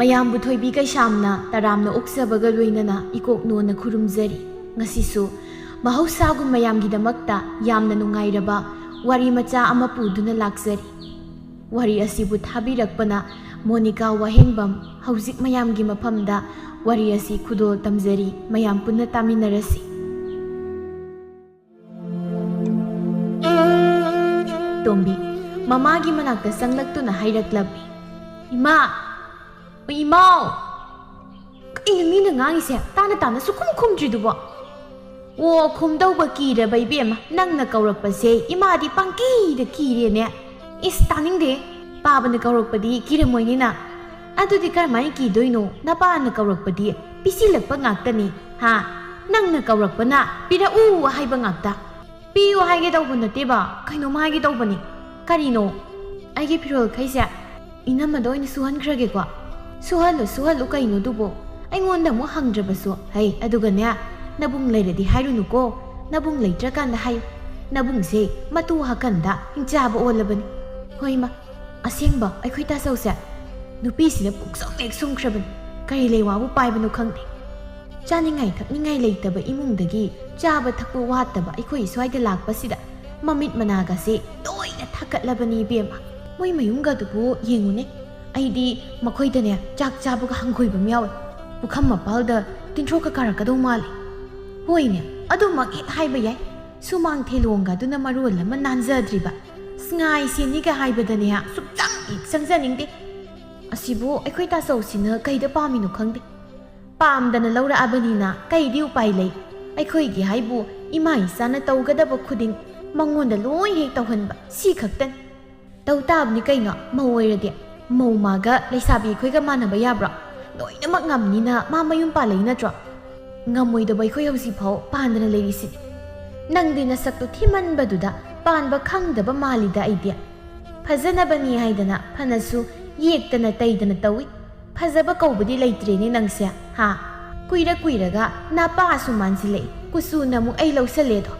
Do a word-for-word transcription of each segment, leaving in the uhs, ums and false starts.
ꯃꯌꯥꯝꯕꯨ ꯊꯣꯏꯕꯤ ꯀꯩꯁꯥꯝꯅ ꯇꯔꯥꯝꯅ ꯑꯣꯛꯆꯕꯒ ꯂꯣꯏꯅꯅ ꯏꯀꯣꯛ ꯅꯣꯟꯅ ꯈꯨꯔꯨꯝꯖꯔꯤ꯫ ꯉꯁꯤꯁꯨ ꯃꯍꯧꯁꯥꯒꯨꯝ ꯃꯌꯥꯝꯒꯤꯗꯃꯛꯇ ꯌꯥꯝꯅ ꯅꯨꯡꯉꯥꯏꯔꯕ ꯋꯥꯔꯤ ꯃꯆꯥ ꯑꯃ ꯄꯨꯗꯨꯅ ꯂꯥꯛꯆꯔꯤ꯫ ꯋꯥꯔꯤ ꯑꯁꯤꯕꯨ ꯊꯥꯕꯤꯔꯛꯄꯅ ꯃꯣꯅꯤꯀꯥ ꯋꯥꯍꯦꯡꯕꯝ꯫ ꯍꯧꯖꯤꯛ ꯃꯌꯥꯝꯒꯤ ꯃꯐꯝꯗ ꯋꯥꯔꯤ ꯑꯁꯤ ꯈꯨꯗꯣꯜ ꯇꯝꯖꯔꯤ꯫ ꯃꯌꯥꯝ ꯄꯨꯟꯅ ꯇꯥꯃꯤꯟꯅꯔꯁꯤ꯫ ꯇꯣꯝꯕꯤ ꯃꯃꯥꯒꯤ ꯃꯅꯥꯛꯇ ꯆꯪꯂꯛꯇꯨꯅ ꯍꯥꯏꯔꯛꯂꯝꯃꯤ, "ꯏꯃꯥ! ꯏꯃꯥꯎ!" ꯀꯩꯅꯣ ꯃꯤꯅ ꯉꯥꯡꯉꯤꯁꯦ? ꯇꯥꯅ ꯇꯥꯅ ꯁꯨꯈꯨꯝ ꯈꯨꯝꯗ꯭ꯔꯤꯗꯨꯕꯣ? ꯑꯣ, ꯈꯨꯝꯗꯧꯕ ꯀꯤꯔꯕ ꯏꯕꯦꯝꯃ, ꯅꯪꯅ ꯀꯧꯔꯛꯄꯁꯦ ꯏꯃꯥꯗꯤ ꯄꯪꯀꯤꯗ ꯀꯤꯔꯦꯅꯦ꯫ ꯏꯁ, ꯇꯥꯅꯤꯡꯗꯦ꯫ ꯄꯥꯕꯅ ꯀꯧꯔꯛꯄꯗꯤ ꯀꯤꯔꯝꯃꯣꯏꯅꯤꯅ꯫ ꯑꯗꯨꯗꯤ ꯀꯔꯝꯍꯥꯏꯅ ꯀꯤꯗꯣꯏꯅꯣ? ꯅꯄꯥꯅ ꯀꯧꯔꯛꯄꯗꯤ ꯄꯤꯁꯤꯜꯂꯛꯄ ꯉꯥꯛꯇꯅꯤ꯫ ꯍꯥ? ꯅꯪꯅ ꯀꯧꯔꯛꯄꯅ ꯄꯤꯔꯛꯎ ꯍꯥꯏꯕ ꯉꯥꯛꯇ꯫ ꯄꯤꯌꯨ ꯍꯥꯏꯒꯦ ꯇꯧꯕ ꯅꯠꯇꯦꯕ, ꯀꯩꯅꯣꯝ ꯍꯥꯏꯒꯦ ꯇꯧꯕꯅꯤ꯫ ꯀꯔꯤꯅꯣ? ꯑꯩꯒꯤ ꯐꯤꯔꯣꯜꯈꯩꯁꯦ ꯏꯅꯝꯃꯗ ꯑꯣꯏꯅ ꯁꯨꯍꯟꯈ꯭ꯔꯒꯦꯀꯣ꯫ ꯁꯨꯍꯜꯂꯨ, ꯁꯨꯍꯜꯂꯨ, ꯀꯩꯅꯣꯗꯨꯕꯣ? ꯑꯩꯉꯣꯟꯗ ꯑꯃꯨꯛ ꯍꯪꯗ꯭ꯔꯕꯁꯨ꯫ ꯍꯩ, ꯑꯗꯨꯒꯅꯦ, ꯅꯕꯨꯡ ꯂꯩꯔꯗꯤ ꯍꯥꯏꯔꯨꯅꯨꯀꯣ꯫ ꯅꯕꯨꯡ ꯂꯩꯇ꯭ꯔꯀꯥꯟꯗ ꯍꯥꯏꯌꯨ꯫ ꯅꯕꯨꯡꯁꯦ ꯃꯇꯨ ꯍꯥꯀꯟꯗ ꯍꯤꯡꯆꯥꯕ ꯑꯣꯜꯂꯕꯅꯤ꯫ ꯍꯣꯏꯃ, ꯑꯁꯦꯡꯕ ꯑꯩꯈꯣꯏ ꯇꯥꯆꯧꯁꯦ ꯅꯨꯄꯤꯁꯤꯅ ꯄꯨꯡꯁꯨꯝ ꯍꯦꯛ ꯁꯨꯝꯈ꯭ꯔꯕꯅꯤ꯫ ꯀꯔꯤ ꯂꯩꯋꯥꯕꯨ ꯄꯥꯏꯕꯅꯣ ꯈꯪꯗꯦ꯫ ꯆꯥꯅꯤꯡꯉꯥꯏ ꯊꯛꯅꯤꯡꯉꯥꯏ ꯂꯩꯇꯕ ꯏꯃꯨꯡꯗꯒꯤ ꯆꯥꯕ ꯊꯛꯄ ꯋꯥꯠꯇꯕ ꯑꯩꯈꯣꯏ ꯁ꯭ꯋꯥꯏꯗ ꯂꯥꯛꯄꯁꯤꯗ ꯃꯃꯤꯠ ꯃꯅꯥꯒꯁꯦ ꯂꯣꯏꯅ ꯊꯛꯀꯠꯂꯕꯅꯤ ꯏꯕꯦꯝꯃ꯫ ꯃꯣꯏ ꯃꯌꯨꯝꯒꯗꯨꯕꯨ ꯌꯦꯡꯉꯨꯅꯦ꯫ ꯑꯩꯗꯤ ꯃꯈꯣꯏꯗꯅꯦ ꯆꯥꯛ ꯆꯥꯕꯒ ꯍꯪꯒꯣꯏꯕ ꯑꯃ ꯌꯥꯎꯋꯦ꯫ ꯄꯨꯈꯝ ꯃꯄꯥꯜꯗ ꯇꯤꯟꯊ꯭ꯔꯣꯛꯀ ꯀꯥꯔꯛꯀꯗꯧ ꯃꯥꯜꯂꯦ꯫ ꯍꯣꯏꯅꯦ, ꯑꯗꯨꯃꯛ ꯍꯦꯛ ꯍꯥꯏꯕ ꯌꯥꯏ꯫ ꯁꯨꯃꯥꯡ ꯊꯦꯂꯣꯡꯒ ꯑꯗꯨꯅ ꯃꯔꯣꯜ ꯑꯃ ꯅꯥꯟꯖꯗ꯭ꯔꯤꯕ꯫ ꯁꯉꯥꯏ ꯁꯦꯟꯅꯤꯒ ꯍꯥꯏꯕꯗꯅꯦ ꯁꯨꯛꯆꯪ ꯍꯦꯛ ꯆꯪꯖꯅꯤꯡꯗꯦ꯫ ꯑꯁꯤꯕꯨ ꯑꯩꯈꯣꯏ ꯇꯥꯆꯧꯁꯤꯅ ꯀꯩꯗ ꯄꯥꯝꯃꯤꯅꯣ ꯈꯪꯗꯦ꯫ ꯄꯥꯝꯗꯅ ꯂꯧꯔꯛꯑꯕꯅꯤꯅ ꯀꯩꯗꯤ ꯎꯄꯥꯏ ꯂꯩ? ꯑꯩꯈꯣꯏꯒꯤ ꯍꯥꯏꯕꯨ ꯏꯃꯥ ꯏꯆꯥꯅ ꯇꯧꯒꯗꯕ ꯈꯨꯗꯤꯡ ꯃꯉꯣꯟꯗ ꯂꯣꯏ ꯍꯦꯛ ꯇꯧꯍꯟꯕ, ꯁꯤ ꯈꯛꯇꯅꯤ꯫ ꯇꯧ ꯇꯥꯕꯅꯤ ꯀꯩꯅꯣ, ꯃꯧ ꯑꯣꯏꯔꯗꯤ꯫ ꯃꯧ ꯃꯥꯒ ꯂꯩꯁꯥꯕꯤ ꯑꯩꯈꯣꯏꯒ ꯃꯥꯟꯅꯕ ꯌꯥꯕ꯭ꯔꯣ? ꯂꯣꯏꯅꯃꯛ ꯉꯝꯅꯤꯅ ꯃꯥ ꯃꯌꯨꯝ ꯄꯥꯜꯂꯛꯏ ꯅꯠꯇ꯭ꯔꯣ? ꯉꯝꯃꯣꯏꯗꯕ ꯑꯩꯈꯣꯏ ꯍꯧꯖꯤꯛꯐꯥꯎ ꯄꯥꯟꯗꯅ ꯂꯩꯔꯤꯁꯤꯗꯤ꯫ ꯅꯪꯗꯤ ꯅꯁꯛꯇꯨ ꯊꯤꯃꯟꯕꯗꯨꯗ ꯄꯥꯟꯕ ꯈꯪꯗꯕ ꯃꯥꯜꯂꯤꯗ ꯑꯩꯗꯤ꯫ ꯐꯖꯅꯕꯅꯤ ꯍꯥꯏꯗꯅ ꯐꯅꯁꯨ ꯌꯦꯛꯇꯅ ꯇꯩꯗꯅ ꯇꯧꯏ꯫ ꯐꯖꯕ ꯀꯧꯕꯗꯤ ꯂꯩꯇ꯭ꯔꯦꯅꯦ ꯅꯪꯁꯦ, ꯍꯥ? ꯀꯨꯏꯔ ꯀꯨꯏꯔꯒ ꯅꯄꯥꯁꯨ ꯃꯥꯟꯁꯤꯜꯂꯛꯏ꯫ ꯀꯨꯆꯨꯅ ꯑꯃꯨꯛ ꯑꯩ ꯂꯧꯁꯜꯂꯦꯗꯣ꯫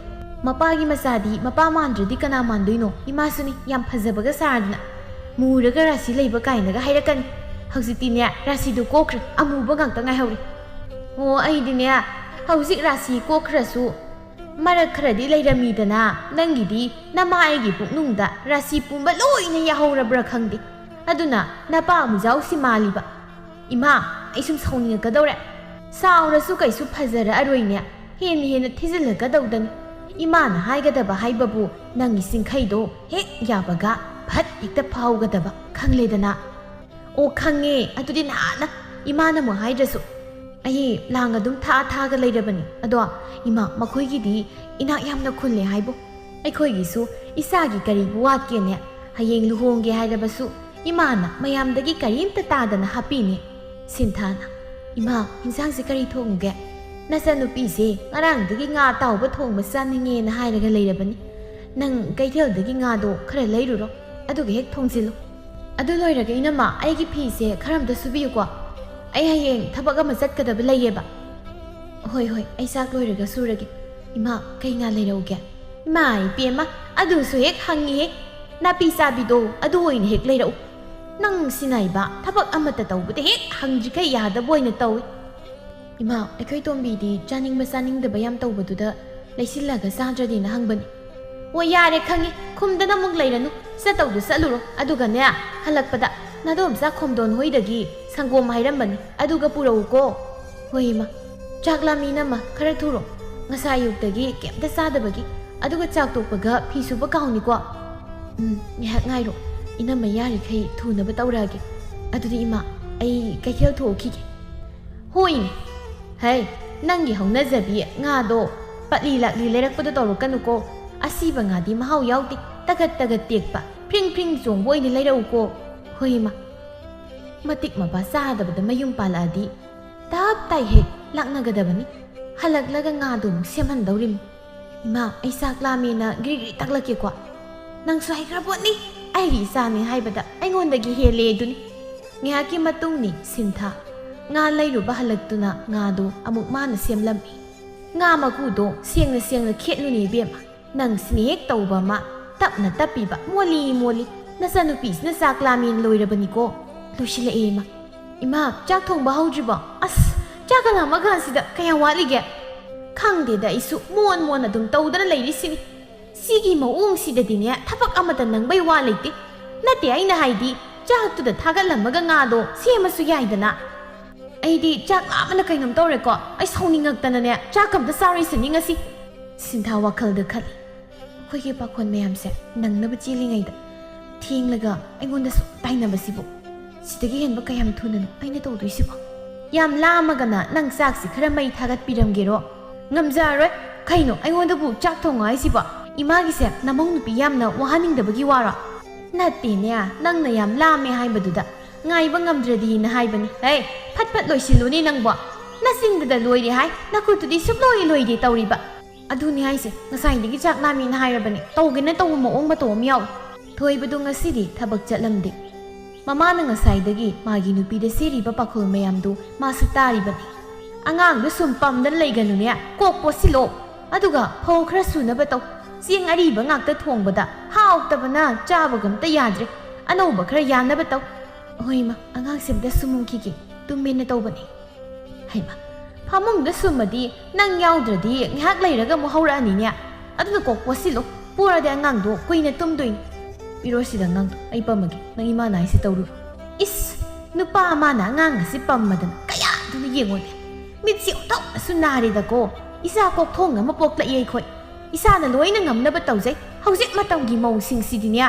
ꯃꯄꯥꯒꯤ ꯃꯆꯥꯗꯤ ꯃꯄꯥ ꯃꯥꯟꯗ꯭ꯔꯗꯤ ꯀꯅꯥ ꯃꯥꯟꯗꯣꯏꯅꯣ? ꯏꯃꯥꯁꯨꯅꯤ, ꯌꯥꯝ ꯐꯖꯕꯒ ꯁꯥꯔꯗꯅ꯫ ꯃꯨꯔꯒ ꯔꯥꯁꯤ ꯂꯩꯕ ꯀꯥꯏꯅꯒ ꯍꯥꯏꯔꯛꯀꯅꯤ꯫ ꯍꯧꯖꯤꯛꯇꯤꯅꯦ, ꯔꯥꯁꯤꯗꯨ ꯀꯣꯛꯈ꯭ꯔꯦ, ꯑꯃꯨꯕ ꯉꯥꯛꯇ ꯉꯥꯏꯍꯧꯔꯦ꯫ ꯑꯣ, ꯑꯩꯗꯤꯅꯦ, ꯍꯧꯖꯤꯛ ꯔꯥꯁꯤ ꯀꯣꯛꯈ꯭ꯔꯁꯨ ꯃꯔꯛ ꯈꯔꯗꯤ ꯂꯩꯔꯝꯃꯤꯗꯅ, ꯅꯪꯒꯤꯗꯤ ꯅꯃꯥ ꯑꯩꯒꯤ ꯄꯨꯛꯅꯨꯡꯗ ꯔꯥꯁꯤ ꯄꯨꯝꯕ ꯂꯣꯏꯅ ꯌꯥꯍꯧꯔꯕ꯭ꯔꯥ ꯈꯪꯗꯦ꯫ ꯑꯗꯨꯅ ꯅꯄꯥ ꯃꯤꯖꯥꯎꯁꯤ ꯃꯥꯜꯂꯤꯕ꯫ ꯏꯃꯥ, ꯑꯩ ꯁꯨꯝ ꯁꯥꯎꯅꯤꯡꯉꯛꯀꯗꯧꯔꯦ꯫ ꯁꯥꯎꯔꯁꯨ ꯀꯩꯁꯨ ꯐꯖꯔꯛꯑꯔꯣꯏꯅꯦ, ꯍꯦꯟꯅ ꯍꯦꯟꯅ ꯊꯤꯖꯤꯜꯂꯛꯀꯗꯧꯗꯅꯤ꯫ ꯏꯃꯥꯅ ꯍꯥꯏꯒꯗꯕ ꯍꯥꯏꯕꯕꯨ ꯅꯪꯒꯤ ꯆꯤꯡꯈꯩꯗꯣ ꯍꯦꯛ ꯌꯥꯕꯒ ꯐꯠ ꯍꯦꯛꯇ ꯐꯥꯎꯒꯗꯕ, ꯈꯪꯂꯦꯗꯅ? ꯑꯣ, ꯈꯪꯉꯦ, ꯑꯗꯨꯗꯤ ꯅꯍꯥꯟꯅ ꯏꯃꯥꯅ ꯑꯃꯨꯛ ꯍꯥꯏꯗ꯭ꯔꯁꯨ꯫ ꯑꯩ ꯂꯥꯡ ꯑꯗꯨꯝ ꯊꯥ ꯊꯥꯒ ꯂꯩꯔꯕꯅꯤ꯫ ꯑꯗꯣ ꯏꯃꯥ, ꯃꯈꯣꯏꯒꯤꯗꯤ ꯏꯅꯥꯛ ꯌꯥꯝꯅ ꯈꯨꯜꯂꯦ ꯍꯥꯏꯕꯨ꯫ ꯑꯩꯈꯣꯏꯒꯤꯁꯨ ꯏꯁꯥꯒꯤ ꯀꯔꯤꯕꯨ ꯋꯥꯠꯀꯦꯅꯦ? ꯍꯌꯦꯡ ꯂꯨꯍꯣꯡꯒꯦ ꯍꯥꯏꯔꯕꯁꯨ ꯏꯃꯥꯅ ꯃꯌꯥꯝꯗꯒꯤ ꯀꯔꯤꯝꯇ ꯇꯥꯗꯅ ꯍꯥꯞꯄꯤꯅꯦ꯫ ꯁꯤꯟꯊꯥꯅ, "ꯏꯃꯥ, ꯏꯟꯁꯥꯡꯁꯦ ꯀꯔꯤ ꯊꯣꯡꯉꯨꯒꯦ?" "ꯅꯆꯟꯅꯨꯄꯤꯁꯦ ꯉꯔꯥꯡꯗꯒꯤ ꯉꯥ ꯑꯇꯥꯎꯕ ꯊꯣꯡꯕ ꯆꯥꯅꯤꯡꯉꯦꯅ ꯍꯥꯏꯔꯒ ꯂꯩꯔꯕꯅꯤ꯫ ꯅꯪ ꯀꯩꯊꯦꯜꯗꯒꯤ ꯉꯥꯗꯣ ꯈꯔ ꯂꯩꯔꯨꯔꯣ, ꯑꯗꯨꯒ ꯍꯦꯛ ꯊꯣꯡꯖꯤꯜꯂꯨ꯫ ꯑꯗꯨ ꯂꯣꯏꯔꯒ ꯏꯅꯝꯃ, ꯑꯩꯒꯤ ꯐꯤꯁꯦ ꯈꯔ ꯑꯝꯇ ꯁꯨꯕꯤꯌꯨꯀꯣ꯫ ꯑꯩ ꯍꯌꯦꯡ ꯊꯕꯛ ꯑꯃ ꯆꯠꯀꯗꯕ ꯂꯩꯌꯦꯕ꯫" "ꯍꯣꯏ, ꯍꯣꯏ, ꯑꯩ ꯆꯥꯛ ꯂꯣꯏꯔꯒ ꯁꯨꯔꯒꯦ꯫ ꯏꯃꯥ, ꯀꯩ ꯉꯥ ꯂꯩꯔꯛꯎꯒꯦ?" "ꯏꯃꯥ ꯏꯄꯦꯝꯃ, ꯑꯗꯨꯁꯨ ꯍꯦꯛ ꯍꯪꯉꯤꯍꯦ꯫ ꯅꯥꯄꯤ ꯆꯥꯕꯤꯗꯣ, ꯑꯗꯨ ꯑꯣꯏꯅ ꯍꯦꯛ ꯂꯩꯔꯛꯎ꯫ ꯅꯪ ꯁꯤꯅꯥꯏꯕ, ꯊꯕꯛ ꯑꯃꯠꯇ ꯇꯧꯕꯗ ꯍꯦꯛ ꯍꯪꯗ꯭ꯔꯤꯈꯩ ꯌꯥꯗꯕ ꯑꯣꯏꯅ ꯇꯧꯏ꯫" "ꯏꯃꯥ, ꯑꯩꯈꯣꯏ ꯇꯣꯝꯕꯤꯗꯤ ꯆꯥꯅꯤꯡꯕ ꯆꯥꯅꯤꯡꯗꯕ ꯌꯥꯝ ꯇꯧꯕꯗꯨꯗ ꯂꯩꯁꯤꯜꯂꯒ ꯆꯥꯗ꯭ꯔꯗꯤꯅ ꯍꯪꯕꯅꯤ꯫" "ꯑꯣ, ꯌꯥꯔꯦ, ꯈꯪꯉꯦ, ꯈꯨꯝꯗꯅ ꯑꯃꯨꯛ ꯂꯩꯔꯅꯨ꯫ ꯆꯠꯇꯧꯗꯨ ꯆꯠꯂꯨꯔꯣ, ꯑꯗꯨꯒꯅꯦ, ꯍꯜꯂꯛꯄꯗ ꯅꯥꯗꯣꯝꯆꯥ ꯈꯣꯝꯗꯣꯟ ꯍꯣꯏꯗꯒꯤ ꯁꯪꯒꯣꯝ ꯍꯥꯏꯔꯝꯕꯅꯤ, ꯑꯗꯨꯒ ꯄꯨꯔꯛꯎꯀꯣ꯫" "ꯍꯣꯏ ꯏꯃꯥ꯫ ꯆꯥꯛ ꯂꯥꯝꯃꯤ ꯏꯅꯝꯃ, ꯈꯔ ꯊꯨꯔꯣ꯫ ꯉꯁꯥꯏ ꯑꯌꯨꯛꯇꯒꯤ ꯀꯩꯝꯇ ꯆꯥꯗꯕꯒꯤ, ꯑꯗꯨꯒ ꯆꯥꯛ ꯇꯣꯛꯄꯒ ꯐꯤ ꯁꯨꯕ ꯀꯥꯎꯅꯤꯀꯣ꯫" "ꯎꯝ, ꯉꯥꯏꯍꯥꯛ ꯉꯥꯏꯔꯣ꯫ ꯏꯅꯝꯃ ꯌꯥꯔꯤꯈꯩ ꯊꯨꯅꯕ ꯇꯧꯔꯛꯑꯒꯦ꯫ ꯑꯗꯨꯗꯤ ꯏꯃꯥ, ꯑꯩ ꯀꯩꯊꯦꯜ ꯊꯣꯛꯎꯈꯤꯒꯦ꯫" "ꯍꯣꯏꯅꯦ꯫ ꯍꯩ, ꯅꯪꯒꯤ ꯍꯧꯅꯖꯕꯤ ꯉꯥꯗꯣ ꯄꯠꯂꯤ ꯂꯥꯛꯂꯤ ꯂꯩꯔꯛꯄꯗꯣ ꯇꯧꯔꯛꯀꯅꯨꯀꯣ꯫ ꯑꯁꯤꯕ ꯉꯥꯗꯤ ꯃꯍꯥꯎ ꯌꯥꯎꯗꯦ꯫ ꯇꯒꯠ ꯇꯒꯠ ꯇꯦꯛꯄ, ꯐ꯭ꯔꯤꯡ ꯐ꯭ꯔꯤꯡ ꯆꯣꯡꯕ ꯑꯣꯏꯅ ꯂꯩꯔꯛꯎꯀꯣ꯫" "ꯍꯣꯏ ꯏꯃꯥ꯫" ꯃꯇꯤꯛ ꯃꯄꯥ ꯆꯥꯗꯕꯗ ꯃꯌꯨꯝ ꯄꯥꯜꯂꯛꯑꯗꯤ ꯇꯞ ꯇꯥꯏ ꯍꯦꯛ ꯂꯥꯛꯅꯒꯗꯕꯅꯤ꯫ ꯍꯜꯂꯛꯂꯒ ꯉꯥꯗꯨ ꯑꯃꯨꯛ ꯁꯦꯝꯍꯟꯗꯧꯔꯤꯃꯤ꯫ "ꯏꯃꯥ, ꯑꯩ ꯆꯥꯛ ꯂꯥꯝꯃꯦꯅ ꯒ꯭ꯔꯤ ꯒ꯭ꯔꯤ ꯇꯛꯂꯛꯀꯦꯀꯣ꯫ ꯅꯪꯁꯨ ꯍꯩꯈ꯭ꯔ ꯄꯣꯠꯅꯤ, ꯑꯩꯒꯤ ꯏꯆꯥꯅꯤ ꯍꯥꯏꯕꯗ ꯑꯩꯉꯣꯟꯗꯒꯤ ꯍꯦꯜꯂꯦ ꯑꯗꯨꯅꯤ꯫" ꯉꯥꯏꯍꯥꯛꯀꯤ ꯃꯇꯨꯡꯅꯤ ꯁꯤꯟꯊꯥ ꯉꯥ ꯂꯩꯔꯨꯕ ꯍꯜꯂꯛꯇꯨꯅ ꯉꯥꯗꯨ ꯑꯃꯨꯛ ꯃꯥꯅ ꯁꯦꯝꯂꯝꯃꯤ꯫ "ꯉꯥ ꯃꯀꯨꯗꯣ ꯁꯦꯡꯅ ꯁꯦꯡꯅ ꯈꯦꯠꯂꯨꯅꯦ ꯏꯕꯦꯝꯃ꯫ ꯅꯪ ꯁꯤꯅ ꯍꯦꯛ ꯇꯧꯕ ꯑꯃ, ꯇꯞꯅ ꯇꯞꯄꯤꯕ, ꯃꯣꯜꯂꯤ ꯃꯣꯜꯂꯤ꯫ ꯅꯆꯟꯅꯨꯄꯤꯁꯤꯅ ꯆꯥꯛ ꯂꯥꯝꯃꯦꯅ ꯂꯣꯏꯔꯕꯅꯤꯀꯣ꯫" ꯂꯣꯏꯁꯤꯜꯂꯛꯑꯦ, ꯏꯃꯥ꯫ ꯏꯃꯥ, ꯆꯥꯛ ꯊꯣꯡꯕ ꯍꯧꯗ꯭ꯔꯤꯕꯣ? ꯑꯁ, ꯆꯥꯛꯀ ꯂꯥꯝꯃꯀꯥꯟꯁꯤꯗ ꯀꯌꯥꯝ ꯋꯥꯠꯂꯤꯒꯦ? ꯈꯪꯗꯦꯗ, ꯑꯩꯁꯨ ꯃꯣꯟ ꯃꯣꯟ ꯑꯗꯨꯝ ꯇꯧꯗꯅ ꯂꯩꯔꯤꯁꯤꯅꯤ꯫ ꯁꯤꯒꯤ ꯃꯑꯣꯡꯁꯤꯗꯗꯤꯅꯦ, ꯊꯕꯛ ꯑꯃꯇ ꯅꯪꯕꯩ ꯋꯥ ꯂꯩꯇꯦ꯫ ꯅꯠꯇꯦ, ꯑꯩꯅ ꯍꯥꯏꯗꯤ, ꯆꯥꯛꯇꯨꯗ ꯊꯥꯒꯠꯂꯝꯃꯒ ꯉꯥꯗꯣ ꯁꯦꯝꯃꯁꯨ ꯌꯥꯏꯗꯅ꯫ ꯑꯩꯗꯤ ꯆꯥꯛ ꯂꯥꯝꯕꯅ ꯀꯩꯅꯣꯝ ꯇꯧꯔꯦꯀꯣ꯫ ꯑꯩ ꯁꯥꯎꯅꯤꯡꯉꯛꯇꯅꯅꯦ, ꯆꯥꯛ ꯑꯝꯇ ꯆꯥꯔꯣꯏꯁꯤꯅꯤ ꯉꯁꯤ꯫ ꯁꯤꯟꯊꯥ ꯋꯥꯈꯜꯗ ꯈꯜꯂꯤ, ꯑꯩꯈꯣꯏꯒꯤ ꯄꯥꯈꯣꯟ ꯃꯌꯥꯝꯁꯦ ꯅꯪꯅꯕ ꯆꯦꯜꯂꯤꯉꯩꯗ ꯊꯦꯡꯂꯒ ꯑꯩꯉꯣꯟꯗ ꯁꯨꯝ ꯇꯥꯏꯅꯕꯁꯤꯕꯨ꯫ ꯁꯤꯗꯒꯤ ꯍꯦꯟꯕ ꯀꯌꯥꯝ ꯊꯨꯅꯅꯣ ꯑꯩꯅ ꯇꯧꯗꯣꯏꯁꯤꯕꯣ? ꯌꯥꯝ ꯂꯥꯝꯃꯒꯅ ꯅꯪ ꯆꯥꯛꯁꯤ ꯈꯔ ꯃꯩ ꯊꯥꯒꯠꯄꯤꯔꯝꯒꯦꯔꯣ? ꯉꯝꯖꯔꯔꯣꯏ꯫ ꯀꯩꯅꯣ, ꯑꯩꯉꯣꯟꯗꯕꯨ ꯆꯥꯛ ꯊꯣꯡꯉꯣ ꯍꯥꯏꯁꯤꯕꯣ? ꯏꯃꯥꯒꯤꯁꯦ ꯅꯃꯧ ꯅꯨꯄꯤ ꯌꯥꯝꯅ ꯋꯥꯍꯟꯅꯤꯡꯗꯕꯒꯤ ꯋꯥꯔꯣ? ꯅꯠꯇꯦꯅꯦ, ꯅꯪꯅ ꯌꯥꯝ ꯂꯥꯝꯃꯦ ꯍꯥꯏꯕꯗꯨꯗ ꯉꯥꯏꯕ ꯉꯝꯗ꯭ꯔꯗꯤꯅ ꯍꯥꯏꯕꯅꯤ꯫ ꯍꯦ, ꯐꯠ ꯐꯠ ꯂꯣꯏꯁꯤꯜꯂꯨꯅꯦ ꯅꯪꯕꯣ꯫ ꯅꯆꯤꯟꯗꯨꯗ ꯂꯣꯏꯔꯦ ꯍꯥꯏ, ꯅꯈꯨꯠꯇꯨꯗꯤ ꯁꯨꯛꯂꯣꯏ ꯂꯣꯏꯗꯦ ꯇꯧꯔꯤꯕ꯫ ꯑꯗꯨꯅꯤ ꯍꯥꯏꯁꯦ, ꯉꯁꯥꯏꯗꯒꯤ ꯆꯥꯛ ꯂꯥꯝꯃꯦꯅ ꯍꯥꯏꯔꯕꯅꯤ, ꯇꯧꯒꯦꯅ ꯇꯧꯕ ꯃꯑꯣꯡ ꯃꯇꯧ ꯑꯃ ꯌꯥꯎꯏ꯫ ꯊꯣꯏꯕꯗꯨ ꯉꯁꯤꯗꯤ ꯊꯕꯛ ꯆꯠꯂꯝꯗꯦ꯫ ꯃꯃꯥꯅ ꯉꯁꯥꯏꯗꯒꯤ ꯃꯥꯒꯤ ꯅꯨꯄꯤꯗ ꯁꯦꯔꯤꯕ ꯄꯥꯈꯣꯜ ꯃꯌꯥꯝꯗꯨ ꯃꯥꯁꯨ ꯇꯥꯔꯤꯕꯅꯤ꯫ "ꯑꯉꯥꯡꯗꯨ ꯁꯨꯝ ꯄꯝꯗꯅ ꯂꯩꯒꯅꯨꯅꯦ, ꯀꯣꯛ ꯄꯣꯠꯁꯤꯜꯂꯣ꯫ ꯑꯗꯨꯒ ꯐꯧ ꯈꯔ ꯁꯨꯅꯕ ꯇꯧ꯫ ꯆꯦꯡ ꯑꯔꯤꯕ ꯉꯥꯛꯇ ꯊꯣꯡꯕꯗ ꯍꯥꯎꯇꯕꯅ ꯆꯥꯕꯒ ꯑꯝꯇ ꯌꯥꯗ꯭ꯔꯦ꯫ ꯑꯅꯧꯕ ꯈꯔ ꯌꯥꯅꯕ ꯇꯧ꯫" "ꯍꯣꯏ ꯏꯃꯥ, ꯑꯉꯥꯡꯁꯦ ꯑꯝꯇ ꯁꯨꯝꯃꯨꯈꯤꯒꯦ, ꯇꯨꯝꯃꯦꯅ ꯇꯧꯕꯅꯦ꯫" ꯍꯩꯃꯥ, ꯐꯃꯨꯡꯗ ꯁꯨꯝꯃꯗꯤ ꯅꯪ ꯌꯥꯎꯗ꯭ꯔꯗꯤ ꯉꯥꯏꯍꯥꯛ ꯂꯩꯔꯒ ꯑꯃꯨꯛ ꯍꯧꯔꯛꯑꯅꯤꯅꯦ꯫ ꯑꯗꯨꯅ ꯀꯣꯛ ꯄꯣꯠꯁꯤꯜꯂꯣ, ꯄꯣꯔꯗꯤ ꯑꯉꯥꯡꯗꯣ ꯀꯨꯏꯅ ꯇꯨꯝꯗꯣꯏꯅꯤ꯫ ꯄꯤꯔꯣ ꯁꯤꯗ ꯑꯉꯥꯡꯗꯣ, ꯑꯩ ꯄꯝꯃꯒꯦ, ꯅꯪ ꯏꯃꯥꯅ ꯍꯥꯏꯁꯦ ꯇꯧꯔꯨꯔꯣ꯫ ꯏꯁ, ꯅꯨꯄꯥ ꯑꯃꯅ ꯑꯉꯥꯡ ꯑꯁꯤ ꯄꯝꯃꯗꯅ ꯀꯌꯥꯗꯨꯅ ꯌꯦꯡꯉꯣꯅꯦ꯫ ꯃꯤꯠꯁꯤ ꯑꯣꯟꯊꯣꯛꯅꯁꯨ ꯅꯥꯔꯦꯗꯀꯣ꯫ ꯏꯆꯥ ꯀꯣꯛꯊꯣꯡ ꯑꯃ ꯄꯣꯛꯂꯛꯏ ꯑꯩꯈꯣꯏ꯫ ꯏꯆꯥꯅ ꯂꯣꯏꯅ ꯉꯝꯅꯕ ꯇꯧꯖꯩ꯫ ꯍꯧꯖꯤꯛ ꯃꯇꯝꯒꯤ ꯃꯧꯁꯤꯡꯁꯤꯗꯤꯅꯦ꯫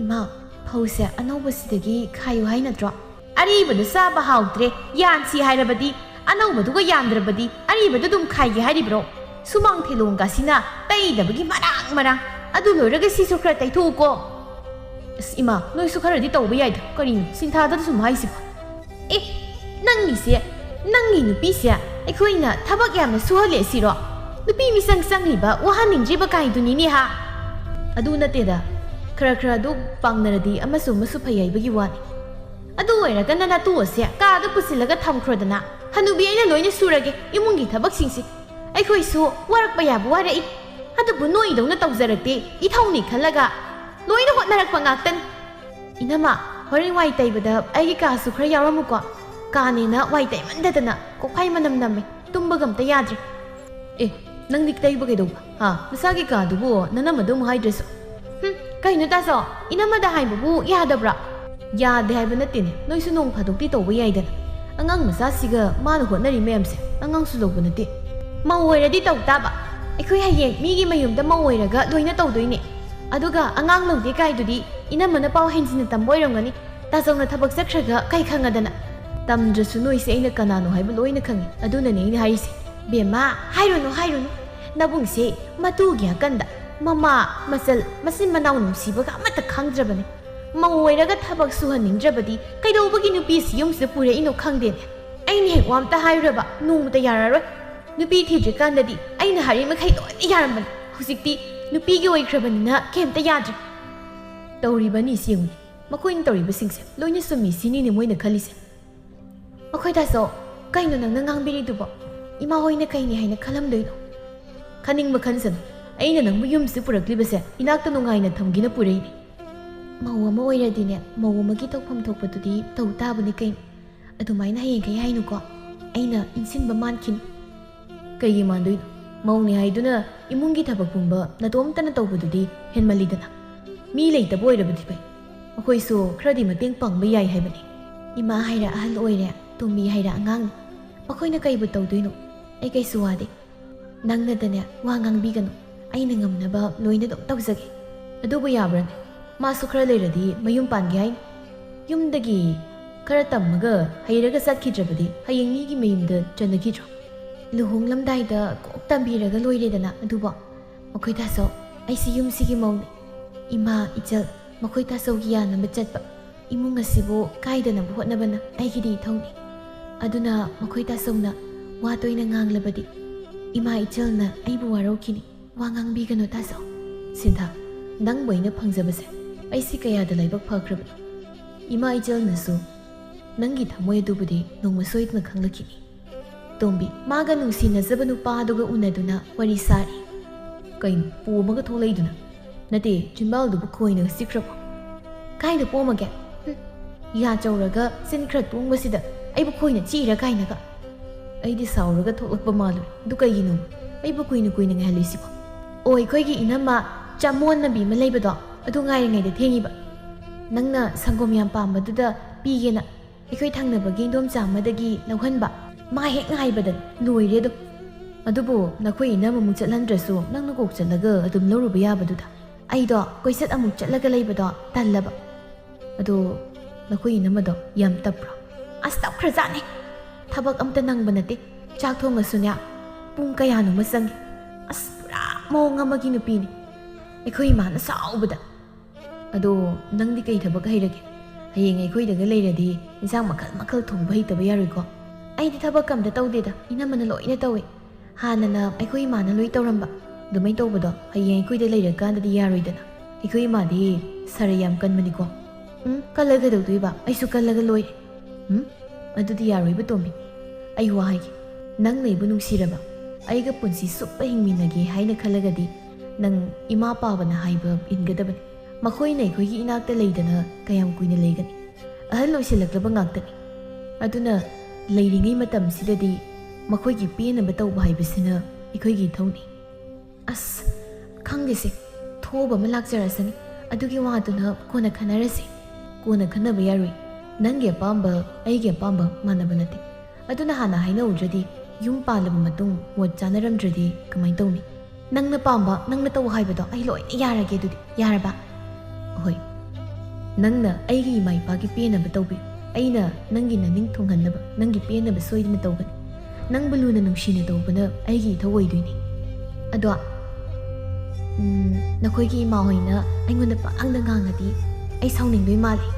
ꯏꯃꯥ, ꯐꯧꯁꯦ ꯑꯅꯧꯕꯁꯤꯗꯒꯤ ꯈꯥꯏꯌꯨ ꯍꯥꯏ ꯅꯠꯇ꯭ꯔꯣ? ꯑꯔꯤꯕꯗꯨ ꯆꯥꯕ ꯍꯥꯎꯇ꯭ꯔꯦ, ꯌꯥꯟꯁꯤ ꯍꯥꯏꯔꯕꯗꯤ, ꯑꯅꯧꯕꯗꯨꯒ ꯌꯥꯟꯗ꯭ꯔꯕꯗꯤ ꯑꯔꯤꯕꯗꯨ ꯑꯗꯨꯝ ꯈꯥꯏꯒꯦ ꯍꯥꯏꯔꯤꯕ꯭ꯔꯣ? ꯁꯨꯃꯥꯡ ꯊꯦꯂꯣꯡꯒꯁꯤꯅ ꯇꯩꯗꯕꯒꯤ ꯃꯔꯥꯡ ꯃꯔꯥꯡ꯫ ꯑꯗꯨ ꯂꯣꯏꯔꯒ ꯁꯤꯁꯨ ꯈꯔ ꯇꯩꯊꯣꯛꯎꯀꯣ꯫ ꯑꯁ ꯏꯃꯥ, ꯅꯣꯏꯁꯨ ꯈꯔꯗꯤ ꯇꯧꯕ ꯌꯥꯏꯗ꯫ ꯀꯔꯤꯅꯣ ꯁꯤꯟꯊꯥꯗ ꯁꯨꯝ ꯍꯥꯏꯁꯤꯕꯣ? ꯑꯦ, ꯅꯪꯒꯤꯁꯦ, ꯅꯪꯒꯤ ꯅꯨꯄꯤꯁꯦ ꯑꯩꯈꯣꯏꯅ ꯊꯕꯛ ꯌꯥꯝꯅ ꯁꯨꯍꯜꯂꯦ ꯁꯤꯔꯣ? ꯅꯨꯄꯤ ꯃꯤꯆꯪ ꯆꯪꯉꯤꯕ, ꯋꯥꯍꯟꯅꯤꯡꯗ꯭ꯔꯤꯕ ꯀꯥꯏꯗꯨꯅꯤꯅꯦ ꯍꯥ? ꯑꯗꯨ ꯅꯠꯇꯦꯗ, ꯈꯔ ꯈꯔ ꯑꯗꯨ ꯄꯥꯡꯅꯔꯗꯤ ꯑꯃꯁꯨ ꯑꯃꯁꯨ ꯐꯩ ꯍꯥꯏꯕꯒꯤ ꯋꯥꯅꯤ꯫ ꯑꯗꯨ ꯑꯣꯏꯔꯒꯅ ꯅꯇꯨ ꯑꯁꯦ ꯀꯥꯗ ꯄꯨꯁꯤꯜꯂꯒ ꯊꯝꯈ꯭ꯔꯣꯗꯅ꯫ ꯍꯅꯨꯕꯤ ꯑꯩꯅ ꯂꯣꯏꯅ ꯁꯨꯔꯒꯦ, ꯏꯃꯨꯡꯒꯤ ꯊꯕꯛꯁꯤꯡꯁꯤ꯫ ꯑꯩꯈꯣꯏꯁꯨ ꯋꯥꯔꯛꯄ ꯌꯥꯕ ꯋꯥꯔꯛꯏ꯫ ꯑꯗꯨꯕꯨ ꯅꯣꯏꯗꯧꯅ ꯇꯧꯖꯔꯛꯇꯦ, ꯏꯊꯧꯅꯤ ꯈꯜꯂꯒ ꯂꯣꯏꯅ ꯍꯣꯠꯅꯔꯛꯄ ꯉꯥꯛꯇꯅꯤ꯫ ꯏꯅꯝꯃ, ꯍꯣꯔꯦꯟ ꯋꯥꯏ ꯇꯩꯕꯗ ꯑꯩꯒꯤ ꯀꯥꯁꯨ ꯈꯔ ꯌꯥꯎꯔꯝꯃꯨꯀꯣ꯫ ꯀꯥꯅꯦꯅ ꯋꯥꯏ ꯇꯩꯃꯟꯗꯗꯅ ꯀꯣꯛꯐꯥꯏ ꯃꯅꯝ ꯅꯝꯃꯦ, ꯇꯨꯝꯕꯒ ꯑꯝꯇ ꯌꯥꯗ꯭ꯔꯦ꯫ ꯑꯦ, ꯅꯪꯗꯤ ꯇꯩꯕ ꯀꯩꯗꯧꯕ? ꯍꯥ? ꯅꯁꯥꯒꯤ ꯀꯥꯗꯨꯕꯨ ꯅꯅꯝꯃꯗ ꯑꯃꯨꯛ ꯍꯥꯏꯗ꯭ꯔꯁꯨ꯫ ꯍꯨꯝ, ꯀꯩꯅꯣ ꯇꯥꯆꯧ, ꯏꯅꯝꯃꯗ ꯍꯥꯏꯕꯕꯨ ꯌꯥꯗꯕ꯭ꯔꯥ? ꯌꯥꯗꯦ ꯍꯥꯏꯕ ꯅꯠꯇꯦꯅꯦ, ꯅꯣꯏꯁꯨ ꯅꯣꯡ ꯐꯥꯗꯣꯛꯇꯤ ꯇꯧꯕ ꯌꯥꯏꯗꯅ꯫ ꯑꯉꯥꯡ ꯃꯆꯥꯁꯤꯒ ꯃꯥꯅ ꯍꯣꯠꯅꯔꯤ ꯃꯌꯥꯝꯁꯦ ꯑꯉꯥꯡꯁꯨ ꯂꯧꯕ ꯅꯠꯇꯦ꯫ ꯃꯧ ꯑꯣꯏꯔꯗꯤ ꯇꯧ ꯇꯥꯕ꯫ ꯑꯩꯈꯣꯏ ꯍꯌꯦꯡ ꯃꯤꯒꯤ ꯃꯌꯨꯝꯗ ꯃꯧ ꯑꯣꯏꯔꯒ ꯂꯣꯏꯅ ꯇꯧꯗꯣꯏꯅꯦ꯫ ꯑꯗꯨꯒ ꯑꯉꯥꯡ ꯂꯧꯗꯦ ꯀꯥꯏꯗꯨꯗꯤ ꯏꯅꯝꯃꯅ ꯄꯥꯎ ꯍꯦꯟꯖꯤꯟꯅ ꯇꯝꯕ ꯑꯣꯏꯔꯝꯒꯅꯤ꯫ ꯇꯥꯆꯧꯅ ꯊꯕꯛ ꯆꯠꯈ꯭ꯔꯒ ꯀꯩ ꯈꯪꯉꯗꯅ? ꯇꯝꯗ꯭ꯔꯁꯨ ꯅꯣꯏꯁꯦ ꯑꯩꯅ ꯀꯅꯥꯅꯣ ꯍꯥꯏꯕ ꯂꯣꯏꯅ ꯈꯪꯉꯤ꯫ ꯑꯗꯨꯅꯅꯦ ꯑꯩꯅ ꯍꯥꯏꯔꯤꯁꯦ꯫ ꯕꯦꯝꯃ, ꯍꯥꯏꯔꯨꯅꯨ, ꯍꯥꯏꯔꯨꯅꯨ꯫ ꯅꯕꯨꯡꯁꯦ ꯃꯇꯨꯒꯤ ꯑꯀꯟꯗ ꯃꯃꯥ, ꯃꯆꯜ, ꯃꯆꯤꯟ ꯃꯅꯥꯎ ꯅꯨꯡꯁꯤꯕꯒ ꯑꯃꯠꯇ ꯈꯪꯗ꯭ꯔꯕꯅꯤ꯫ ꯃꯧ ꯑꯣꯏꯔꯒ ꯊꯕꯛ ꯁꯨꯍꯟꯅꯤꯡꯗ꯭ꯔꯕꯗꯤ ꯀꯩꯗꯧꯕꯒꯤ ꯅꯨꯄꯤꯁꯤ ꯌꯨꯝꯁꯤꯗ ꯄꯨꯔꯛꯏꯅꯣ ꯈꯪꯗꯦꯅꯦ꯫ ꯑꯩꯅ ꯍꯦꯛ ꯋꯥ ꯑꯝꯇ ꯍꯥꯏꯔꯨꯔꯕ ꯅꯣꯡꯃꯇ ꯌꯥꯔꯔꯣꯏ꯫ ꯅꯨꯄꯤ ꯊꯤꯗ꯭ꯔꯤꯀꯥꯟꯗꯗꯤ ꯑꯩꯅ ꯍꯥꯏꯔꯤ ꯃꯈꯩ ꯂꯣꯏꯅ ꯌꯥꯔꯝꯕꯅꯤ꯫ ꯍꯧꯖꯤꯛꯇꯤ ꯅꯨꯄꯤꯒꯤ ꯑꯣꯏꯈ꯭ꯔꯕꯅꯤꯅ ꯀꯩꯝꯇ ꯌꯥꯗ꯭ꯔꯦ꯫ ꯇꯧꯔꯤꯕ ꯑꯅꯤꯁꯤ ꯌꯦꯡꯉꯨꯅꯦ, ꯃꯈꯣꯏꯅ ꯇꯧꯔꯤꯕꯁꯤꯡꯁꯦ ꯂꯣꯏꯅ ꯆꯨꯝꯃꯤ ꯁꯤꯅꯤꯅꯦ ꯃꯣꯏꯅ ꯈꯜꯂꯤꯁꯦ꯫ ꯃꯈꯣꯏ ꯇꯥꯆꯧ, ꯀꯩꯅꯣ ꯅꯪꯅ ꯉꯥꯡꯕꯤꯔꯤꯗꯨꯕꯣ? ꯏꯃꯥ ꯍꯣꯏꯅ ꯀꯩꯅꯤ ꯍꯥꯏꯅ ꯈꯜꯂꯝꯗꯣꯏꯅꯣ? ꯈꯟꯅꯤꯡꯕ ꯈꯟꯁꯅꯨ, ꯑꯩꯅ ꯅꯪꯕꯨ ꯌꯨꯝꯁꯤꯗ ꯄꯨꯔꯛꯂꯤꯕꯁꯦ ꯏꯅꯥꯛꯇ ꯅꯨꯡꯉꯥꯏꯅ ꯊꯝꯒꯦꯅ ꯄꯨꯔꯛꯏꯅꯦ꯫ ꯃꯧ ꯑꯃ ꯑꯣꯏꯔꯗꯤꯅꯦ, ꯃꯧ ꯑꯃꯒꯤ ꯇꯧꯐꯝ ꯊꯣꯛꯄꯗꯨꯗꯤ ꯇꯧ ꯇꯥꯕꯅꯤ ꯀꯩꯅꯣ꯫ ꯑꯗꯨꯃꯥꯏꯅ ꯍꯌꯦꯡꯈꯩ ꯍꯥꯏꯅꯨꯀꯣ, ꯑꯩꯅ ꯏꯟꯁꯤꯟꯕ ꯃꯥꯟꯈꯤꯅꯤ꯫ ꯀꯩꯒꯤ ꯃꯥꯟꯗꯣꯏꯅꯣ? ꯃꯧꯅꯤ ꯍꯥꯏꯗꯨꯅ ꯏꯃꯨꯡꯒꯤ ꯊꯕꯛ ꯄꯨꯝꯕ ꯅꯇꯣꯝꯇꯅ ꯇꯧꯕꯗꯨꯗꯤ ꯍꯦꯟꯃꯜꯂꯤꯗꯅ꯫ ꯃꯤ ꯂꯩꯇꯕ ꯑꯣꯏꯔꯕꯗꯤ ꯐꯩ, ꯃꯈꯣꯏꯁꯨ ꯈꯔꯗꯤ ꯃꯇꯦꯡ ꯄꯥꯡꯕ ꯌꯥꯏ ꯍꯥꯏꯕꯅꯤ꯫ ꯏꯃꯥ ꯍꯥꯏꯔ ꯑꯍꯜ ꯑꯣꯏꯔꯦ, ꯇꯣꯝꯕꯤ ꯍꯥꯏꯔ ꯑꯉꯥꯡꯅꯤ꯫ ꯃꯈꯣꯏꯅ ꯀꯩꯕꯨ ꯇꯧꯗꯣꯏꯅꯣ? ꯑꯩ ꯀꯩꯁꯨ ꯋꯥꯗꯦ꯫ ꯅꯪꯅꯗꯅꯦ ꯋꯥ ꯉꯥꯡꯕꯤꯒꯅꯨ꯫ ꯑꯩꯅ ꯉꯝꯅꯕ ꯂꯣꯏꯅ ꯑꯗꯨꯝ ꯇꯧꯖꯒꯦ꯫ ꯑꯗꯨꯕꯨ ꯌꯥꯕ꯭ꯔꯅꯦ? ꯃꯥꯁꯨ ꯈꯔ ꯂꯩꯔꯗꯤ ꯃꯌꯨꯝ ꯄꯥꯟꯒꯦ ꯍꯥꯏꯅꯤ꯫ ꯌꯨꯝꯗꯒꯤ ꯈꯔ ꯇꯝꯃꯒ ꯍꯩꯔꯒ ꯆꯠꯈꯤꯗ꯭ꯔꯕꯗꯤ ꯍꯌꯦꯡ ꯃꯤꯒꯤ ꯃꯌꯨꯝꯗ ꯆꯟꯅꯈꯤꯗ꯭ꯔꯣ? ꯂꯨꯍꯣꯡꯂꯝꯗꯥꯏꯗ ꯀꯣꯛ ꯇꯝꯕꯤꯔꯒ ꯂꯣꯏꯔꯦꯗꯅ ꯑꯗꯨꯕꯣ꯫ ꯃꯈꯣꯏ ꯇꯥꯆꯧ, ꯑꯩꯁꯤ ꯌꯨꯝꯁꯤꯒꯤ ꯃꯧꯅꯤ꯫ ꯏꯃꯥ, ꯏꯆꯜ, ꯃꯈꯣꯏ ꯇꯥꯆꯧꯒꯤ ꯌꯥꯅꯕ ꯆꯠꯄ, ꯏꯃꯨꯡ ꯑꯁꯤꯕꯨ ꯀꯥꯏꯗꯅꯕ ꯍꯣꯠꯅꯕꯅ ꯑꯩꯒꯤꯗꯤ ꯏꯊꯧꯅꯤ꯫ ꯑꯗꯨꯅ ꯃꯈꯣꯏ ꯇꯥꯆꯧꯅ ꯋꯥ ꯇꯣꯏꯅ ꯉꯥꯡꯂꯕꯗꯤ ꯏꯃꯥ ꯏꯆꯜꯅ ꯑꯩꯕꯨ ꯋꯥꯔꯧꯈꯤꯅꯤ꯫ ꯋꯥ ꯉꯥꯡꯕꯤꯒꯅꯨ ꯇꯥꯆꯧ꯫ ꯁꯤꯟꯊ, ꯅꯪꯕꯨ ꯑꯩꯅ ꯐꯪꯖꯕꯁꯦ ꯑꯩꯁꯤ ꯀꯌꯥꯗ ꯂꯥꯏꯕꯛ ꯐꯈ꯭ꯔꯕꯅꯣ꯫ ꯏꯃꯥ ꯏꯆꯜꯅꯁꯨ ꯅꯪꯒꯤ ꯊꯃꯣꯏ ꯑꯗꯨꯕꯨꯗꯤ ꯅꯣꯡꯃ ꯁꯣꯏꯗꯅ ꯈꯪꯂꯛꯈꯤꯅꯤ꯫ ꯇꯣꯝꯕꯤ, ꯃꯥꯒ ꯅꯨꯡꯁꯤꯅꯖꯕ ꯅꯨꯄꯥꯗꯨꯒ ꯎꯅꯗꯨꯅ ꯋꯥꯔꯤ ꯁꯥꯔꯤ꯫ ꯀꯩꯅꯣ, ꯄꯣꯝꯃꯒ ꯊꯣꯛꯂꯛꯏꯗꯨꯅ? ꯅꯠꯇꯦ, ꯆꯤꯟꯕꯥꯜꯗꯨꯕꯨ ꯈꯣꯏꯅꯒ ꯆꯤꯛꯈ꯭ꯔꯕꯣ? ꯀꯥꯏꯗ ꯄꯣꯝꯃꯒꯦ? ꯍꯨꯝ, ꯌꯥ ꯆꯧꯔꯒ ꯆꯤꯟ ꯈꯔ ꯇꯣꯡꯕꯁꯤꯗ ꯑꯩꯕꯨ ꯈꯣꯏꯅ ꯆꯤꯛꯏꯔꯥ ꯀꯥꯏꯅꯒ꯫ ꯑꯩꯗꯤ ꯁꯥꯎꯔꯒ ꯊꯣꯛꯂꯛꯄ ꯃꯥꯜꯂꯨꯔꯦ꯫ ꯑꯗꯨ ꯀꯩꯒꯤꯅꯣ ꯑꯩꯕꯨ ꯀꯨꯏꯅ ꯀꯨꯏꯅ ꯉꯥꯏꯍꯜꯂꯤꯁꯤꯕꯣ? ꯑꯣ, ꯑꯩꯈꯣꯏꯒꯤ ꯏꯅꯝꯃ ꯆꯥꯃꯣꯟꯅꯕꯤ ꯑꯃ ꯂꯩꯕꯗꯣ, ꯑꯗꯨ ꯉꯥꯏꯔꯤꯉꯩꯗ ꯊꯦꯡꯉꯤꯕ꯫ ꯅꯪꯅ ꯁꯪꯒꯣꯝ ꯌꯥꯝ ꯄꯥꯝꯕꯗꯨꯗ ꯄꯤꯒꯦꯅ ꯑꯩꯈꯣꯏ ꯊꯪꯅꯕꯒꯤ ꯏꯟꯗꯣꯝꯆꯥ ꯑꯃꯗꯒꯤ ꯂꯧꯍꯟꯕ꯫ ꯃꯥ ꯍꯦꯛ ꯉꯥꯏꯕꯗ ꯂꯣꯏꯔꯦ ꯑꯗꯨꯝ꯫ ꯑꯗꯨꯕꯨ ꯅꯈꯣꯏ ꯏꯅꯝꯃ ꯑꯃꯨꯛ ꯆꯠꯍꯟꯗ꯭ꯔꯁꯨ ꯅꯪꯅ ꯀꯣꯛ ꯆꯠꯂꯒ ꯑꯗꯨꯝ ꯂꯧꯔꯨꯕ ꯌꯥꯕꯗꯨꯗ꯫ ꯑꯩꯗꯣ ꯀꯣꯏꯆꯠ ꯑꯃꯨꯛ ꯆꯠꯂꯒ ꯂꯩꯕꯗꯣ ꯇꯜꯂꯕ꯫ ꯑꯗꯣ ꯅꯈꯣꯏ ꯏꯅꯝꯃꯗꯣ ꯌꯥꯝ ꯇꯞꯄ꯭ꯔꯣ? ꯑꯁ, ꯇꯞꯈ꯭ꯔꯖꯥꯠꯅꯤ꯫ ꯊꯕꯛ ꯑꯝꯇ ꯅꯪꯕ ꯅꯠꯇꯦ꯫ ꯆꯥꯛ ꯊꯣꯡꯉꯁꯨꯅꯦ, ꯄꯨꯡ ꯀꯌꯥꯅꯣꯃ ꯆꯪꯉꯤ꯫ ꯑꯁ, ꯄꯨꯔꯥ ꯃꯑꯣꯡ ꯑꯃꯒꯤ ꯅꯨꯄꯤꯅꯤ꯫ ꯑꯩꯈꯣꯏ ꯏꯃꯥꯅ ꯁꯥꯎꯕꯗ꯫ ꯑꯗꯣ ꯅꯪꯗꯤ ꯀꯩ ꯊꯕꯛ ꯍꯩꯔꯒꯦ? ꯍꯌꯦꯡ ꯑꯩꯈꯣꯏꯗꯒ ꯂꯩꯔꯗꯤ ꯏꯟꯁꯥꯡ ꯃꯈꯜ ꯃꯈꯜ ꯊꯣꯡꯕ ꯍꯩꯇꯕ ꯌꯥꯔꯣꯏꯀꯣ꯫ ꯑꯩꯗꯤ ꯊꯕꯛ ꯑꯝꯇ ꯇꯧꯗꯦꯗ, ꯏꯅꯝꯃꯅ ꯂꯣꯏꯅ ꯇꯧꯏ꯫ ꯍꯥꯟꯅꯅ ꯑꯩꯈꯣꯏ ꯏꯃꯥꯅ ꯂꯣꯏ ꯇꯧꯔꯝꯕ꯫ ꯑꯗꯨꯃꯥꯏꯅ ꯇꯧꯕꯗꯣ ꯍꯌꯦꯡ ꯑꯩꯈꯣꯏꯗ ꯂꯩꯔꯀꯥꯟꯗꯗꯤ ꯌꯥꯔꯣꯏꯗꯅ꯫ ꯑꯩꯈꯣꯏ ꯏꯃꯥꯗꯤ ꯁꯔ ꯌꯥꯝ ꯀꯟꯕꯅꯤꯀꯣ꯫ ꯎꯝ, ꯀꯜꯂꯒ ꯀꯩꯗꯧꯗꯣꯏꯕ? ꯑꯩꯁꯨ ꯀꯜꯂꯒ ꯂꯣꯏꯔꯦ꯫ ꯎꯝ, ꯑꯗꯨꯗꯤ ꯌꯥꯔꯣꯏꯕ ꯇꯣꯝꯕꯤ꯫ ꯑꯩ ꯋꯥ ꯍꯥꯏꯒꯦ꯫ ꯅꯪꯅ ꯑꯩꯕꯨ ꯅꯨꯡꯁꯤꯔꯕ, ꯑꯩꯒ ꯄꯨꯟꯁꯤ ꯆꯨꯞꯄ ꯍꯤꯡꯃꯤꯟꯅꯒꯦ ꯍꯥꯏꯅ ꯈꯜꯂꯒꯗꯤ ꯅꯪ ꯏꯃꯥ ꯄꯥꯕꯅ ꯍꯥꯏꯕ ꯏꯟꯒꯗꯕꯅꯤ꯫ ꯃꯈꯣꯏꯅ ꯑꯩꯈꯣꯏꯒꯤ ꯏꯅꯥꯛꯇ ꯂꯩꯗꯅ ꯀꯌꯥꯝ ꯀꯨꯏꯅ ꯂꯩꯒꯅꯤ? ꯑꯍꯜ ꯑꯣꯏꯁꯤꯜꯂꯛꯂꯕ ꯉꯥꯛꯇꯅꯤ꯫ ꯑꯗꯨꯅ ꯂꯩꯔꯤꯉꯩ ꯃꯇꯝꯁꯤꯗꯗꯤ ꯃꯈꯣꯏꯒꯤ ꯄꯦꯟꯅꯕ ꯇꯧꯕ ꯍꯥꯏꯕꯁꯤꯅ ꯑꯩꯈꯣꯏꯒꯤ ꯏꯊꯧꯅꯤ꯫ ꯑꯁ, ꯈꯪꯗꯦꯁꯦ, ꯊꯣꯛꯑꯕ ꯑꯃ ꯂꯥꯛꯆꯔꯁꯅꯤ꯫ ꯑꯗꯨꯒꯤ ꯋꯥꯗꯨꯅ ꯀꯣꯟꯅ ꯈꯟꯅꯔꯁꯦ꯫ ꯀꯣꯟꯅ ꯈꯟꯅꯕ ꯌꯥꯔꯣꯏ꯫ ꯅꯪꯒꯤ ꯑꯄꯥꯝꯕ, ꯑꯩꯒꯤ ꯑꯄꯥꯝꯕ ꯃꯥꯟꯅꯕ ꯅꯠꯇꯦ꯫ ꯑꯗꯨꯅ ꯍꯥꯟꯅ ꯍꯥꯏꯅꯍꯧꯗ꯭ꯔꯗꯤ, ꯌꯨꯝ ꯄꯥꯜꯂꯕ ꯃꯇꯨꯡ ꯃꯣꯠ ꯆꯥꯅꯔꯝꯗ꯭ꯔꯗꯤ ꯀꯃꯥꯏꯅ ꯇꯧꯅꯤ? ꯅꯪꯅ ꯄꯥꯝꯕ, ꯅꯪꯅ ꯇꯧ ꯍꯥꯏꯕꯗꯣ ꯑꯩ ꯂꯣꯏꯅ ꯌꯥꯔꯒꯦ ꯑꯗꯨꯗꯤ꯫ ꯌꯥꯔꯕ? ꯍꯣꯏ꯫ ꯅꯪꯅ ꯑꯩꯒꯤ ꯏꯃꯥ ꯏꯄꯥꯒꯤ ꯄꯦꯟꯅꯕ ꯇꯧꯕꯤꯌꯨ꯫ ꯑꯩꯅ ꯅꯪꯒꯤ ꯅꯅꯤꯡ ꯊꯨꯡꯍꯟꯅꯕ, ꯅꯪꯒꯤ ꯄꯦꯟꯅꯕ ꯁꯣꯏꯗꯅ ꯇꯧꯒꯅꯤ꯫ ꯅꯪꯕꯨ ꯂꯨꯅ ꯅꯨꯡꯁꯤꯅ ꯇꯧꯕꯅ ꯑꯩꯒꯤ ꯏꯊꯧ ꯑꯣꯏꯗꯣꯏꯅꯤ꯫ ꯑꯗꯣ, ꯎꯝ, ꯅꯈꯣꯏꯒꯤ ꯏꯃꯥ ꯍꯣꯏꯅ ꯑꯩꯉꯣꯟꯗ ꯄꯪꯉꯥꯡꯗ ꯉꯥꯡꯉꯗꯤ ꯑꯩ ꯁꯥꯎꯅꯤꯡꯗꯣꯏ ꯃꯥꯜꯂꯤ꯫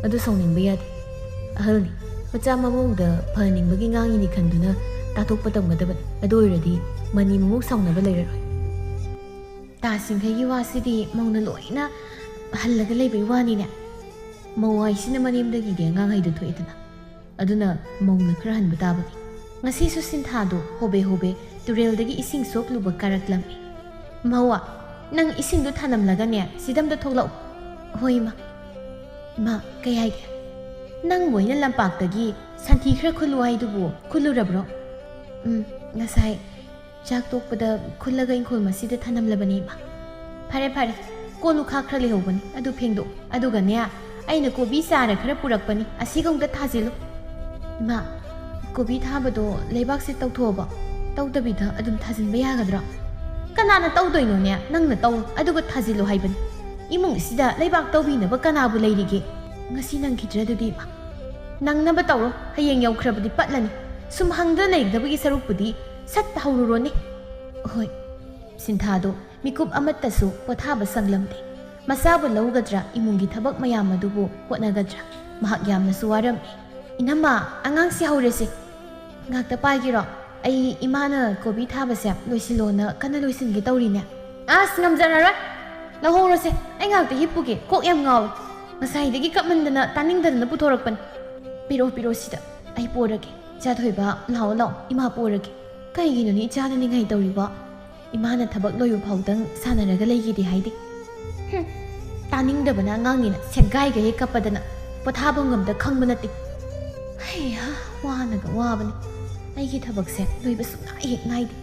ꯑꯗꯨ ꯁꯥꯎꯅꯤꯡꯕ ꯌꯥꯗꯦ꯫ ꯑꯍꯜꯅꯤ꯫ ꯃꯆꯥ ꯃꯃꯧꯗ ꯐꯍꯟꯅꯤꯡꯕꯒꯤ ꯉꯥꯡꯉꯤꯅꯤ ꯈꯟꯗꯨꯅ ꯇꯥꯊꯣꯛꯄ ꯇꯝꯒꯗꯕꯅꯤ꯫ ꯑꯗꯨ ꯑꯣꯏꯔꯗꯤ ꯃꯅꯤ ꯃꯃꯧ ꯁꯥꯎꯅꯕ ꯂꯩꯔꯔꯣꯏ꯫ ꯇꯥꯁꯤꯡꯈꯩꯒꯤ ꯋꯥꯁꯤꯗꯤ ꯃꯧꯅ ꯂꯣꯏꯅ ꯍꯜꯂꯒ ꯂꯩꯕꯩ ꯋꯥꯅꯤꯅꯦ꯫ ꯃꯧ ꯍꯥꯏꯁꯤꯅ ꯃꯅꯦꯝꯗꯒꯤꯗꯤ ꯑꯉꯥꯡ ꯍꯩꯗꯨ ꯊꯣꯛꯑꯦꯗꯅ꯫ ꯑꯗꯨꯅ ꯃꯧꯅ ꯈꯔ ꯍꯟꯕ ꯇꯥꯕꯅꯤ꯫ ꯉꯁꯤꯁꯨ ꯁꯤꯟꯊꯥꯗꯨ ꯍꯣꯕꯦ ꯍꯣꯕꯦ ꯇꯨꯔꯦꯜꯗꯒꯤ ꯏꯁꯤꯡ ꯁꯣꯛꯂꯨꯕ ꯀꯥꯔꯛꯂꯝꯃꯤ꯫ "ꯃꯧ, ꯅꯪ ꯏꯁꯤꯡꯗꯨ ꯊꯥꯅꯝꯂꯒꯅꯦ, ꯁꯤꯗꯝꯗ ꯊꯣꯛꯂꯛꯎ꯫" "ꯍꯣꯏ, ꯏꯃꯥ꯫" ꯏꯃꯥ, ꯀꯩ ꯍꯥꯏꯒꯦ? ꯅꯪꯕꯨ ꯑꯩꯅ ꯂꯝꯄꯥꯛꯇꯒꯤ ꯁꯟꯊꯤ ꯈꯔ ꯈꯨꯜꯂꯨ ꯍꯥꯏꯗꯨꯕꯨ ꯈꯨꯜꯂꯨꯔꯕ꯭ꯔꯣ? ꯎꯝ, ꯉꯁꯥꯏ ꯆꯥꯛ ꯇꯣꯛꯄꯗ ꯈꯨꯜꯂꯒ ꯏꯪꯈꯣꯜ ꯃꯁꯤꯗ ꯊꯅꯝꯂꯕꯅꯤ, ꯏꯃꯥ꯫ ꯐꯔꯦ, ꯐꯔꯦ, ꯀꯣꯜ ꯂꯨꯈꯥꯛ ꯈꯔ ꯂꯩꯍꯧꯕꯅꯤ, ꯑꯗꯨ ꯐꯦꯡꯗꯣꯛ꯫ ꯑꯗꯨꯒꯅꯦ, ꯑꯩꯅ ꯀꯣꯕꯤ ꯆꯥꯔ ꯈꯔ ꯄꯨꯔꯛꯄꯅꯤ, ꯑꯁꯤꯒ ꯑꯃꯨꯛꯇ ꯊꯥꯖꯤꯜꯂꯨ꯫ ꯏꯃꯥ, ꯀꯣꯕꯤ ꯊꯥꯕꯗꯣ ꯂꯩꯕꯥꯛꯁꯦ ꯇꯧꯊꯣꯛꯑꯕꯣ? ꯇꯧꯗꯕꯤꯗ ꯑꯗꯨꯝ ꯊꯥꯖꯤꯟꯕ ꯌꯥꯒꯗ꯭ꯔꯣ? ꯀꯅꯥꯅ ꯇꯧꯗꯣꯏꯅꯣꯅꯦ? ꯅꯪꯅ ꯇꯧ, ꯑꯗꯨꯒ ꯊꯥꯖꯤꯜꯂꯨ ꯍꯥꯏꯕꯅꯤ꯫ ꯏꯃꯨꯡꯁꯤꯗ ꯂꯩꯕꯥꯛ ꯇꯧꯕꯤꯅꯕ ꯀꯅꯥꯕꯨ ꯂꯩꯔꯤꯒꯦ? ꯉꯁꯤ ꯅꯪꯈꯤꯗ꯭ꯔꯗꯨꯗꯤ, ꯏꯃꯥ꯫ ꯅꯪꯅꯕ ꯇꯧꯔꯣ, ꯍꯌꯦꯡ ꯌꯧꯈ꯭ꯔꯕꯗꯤ ꯄꯠꯂꯅꯤ꯫ ꯁꯨꯝ ꯍꯪꯗꯨꯅ ꯂꯩꯒꯗꯕꯒꯤ ꯁꯔꯨꯛꯄꯨꯗꯤ ꯁꯠ ꯍꯧꯔꯨꯔꯣꯅꯦ꯫ ꯍꯣꯏ꯫ ꯁꯤꯟꯊꯥꯗꯨ ꯃꯤꯀꯨꯞ ꯑꯃꯠꯇꯁꯨ ꯄꯣꯊꯥꯕ ꯁꯪꯂꯝꯗꯦ꯫ ꯃꯆꯥꯕꯨ ꯂꯧꯒꯗ꯭ꯔꯥ, ꯏꯃꯨꯡꯒꯤ ꯊꯕꯛ ꯃꯌꯥꯝ ꯑꯗꯨꯕꯨ ꯍꯣꯠꯅꯒꯗ꯭ꯔꯥ? ꯃꯍꯥꯛ ꯌꯥꯝꯅꯁꯨ ꯋꯥꯔꯝꯃꯤ꯫ "ꯏꯅꯝꯃ, ꯑꯉꯥꯡꯁꯤ ꯍꯧꯔꯁꯤ꯫ ꯉꯥꯛꯇ ꯄꯥꯏꯒꯦꯔꯣ? ꯑꯩ ꯏꯃꯥꯅ ꯀꯣꯕꯤ ꯊꯥꯕꯁꯦ ꯂꯣꯏꯁꯤꯜꯂꯣꯅ ꯀꯟꯅ ꯂꯣꯏꯁꯤꯟꯒꯦ ꯇꯧꯔꯤꯅꯦ꯫" "ꯑꯁ, ꯉꯝꯖꯔꯔꯣꯏ꯫ ꯂꯧꯍꯧꯔꯁꯦ꯫ ꯑꯩ ꯉꯥꯛꯇ ꯍꯤꯞꯄꯨꯒꯦ꯫ ꯀꯣꯛ ꯌꯥꯝ ꯉꯥꯎꯋꯦ꯫ ꯉꯁꯥꯏꯗꯒꯤ ꯀꯞꯃꯟꯗꯅ ꯇꯥꯅꯤꯡꯗꯗꯅ ꯄꯨꯊꯣꯔꯛꯄꯅꯤ꯫" "ꯄꯤꯔꯛꯑꯣ, ꯄꯤꯔꯛꯑꯣ ꯁꯤꯗ꯫ ꯑꯩ ꯄꯣꯔꯒꯦ꯫ ꯏꯆꯥ ꯊꯣꯏꯕ, ꯂꯥꯛꯑꯣ, ꯂꯥꯛꯑꯣ꯫ ꯏꯃꯥ ꯄꯣꯔꯒꯦ꯫" "ꯀꯩꯒꯤꯅꯣꯅꯦ ꯏꯆꯥꯅ ꯅꯤꯡꯉꯥꯏ ꯇꯧꯔꯤꯕꯣ? ꯏꯃꯥꯅ ꯊꯕꯛ ꯂꯣꯏꯕ ꯐꯥꯎꯗꯪ ꯁꯥꯟꯅꯔꯒ ꯂꯩꯒꯦꯗꯤ ꯍꯥꯏꯗꯦ꯫" "ꯍꯨꯝ, ꯇꯥꯅꯤꯡꯗꯕꯅ ꯑꯉꯥꯡꯅꯤꯅ ꯁꯦꯒꯥꯏꯒ ꯍꯦꯛ ꯀꯞꯄꯗꯅ ꯄꯣꯊꯥꯐꯝ ꯑꯝꯇ ꯈꯪꯕ ꯅꯠꯇꯦ꯫ ꯍꯩꯍꯥ, ꯋꯥꯅꯒ ꯋꯥꯕꯅꯤ꯫ ꯑꯩꯒꯤ ꯊꯕꯛꯁꯦ ꯂꯣꯏꯕ ꯁꯨꯡꯅꯥꯏ ꯍꯦꯛ ꯅꯥꯏꯗꯦ꯫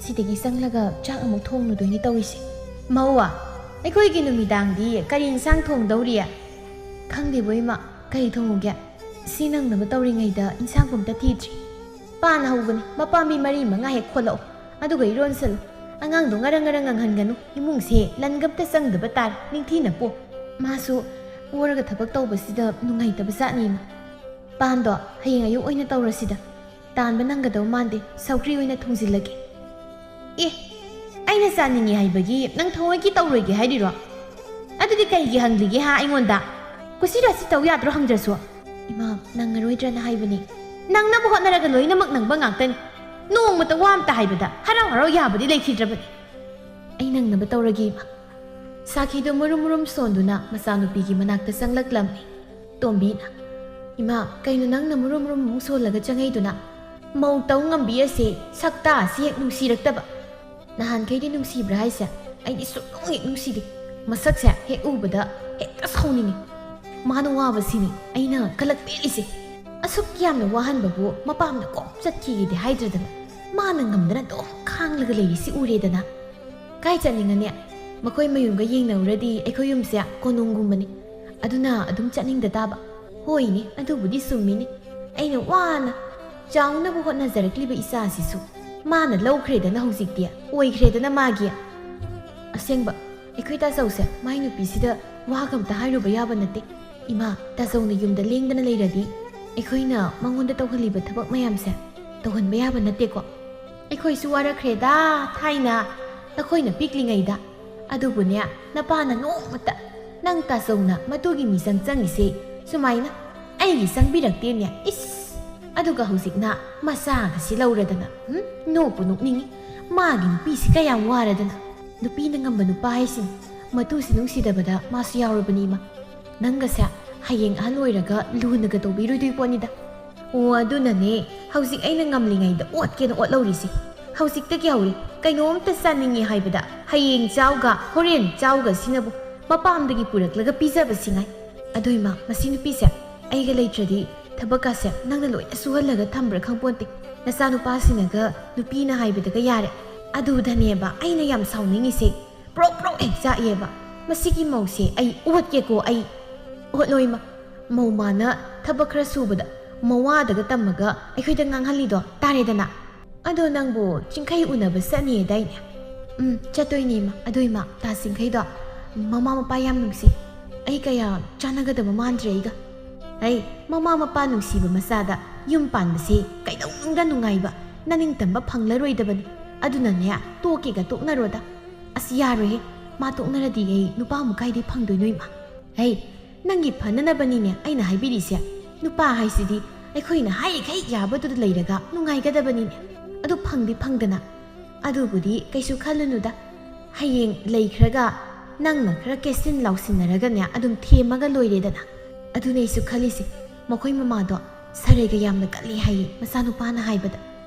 ꯁꯤꯗꯒꯤ ꯆꯪꯂꯒ ꯆꯥꯛ ꯑꯃꯨꯛ ꯊꯣꯡꯂꯨꯗꯣꯏꯅꯤ ꯇꯧꯔꯤꯁꯦ꯫" "ꯃꯧ, ꯑꯩꯈꯣꯏꯒꯤ ꯅꯨꯃꯤꯗꯥꯡꯗꯤ ꯀꯔꯤ ꯏꯟꯁꯥꯡ ꯊꯣꯡꯗꯧꯔꯤ?" "ꯈꯪꯗꯦꯕꯣ ꯏꯃꯥ, ꯀꯔꯤ ꯊꯣꯡꯉꯨꯒꯦ? ꯁꯤ ꯅꯪꯅꯕ ꯇꯧꯔꯤꯉꯩꯗ ꯏꯟꯁꯥꯡ ꯄꯨꯝꯇ ꯊꯤꯗ꯭ꯔꯤ꯫" "ꯄꯥꯟ ꯍꯧꯕꯅꯤ, ꯃꯄꯥꯝꯕꯤ ꯃꯔꯤ ꯃꯉꯥ ꯍꯦꯛ ꯈꯣꯠꯂꯛꯑꯣ, ꯑꯗꯨꯒ ꯏꯔꯣꯟꯁꯜꯂꯨ꯫ ꯑꯉꯥꯡꯗꯣ ꯉꯔꯪ ꯉꯔꯪ ꯉꯪꯍꯟꯒꯅꯨ, ꯏꯃꯨꯡꯁꯦ ꯂꯟꯒꯝꯇ ꯆꯪꯗꯕ ꯇꯥꯔꯦ, ꯅꯤꯡꯊꯤꯅ ꯄꯣ꯫ ꯃꯥꯁꯨ ꯄꯣꯔꯒ ꯊꯕꯛ ꯇꯧꯕꯁꯤꯗ ꯅꯨꯡꯉꯥꯏꯇꯕ ꯖꯥꯠꯅꯤꯅ꯫ ꯄꯥꯟꯗꯣ ꯍꯌꯦꯡ ꯑꯌꯨꯛ ꯑꯣꯏꯅ ꯇꯧꯔꯁꯤꯗ, ꯇꯥꯟꯕ ꯅꯪꯒꯗꯧ ꯃꯥꯟꯗꯦ, ꯁꯧꯒ꯭ꯔꯤ ꯑꯣꯏꯅ ꯊꯣꯡꯖꯤꯜꯂꯒꯦ꯫" "ꯑꯦ, ꯑꯩꯅ ꯆꯥꯅꯤꯡꯉꯤ ꯍꯥꯏꯕꯒꯤ ꯅꯪ ꯊꯑꯣꯏꯀꯤ ꯇꯧꯔꯣꯏꯒꯦ ꯍꯥꯏꯔꯤꯔꯣ? ꯑꯗꯨꯗꯤ ꯀꯩꯒꯤ ꯍꯪꯂꯤꯒꯦ ꯍꯥ ꯑꯩꯉꯣꯟꯗ? ꯀꯨꯁꯤ ꯔꯥꯁꯤ ꯇꯧ ꯌꯥꯗ꯭ꯔꯣ ꯍꯪꯗ꯭ꯔꯁꯨ?" "ꯏꯃꯥ, ꯅꯪꯉꯔꯣꯏꯗ꯭ꯔꯅ ꯍꯥꯏꯕꯅꯤ꯫" "ꯅꯪꯅꯕ ꯍꯣꯠꯅꯔꯒ ꯂꯣꯏꯅꯃꯛ ꯅꯪꯕ ꯉꯥꯛꯇꯅꯤ꯫ ꯅꯣꯡꯃꯇ ꯋꯥ ꯑꯝꯇ ꯍꯥꯏꯕꯗ ꯍꯔꯥꯎ ꯍꯔꯥꯎ ꯌꯥꯕꯗꯤ ꯂꯩꯈꯤꯗ꯭ꯔꯕꯅꯤ꯫" "ꯑꯩ ꯅꯪꯅꯕ ꯇꯧꯔꯒꯦ, ꯏꯃꯥ꯫" ꯁꯥꯈꯤꯗꯣ ꯃꯨꯔꯨꯝ ꯃꯨꯔꯨꯝ ꯁꯣꯟꯗꯨꯅ ꯃꯆꯥꯅꯨꯄꯤꯒꯤ ꯃꯅꯥꯛꯇ ꯆꯪꯂꯛꯂꯝꯃꯤ꯫ ꯇꯣꯝꯕꯤꯅ, "ꯏꯃꯥ, ꯀꯩꯅꯣ ꯅꯪꯅ ꯃꯨꯔꯨꯝ ꯃꯨꯔꯨꯝ ꯑꯃꯨꯛ ꯁꯣꯜꯂꯒ ꯆꯪꯉꯛꯏꯗꯨꯅ? ꯃꯧ ꯇꯧ ꯉꯝꯕꯤ ꯑꯁꯦ ꯁꯛꯇꯥ ꯑꯁꯤ ꯍꯦꯛ ꯅꯨꯡꯁꯤꯔꯛꯇꯕ꯫ ꯅꯍꯥꯟꯈꯩꯗꯤ ꯅꯨꯡꯁꯤꯕ꯭ꯔꯥ ꯍꯥꯏꯁꯦ? ꯑꯩꯗꯤ ꯁꯨꯛꯅꯨꯡ ꯍꯦꯛ ꯅꯨꯡꯁꯤꯗꯦ꯫ ꯃꯁꯛꯁꯦ ꯍꯦꯛ ꯎꯕꯗ ꯍꯦꯛꯇ ꯁꯥꯎꯅꯤꯡꯉꯤ꯫" ꯃꯥꯅ ꯋꯥꯕꯁꯤꯅꯤ ꯑꯩꯅ ꯀꯂꯛ ꯄꯦꯜꯂꯤꯁꯦ꯫ ꯑꯁꯨꯛ ꯌꯥꯝꯅ ꯋꯥꯍꯟꯕꯕꯨ ꯃꯄꯥꯝꯗ ꯀꯣꯛ ꯆꯠꯈꯤꯒꯦꯗꯤ ꯍꯥꯏꯗ꯭ꯔꯗꯅ, ꯃꯥꯅ ꯉꯝꯗꯅ ꯑꯗꯨꯝ ꯈꯥꯡꯂꯒ ꯂꯩꯔꯤꯁꯤ ꯎꯔꯦꯗꯅ꯫ ꯀꯥꯏ ꯆꯠꯅꯤꯡꯉꯅꯤ? ꯃꯈꯣꯏ ꯃꯌꯨꯝꯒ ꯌꯦꯡꯅꯧꯔꯗꯤ ꯑꯩꯈꯣꯏ ꯌꯨꯝꯁꯦ ꯀꯣꯅꯨꯡꯒꯨꯝꯕꯅꯤ꯫ ꯑꯗꯨꯅ ꯑꯗꯨꯝ ꯆꯠꯅꯤꯡꯗ ꯇꯥꯕ꯫ ꯍꯣꯏꯅꯦ, ꯑꯗꯨꯕꯨꯗꯤ ꯆꯨꯝꯃꯤꯅꯤ꯫ ꯑꯩꯅ ꯋꯥꯅ ꯆꯥꯎꯅꯕ ꯍꯣꯠꯅꯖꯔꯛꯂꯤꯕ ꯏꯆꯥꯁꯤꯁꯨ ꯃꯥꯅ ꯂꯧꯈ꯭ꯔꯦꯗꯅ, ꯍꯧꯖꯤꯛꯇꯤ ꯑꯣꯏꯈ꯭ꯔꯦꯗꯅ ꯃꯥꯒꯤ꯫ ꯑꯁꯦꯡꯕ, ꯑꯩꯈꯣꯏ ꯇꯥꯆꯧꯁꯦ ꯃꯥꯏ ꯅꯨꯄꯤꯁꯤꯗ ꯋꯥꯒ ꯑꯝꯇ ꯍꯥꯏꯔꯨꯕ ꯌꯥꯕ ꯅꯠꯇꯦ꯫ ꯏꯃꯥ, ꯇꯥꯆꯧꯅ ꯌꯨꯝꯗ ꯂꯦꯡꯗꯅ ꯂꯩꯔꯗꯤ ꯑꯩꯈꯣꯏꯅ ꯃꯉꯣꯟꯗ ꯇꯧꯍꯜꯂꯤꯕ ꯊꯕꯛ ꯃꯌꯥꯝꯁꯦ ꯇꯧꯍꯟꯕ ꯌꯥꯕ ꯅꯠꯇꯦꯀꯣ꯫ ꯑꯩꯈꯣꯏꯁꯨ ꯋꯥꯔꯛꯈ꯭ꯔꯦꯗ ꯊꯥꯏꯅ, ꯅꯈꯣꯏꯅ ꯄꯤꯛꯂꯤꯉꯩꯗ꯫ ꯑꯗꯨꯕꯨꯅꯦ, ꯅꯄꯥꯅ ꯅꯣꯡꯃꯇ ꯅꯪ ꯇꯥꯆꯧꯅ ꯃꯇꯨꯒꯤ ꯃꯤꯆꯪ ꯆꯪꯉꯤꯁꯦ ꯁꯨꯃꯥꯏꯅ ꯑꯩꯒꯤ ꯆꯪꯕꯤꯔꯛꯇꯦꯅꯦ꯫ ꯏꯁ! ꯑꯗꯨꯒ ꯍꯧꯖꯤꯛꯅ ꯃꯆꯥꯒꯁꯤ ꯂꯧꯔꯗꯅ, ꯍꯨꯝ? ꯅꯣꯛꯄꯨ ꯅꯣꯛꯅꯤꯡꯉꯤ꯫ ꯃꯥꯒꯤ ꯅꯨꯄꯤꯁꯤ ꯀꯌꯥꯝ ꯋꯥꯔꯗꯅ꯫ ꯅꯨꯄꯤꯅ ꯉꯝꯕ ꯅꯨꯄꯥ ꯍꯥꯏꯁꯤꯅꯤ꯫ ꯃꯇꯨꯁꯤ ꯅꯨꯡꯁꯤꯗꯕꯗ ꯃꯥꯁꯨ ꯌꯥꯎꯔꯕꯅꯤ ꯏꯃꯥ꯫ ꯅꯪꯒꯁꯦ ꯍꯌꯦꯡ ꯑꯍꯜ ꯑꯣꯏꯔꯒ ꯂꯨꯅꯒ ꯇꯧꯕꯤꯔꯣꯏꯗꯣꯏ ꯄꯣꯠꯅꯤꯗ꯫ ꯑꯣ, ꯑꯗꯨꯅꯅꯦ ꯍꯧꯖꯤꯛ ꯑꯩꯅ ꯉꯝꯂꯤꯉꯩꯗ ꯑꯣꯠꯀꯦꯅ ꯑꯣꯠꯍꯧꯔꯤꯁꯦ꯫ ꯍꯧꯖꯤꯛꯇꯒꯤ ꯍꯧꯔꯦ꯫ ꯀꯩꯅꯣꯝꯇ ꯆꯥꯅꯤꯡꯉꯦ ꯍꯥꯏꯕꯗ ꯍꯌꯦꯡ ꯆꯥꯎꯒ ꯍꯣꯔꯦꯟ ꯆꯥꯎꯒ ꯁꯤꯅꯕꯨ ꯃꯄꯥꯝꯗꯒꯤ ꯄꯨꯔꯛꯂꯒ ꯄꯤꯖꯕꯁꯤ ꯉꯥꯏ꯫ ꯑꯗꯣ ꯏꯃꯥ, ꯃꯁꯤ ꯅꯨꯄꯤꯁꯦ ꯑꯩꯒ ꯂꯩꯇ꯭ꯔꯗꯤ ꯊꯕꯛꯀꯥꯁꯦ ꯅꯪꯅ ꯂꯣꯏꯅ ꯁꯨꯍꯜꯂꯒ ꯊꯝꯕ꯭ꯔꯥ ꯈꯪꯄꯣꯟꯇꯦ꯫ ꯅꯆꯥꯅꯨꯄꯥꯁꯤꯅꯒ ꯅꯨꯄꯤꯅ ꯍꯥꯏꯕꯗꯒ ꯌꯥꯔꯦ꯫ ꯑꯗꯨꯗꯅꯦꯕ ꯑꯩꯅ ꯌꯥꯝ ꯁꯥꯎꯅꯤꯡꯉꯤꯁꯦ꯫ ꯄ꯭ꯔꯣꯛ ꯄ꯭ꯔꯣꯛ ꯍꯦꯛ ꯆꯥꯛꯑꯦꯕ꯫ ꯃꯁꯤꯒꯤ ꯃꯧꯁꯦ ꯑꯩ ꯑꯣꯠꯀꯦꯀꯣ, ꯑꯩ꯫ ꯑꯣꯠꯂꯣ ꯏꯃꯥ꯫ ꯃꯧ ꯃꯥꯅ ꯊꯕꯛ ꯈꯔ ꯁꯨꯕꯗ ꯃꯋꯥꯗꯒ ꯇꯝꯃꯒ ꯑꯩꯈꯣꯏꯗ ꯉꯥꯡꯍꯜꯂꯤꯗꯣ ꯇꯥꯔꯦꯗꯅ꯫ ꯑꯗꯣ ꯅꯪꯕꯨ ꯆꯤꯡꯈꯩ ꯎꯅꯕ ꯆꯠꯅꯤꯗꯥꯏꯅꯦ? ꯎꯝ, ꯆꯠꯇꯣꯏꯅꯦ ꯏꯃꯥ꯫ ꯑꯗꯣ ꯏꯃꯥ, ꯇꯥ ꯆꯤꯡꯈꯩꯗꯣ ꯃꯃꯥ ꯃꯄꯥ ꯌꯥꯝ ꯅꯨꯡꯁꯤ꯫ ꯑꯩ ꯀꯌꯥ ꯆꯥꯟꯅꯒꯗꯕ ꯃꯥꯟꯗ꯭ꯔꯦ ꯑꯩꯒ꯫ ꯑꯩ, ꯃꯃꯥ ꯃꯄꯥ ꯅꯨꯡꯁꯤꯕ ꯃꯆꯥꯗ ꯌꯨꯝ ꯄꯥꯟꯕꯁꯤ ꯀꯩꯗꯧꯅꯨꯡꯗ ꯅꯨꯡꯉꯥꯏꯕ, ꯅꯅꯤꯡꯇꯝꯕ ꯐꯪꯂꯔꯣꯏꯗꯕꯅꯤ꯫ ꯑꯗꯨꯅꯅꯦ, ꯇꯣꯛꯀꯦꯒ ꯇꯣꯛꯅꯔꯣꯗ꯫ ꯑꯁ, ꯌꯥꯔꯣꯏꯍꯦ꯫ ꯃꯥ ꯇꯣꯛꯅꯔꯗꯤ ꯑꯩ ꯅꯨꯄꯥ ꯑꯃꯨꯛ ꯀꯥꯏꯗꯩ ꯐꯪꯗꯣꯏꯅꯣ ꯏꯃꯥ? ꯍꯩ, ꯅꯪꯒꯤ ꯐꯅꯅꯕꯅꯤꯅꯦ ꯑꯩꯅ ꯍꯥꯏꯕꯤꯔꯤꯁꯦ꯫ ꯅꯨꯄꯥ ꯍꯥꯏꯁꯤꯗꯤ ꯑꯩꯈꯣꯏꯅ ꯍꯥꯏꯔꯤꯈꯩ ꯌꯥꯕꯗꯨꯗ ꯂꯩꯔꯒ ꯅꯨꯡꯉꯥꯏꯒꯗꯕꯅꯤꯅꯦ꯫ ꯑꯗꯨ ꯐꯪꯗꯤ ꯐꯪꯗꯅ꯫ ꯑꯗꯨꯕꯨꯗꯤ ꯀꯩꯁꯨ ꯈꯜꯂꯨꯅꯨꯗ꯫ ꯍꯌꯦꯡ ꯂꯩꯈ꯭ꯔꯒ ꯅꯪꯅ ꯈꯔ ꯀꯦꯁꯤꯟ ꯂꯥꯎꯁꯤꯟꯅꯔꯒꯅꯦ ꯑꯗꯨꯝ ꯊꯦꯝꯃꯒ ꯂꯣꯏꯔꯦꯗꯅ꯫ ꯑꯗꯨꯅꯦ ꯑꯩꯁꯨ ꯈꯜꯂꯤꯁꯦ꯫ ꯃꯈꯣꯏ ꯃꯃꯥꯗꯣ ꯁꯔꯩꯒ ꯌꯥꯝꯅ ꯀꯜꯂꯤ ꯍꯥꯏꯌꯦ ꯃꯆꯥꯅꯨꯄꯥꯅ ꯍꯥꯏꯕꯗ꯫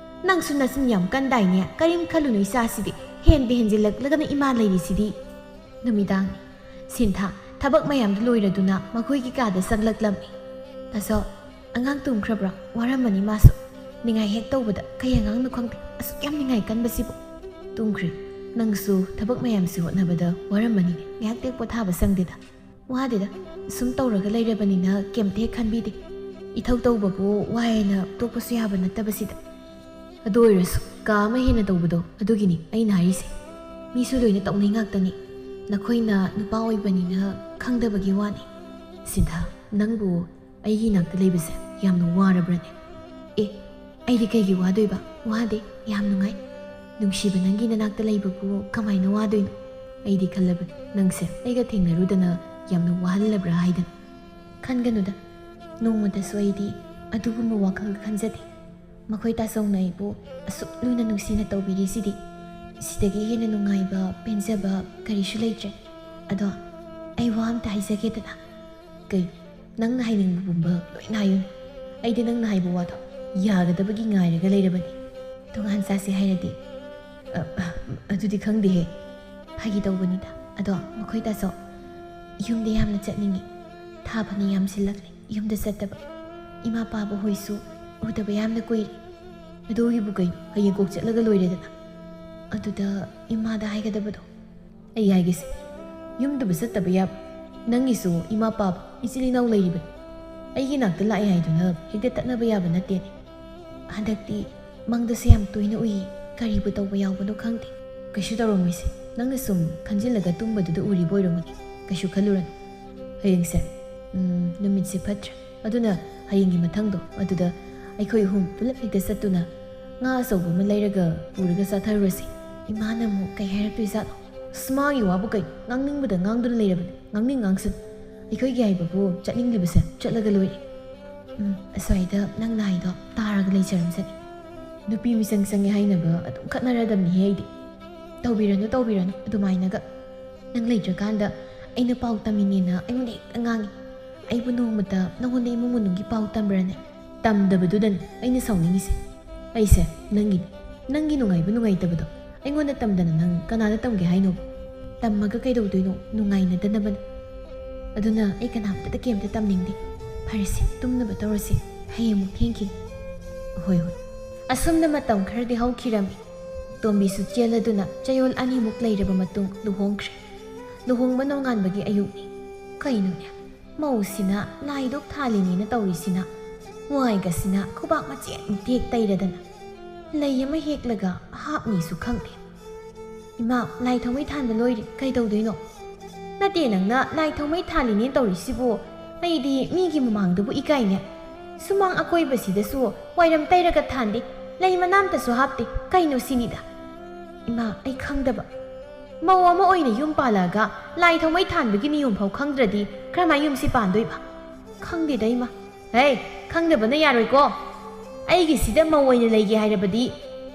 ꯅꯪꯁꯨ ꯅꯆꯤꯟ ꯌꯥꯝ ꯀꯟꯗꯥꯏꯅꯦ? ꯀꯔꯤꯝ ꯈꯜꯂꯨꯅꯨ ꯏꯆꯥꯁꯤꯗꯤ꯫ ꯍꯦꯟꯕ ꯍꯦꯟꯖꯤꯜꯂꯛꯂꯒꯅ ꯏꯃꯥ ꯂꯩꯔꯤꯁꯤꯗꯤ꯫ ꯅꯨꯃꯤꯗꯥꯡꯅꯤ꯫ ꯁꯤꯟꯊꯥ, ꯊꯕꯛ ꯃꯌꯥꯝꯗꯨ ꯂꯣꯏꯔꯗꯨꯅ ꯃꯈꯣꯏꯒꯤ ꯀꯥꯗ ꯆꯪꯂꯛꯂꯝꯃꯤ꯫ "ꯇꯥꯆꯧ, ꯑꯉꯥꯡ ꯇꯨꯝꯈ꯭ꯔꯕ꯭ꯔꯥ? ꯋꯥꯔꯝꯃꯅꯤ ꯃꯥꯁꯨ꯫ ꯅꯤꯡꯉꯥꯏ ꯍꯦꯛ ꯇꯧꯕꯗ ꯀꯩ ꯑꯉꯥꯡꯅꯣ ꯈꯪꯗꯦ, ꯑꯁꯨꯛ ꯌꯥꯝ ꯅꯤꯡꯉꯥꯏ ꯀꯟꯕꯁꯤꯕꯨ꯫" "ꯇꯨꯝꯈ꯭ꯔꯦ꯫ ꯅꯪꯁꯨ ꯊꯕꯛ ꯃꯌꯥꯝꯁꯤ ꯍꯣꯠꯅꯕꯗ ꯋꯥꯔꯝꯃꯅꯤꯅꯦ꯫ ꯉꯥꯏꯍꯥꯛ ꯇꯦꯛ ꯄꯣꯊꯥꯕ ꯁꯪꯗꯦꯗ꯫" "ꯋꯥꯗꯦꯗ, ꯁꯨꯝ ꯇꯧꯔꯒ ꯂꯩꯔꯕꯅꯤꯅ ꯀꯩꯝꯇ ꯍꯦꯛ ꯈꯟꯕꯤꯗꯦ꯫ ꯏꯊꯧ ꯇꯧꯕꯕꯨ ꯋꯥꯏꯅ ꯇꯣꯛꯄꯁꯨ ꯌꯥꯕ ꯅꯠꯇꯕꯁꯤꯗ꯫" "ꯑꯗꯨ ꯑꯣꯏꯔꯁꯨ ꯀꯥ ꯑꯃ ꯍꯦꯟꯅ ꯇꯧꯕꯗꯣ ꯑꯗꯨꯒꯤꯅꯤ ꯑꯩꯅ ꯍꯥꯏꯔꯤꯁꯦ꯫ ꯃꯤꯁꯨ ꯂꯣꯏꯅ ꯇꯧꯅꯩ ꯉꯥꯛꯇꯅꯤ꯫ ꯅꯈꯣꯏꯅ ꯅꯨꯄꯥ ꯑꯣꯏꯕꯅꯤꯅ ꯈꯪꯗꯕꯒꯤ ꯋꯥꯅꯤ꯫" "ꯁꯤꯟꯊ, ꯅꯪꯕꯨ ꯑꯩꯒꯤ ꯏꯅꯥꯛꯇ ꯂꯩꯕꯁꯦ ꯌꯥꯝꯅ ꯋꯥꯔꯕ꯭ꯔꯅꯦ?" "ꯑꯦ, ꯑꯩꯗꯤ ꯀꯩꯒꯤ ꯋꯥꯗꯣꯏꯕ? ꯋꯥꯗꯦ, ꯌꯥꯝ ꯅꯨꯡꯉꯥꯏ꯫ ꯅꯨꯡꯁꯤꯕ, ꯅꯪꯒꯤ ꯅꯅꯥꯛꯇ ꯂꯩꯕꯕꯨ ꯀꯃꯥꯏꯅ ꯋꯥꯗꯣꯏꯅꯣ? ꯑꯩꯗꯤ ꯈꯜꯂꯕꯅꯤ ꯅꯪꯁꯦ ꯑꯩꯒ ꯊꯦꯡꯅꯔꯨꯗꯅ ꯌꯥꯝꯅ ꯋꯥꯍꯜꯂꯕ꯭ꯔꯥ ꯍꯥꯏꯗꯅ꯫ ꯈꯟꯒꯅꯨꯗ, ꯅꯣꯡꯃꯇꯁꯨ ꯑꯩꯗꯤ ꯑꯗꯨꯒꯨꯝꯕ ꯋꯥꯈꯜ ꯈꯟꯖꯗꯦ꯫ ꯃꯈꯣꯏ ꯇꯥꯆꯧꯅ ꯑꯩꯕꯨ ꯑꯁꯨꯛ ꯂꯨꯅ ꯅꯨꯡꯁꯤꯅ ꯇꯧꯕꯤꯔꯤꯁꯤꯗꯤ ꯁꯤꯗꯒꯤ ꯍꯦꯟꯅ ꯅꯨꯡꯉꯥꯏꯕ, ꯄꯦꯟꯖꯕ ꯀꯔꯤꯁꯨ ꯂꯩꯇ꯭ꯔꯦ꯫ ꯑꯗꯣ ꯑꯩ ꯋꯥ ꯑꯝꯇ ꯍꯥꯏꯖꯒꯦꯗꯅ꯫" "ꯀꯩ? ꯅꯪꯅ ꯍꯥꯏꯅꯤꯡꯕ ꯄꯨꯝꯕ ꯂꯣꯏꯅ ꯍꯥꯏꯌꯨ꯫ ꯑꯩꯗꯤ ꯅꯪꯅ ꯍꯥꯏꯕ ꯋꯥꯗꯣ ꯌꯥꯒꯗꯕꯒꯤ ꯉꯥꯏꯔꯒ ꯂꯩꯔꯕꯅꯤ꯫ ꯇꯣꯉꯥꯟ ꯆꯥꯁꯤ ꯍꯥꯏꯔꯗꯤ꯫" "ꯑ, ꯑ, ꯑꯗꯨꯗꯤ ꯈꯪꯗꯦꯍꯦ꯫" "ꯐꯥꯒꯤ ꯇꯧꯕꯅꯤꯗ꯫ ꯑꯗꯣ ꯃꯈꯣꯏ ꯇꯥꯆꯧ ꯌꯨꯝꯗ ꯌꯥꯝꯅ ꯆꯠꯅꯤꯡꯉꯤ꯫ ꯊꯥ ꯐꯅ ꯌꯥꯝꯁꯤꯜꯂꯛꯂꯦ ꯌꯨꯝꯗ ꯆꯠꯇꯕ꯫ ꯏꯃꯥ ꯄꯥꯕ ꯍꯣꯏꯁꯨ ꯎꯗꯕ ꯌꯥꯝꯅ ꯀꯨꯏꯔꯦ꯫" "ꯑꯗꯨꯒꯤꯕꯨ ꯀꯩꯅꯣ, ꯍꯌꯦꯡ ꯀꯣꯛ ꯆꯠꯂꯒ ꯂꯣꯏꯔꯦꯗꯅ꯫ ꯑꯗꯨꯗ ꯏꯃꯥꯗ ꯍꯥꯏꯒꯗꯕꯗꯣ꯫" "ꯑꯩ ꯍꯥꯏꯒꯦꯁꯦ, ꯌꯨꯝꯗꯕꯨ ꯆꯠꯇꯕ ꯌꯥꯕ? ꯅꯪꯒꯤꯁꯨ ꯏꯃꯥ ꯄꯥꯕ, ꯏꯆꯤꯜ ꯏꯅꯥꯎ ꯂꯩꯔꯤꯕꯅꯤ꯫ ꯑꯩꯒꯤ ꯅꯥꯛꯇ ꯂꯥꯛꯑꯦ ꯍꯥꯏꯗꯨꯅ ꯍꯦꯛꯇ ꯇꯠꯅꯕ ꯌꯥꯕ ꯅꯠꯇꯦꯅꯦ꯫ ꯍꯟꯗꯛꯇꯤ ꯃꯪꯗꯁꯨ ꯌꯥꯝ ꯇꯣꯏꯅ ꯎꯏ꯫ ꯀꯔꯤꯕꯨ ꯇꯧꯕ ꯌꯥꯎꯕꯅꯣ ꯈꯪꯗꯦ꯫" "ꯀꯩꯁꯨ ꯇꯧꯔꯝꯃꯣꯏꯁꯦ꯫ ꯅꯪꯅ ꯁꯨꯝ ꯈꯟꯖꯤꯜꯂꯒ ꯇꯨꯝꯕꯗꯨꯗ ꯎꯔꯤꯕ ꯑꯣꯏꯔꯝꯒꯅꯤ꯫ ꯀꯩꯁꯨ ꯈꯜꯂꯨꯔꯅꯨ꯫ ꯍꯌꯦꯡꯁꯦ, ꯎꯝ, ꯅꯨꯃꯤꯠꯁꯦ ꯐꯠꯇ꯭ꯔꯦ꯫ ꯑꯗꯨꯅ ꯍꯌꯦꯡꯒꯤ ꯃꯊꯪꯗꯣ ꯑꯗꯨꯗ ꯑꯩꯈꯣꯏ ꯑꯍꯨꯝ ꯄꯨꯂꯞ ꯍꯦꯛꯇ ꯆꯠꯇꯨꯅ ꯉꯥ ꯑꯆꯧꯕ ꯑꯃ ꯂꯩꯔꯒ ꯄꯨꯔꯒ ꯆꯥꯊꯔꯨꯔꯁꯤ꯫" "ꯏꯃꯥꯅ ꯑꯃꯨꯛ ꯀꯩ ꯍꯥꯏꯔꯛꯇꯣꯏꯖꯥꯠꯅꯣ?" "ꯑꯁ, ꯃꯥꯒꯤ ꯋꯥꯕꯨ ꯀꯩꯅꯣ? ꯉꯥꯡꯅꯤꯡꯕꯗ ꯉꯥꯡꯗꯨꯅ ꯂꯩꯔꯕꯅꯤ꯫ ꯉꯥꯡꯅꯤꯡ ꯉꯥꯡꯁꯅꯨ꯫ ꯑꯩꯈꯣꯏꯒꯤ ꯍꯥꯏꯕꯕꯨ ꯆꯠꯅꯤꯡꯂꯤꯕꯁꯦ ꯆꯠꯂꯒ ꯂꯣꯏꯔꯦ꯫" "ꯎꯝ, ꯑꯁ꯭ꯋꯥꯏꯗ ꯅꯪꯅ ꯍꯥꯏꯗꯣ ꯇꯥꯔꯒ ꯂꯩꯖꯔꯝꯖꯅꯤ꯫" "ꯅꯨꯄꯤ ꯃꯤꯆꯪ ꯆꯪꯉꯦ ꯍꯥꯏꯅꯕ ꯑꯗꯨꯝ ꯈꯠꯅꯔꯗꯕꯅꯤꯍꯦ ꯑꯩꯗꯤ꯫" "ꯇꯧꯕꯤꯔꯅꯨ, ꯇꯧꯕꯤꯔꯅꯨ ꯑꯗꯨꯃꯥꯏꯅꯒ꯫ ꯅꯪ ꯂꯩꯇ꯭ꯔꯀꯥꯟꯗ ꯑꯩꯅ ꯄꯥꯎ ꯇꯝꯃꯤꯅꯦꯅ ꯑꯩꯉꯣꯟꯗ ꯍꯦꯛꯇ ꯉꯥꯡꯉꯤ꯫ ꯑꯩꯕꯨ ꯅꯣꯡꯃꯇ ꯅꯪꯉꯣꯟꯗ ꯏꯃꯨꯡ ꯃꯅꯨꯡꯒꯤ ꯄꯥꯎ ꯇꯝꯕ꯭ꯔꯅꯦ? ꯇꯝꯗꯕꯗꯨꯗꯅꯤ ꯑꯩꯅ ꯁꯥꯎꯅꯤꯡꯉꯤꯁꯦ꯫ ꯑꯩꯁꯦ ꯅꯪꯒꯤꯅꯤ꯫ ꯅꯪꯒꯤ ꯅꯨꯡꯉꯥꯏꯕ ꯅꯨꯡꯉꯥꯏꯇꯕꯗꯣ ꯑꯩꯉꯣꯟꯗ ꯇꯝꯗꯅ ꯅꯪ ꯀꯅꯥꯗ ꯇꯝꯒꯦ ꯍꯥꯏꯅꯣꯕ? ꯇꯝꯃꯒ ꯀꯩꯗꯧꯗꯣꯏꯅꯣ? ꯅꯨꯡꯉꯥꯏꯅꯗꯅꯕꯅꯤ꯫" ꯑꯗꯨꯅ ꯑꯩ ꯀꯅꯥꯝꯇꯗ ꯀꯩꯝꯇ ꯇꯝꯅꯤꯡꯗꯦ꯫ ꯐꯔꯦꯁꯦ, ꯇꯨꯝꯅꯕ ꯇꯧꯔꯁꯤ꯫ ꯍꯌꯦꯡ ꯑꯃꯨꯛ ꯊꯦꯡꯈꯤꯅꯤ꯫ ꯍꯣꯏ, ꯍꯣꯏ꯫ ꯑꯁꯨꯝꯅ ꯃꯇꯝ ꯈꯔꯗꯤ ꯍꯧꯈꯤꯔꯝꯃꯤ꯫ ꯇꯣꯝꯕꯤꯁꯨ ꯆꯦꯜꯂꯗꯨꯅ ꯆꯌꯣꯜ ꯑꯅꯤꯃꯨꯛ ꯂꯩꯔꯕ ꯃꯇꯨꯡ ꯂꯨꯍꯣꯡꯈ꯭ꯔꯦ꯫ ꯂꯨꯍꯣꯡꯕ ꯅꯣꯡꯉꯥꯟꯕꯒꯤ ꯑꯌꯨꯛꯅꯤ꯫ ꯀꯩꯅꯣꯅꯦ, ꯃꯧꯁꯤꯅ ꯂꯥꯏꯗꯣꯛ ꯊꯥꯜꯂꯤꯅꯦꯅ ꯇꯧꯔꯤꯁꯤꯅ, ꯋꯥꯏꯒꯁꯤꯅ ꯈꯨꯕꯥꯛ ꯃꯆꯦꯠꯃꯨꯛꯇꯤ ꯍꯦꯛ ꯇꯩꯔꯗꯅ꯫ ꯂꯩ ꯑꯃ ꯍꯦꯛꯂꯒ ꯍꯥꯞꯅꯤꯁꯨ ꯈꯪꯗꯦ꯫ "ꯏꯃꯥ, ꯂꯥꯏ ꯊꯥꯎꯃꯩ ꯊꯥꯟꯕ ꯂꯣꯏꯔꯦ, ꯀꯩꯗꯧꯗꯣꯏꯅꯣ?" "ꯅꯠꯇꯦ, ꯅꯪꯅ ꯂꯥꯏ ꯊꯥꯎꯃꯩ ꯊꯥꯜꯂꯤꯅꯦ ꯇꯧꯔꯤꯁꯤꯕꯨ, ꯑꯩꯗꯤ ꯃꯤꯒꯤ ꯃꯃꯥꯡꯗꯕꯨ ꯏꯀꯥꯏꯅꯦ꯫ ꯁꯨꯃꯥꯡ ꯑꯀꯣꯏꯕꯁꯤꯗꯁꯨ ꯋꯥꯏꯔꯝ ꯇꯩꯔꯒ ꯊꯥꯟꯗꯦ, ꯂꯩ ꯃꯅꯥ ꯑꯝꯇꯁꯨ ꯍꯥꯞꯇꯦ, ꯀꯩꯅꯣ ꯁꯤꯅꯤꯗ?" "ꯏꯃꯥ, ꯑꯩ ꯈꯪꯗꯕ꯫ ꯃꯧ ꯑꯃ ꯑꯣꯏꯅ ꯌꯨꯝ ꯄꯥꯜꯂꯛꯑꯒ ꯂꯥꯏ ꯊꯥꯎꯃꯩ ꯊꯥꯟꯕꯒꯤ ꯅꯤꯌꯣꯝ ꯐꯥꯎ ꯈꯪꯗ꯭ꯔꯗꯤ ꯀꯔꯝꯍꯥꯏꯅ ꯌꯨꯝꯁꯤ ꯄꯥꯟꯗꯣꯏꯕ?" "ꯈꯪꯗꯦꯗ ꯏꯃꯥ꯫" "ꯍꯦ, ꯈꯪꯗꯕꯅ ꯌꯥꯔꯣꯏꯀꯣ꯫ ꯑꯩꯒꯤꯁꯤꯗ ꯃꯧ ꯑꯣꯏꯅ ꯂꯩꯒꯦ ꯍꯥꯏꯔꯕꯗꯤ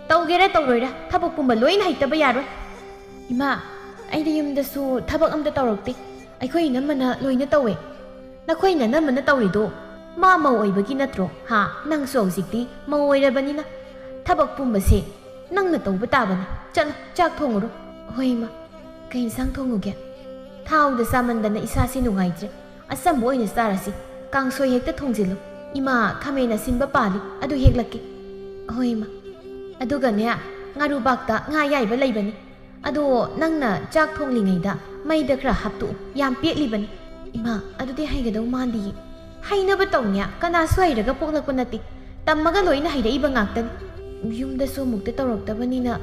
ꯇꯧꯒꯦꯔꯥ ꯇꯧꯔꯣꯏꯔꯥ ꯊꯕꯛ ꯄꯨꯝꯕ ꯂꯣꯏꯅ ꯍꯩꯇꯕ ꯌꯥꯔꯣꯏ꯫" "ꯏꯃꯥ, ꯑꯩꯗꯤ ꯌꯨꯝꯗꯁꯨ ꯊꯕꯛ ꯑꯝꯇ ꯇꯧꯔꯛꯇꯦ꯫ ꯑꯩꯈꯣꯏ ꯏꯅꯝꯃꯅ ꯂꯣꯏꯅ ꯇꯧꯋꯦ꯫" "ꯅꯈꯣꯏ ꯅꯅꯝꯃꯅ ꯇꯧꯔꯤꯗꯣ ꯃꯥ ꯃꯧ ꯑꯣꯏꯕꯒꯤ ꯅꯠꯇ꯭ꯔꯣ? ꯍꯥ? ꯅꯪꯁꯨ ꯍꯧꯖꯤꯛꯇꯤ ꯃꯧ ꯑꯣꯏꯔꯕꯅꯤꯅ ꯊꯕꯛ ꯄꯨꯝꯕꯁꯦ ꯅꯪꯅ ꯇꯧꯕ ꯇꯥꯕꯅꯤ꯫ ꯆꯠꯂꯣ, ꯆꯥꯛ ꯊꯣꯡꯉꯨꯔꯣ꯫" "ꯍꯣꯏ, ꯏꯃꯥ꯫ ꯀꯩ ꯏꯟꯁꯥꯡ ꯊꯣꯡꯉꯨꯒꯦ?" "ꯊꯥꯎꯗ ꯆꯥꯃꯟꯗꯅ ꯏꯁꯥꯁꯤ ꯅꯨꯡꯉꯥꯏꯇ꯭ꯔꯦ꯫ ꯑꯆꯝꯕ ꯑꯣꯏꯅ ꯆꯥꯔꯁꯤ꯫ ꯀꯥꯡꯁꯣꯏ ꯍꯦꯛꯇ ꯊꯣꯡꯖꯤꯜꯂꯨ꯫ ꯏꯃꯥ, ꯈꯥꯃꯦꯟ ꯑꯁꯤꯟꯕ ꯄꯥꯜꯂꯤ, ꯑꯗꯨ ꯍꯦꯛꯂꯛꯀꯦ꯫" "ꯍꯣꯏ, ꯏꯃꯥ꯫ ꯑꯗꯨꯒꯅꯦ, ꯉꯥꯔꯨꯕꯥꯛꯇ ꯉꯥ ꯑꯌꯥꯏꯕ ꯂꯩꯕꯅꯤ꯫ ꯑꯗꯣ ꯅꯪꯅ ꯆꯥꯛ ꯊꯣꯡꯂꯤꯉꯩꯗ ꯃꯩꯗ ꯈꯔ ꯍꯥꯞꯇꯣꯛꯎ, ꯌꯥꯝ ꯄꯦꯠꯂꯤꯕꯅꯤ꯫" "ꯏꯃꯥ, ꯑꯗꯨꯗꯤ ꯍꯩꯒꯗꯧ ꯃꯥꯟꯗꯤꯌꯦ꯫" "ꯍꯩꯅꯕ ꯇꯧꯅꯦ, ꯀꯅꯥꯁꯨ ꯍꯩꯔꯒ ꯄꯣꯛꯂꯛꯄ ꯅꯠꯇꯦ, ꯇꯝꯃꯒ ꯂꯣꯏꯅ ꯍꯩꯔꯛꯏꯕ ꯉꯥꯛꯇꯅꯤ꯫ ꯌꯨꯝꯗꯁꯨ ꯑꯃꯨꯛꯇ ꯇꯧꯔꯛꯇꯕꯅꯤꯅ꯫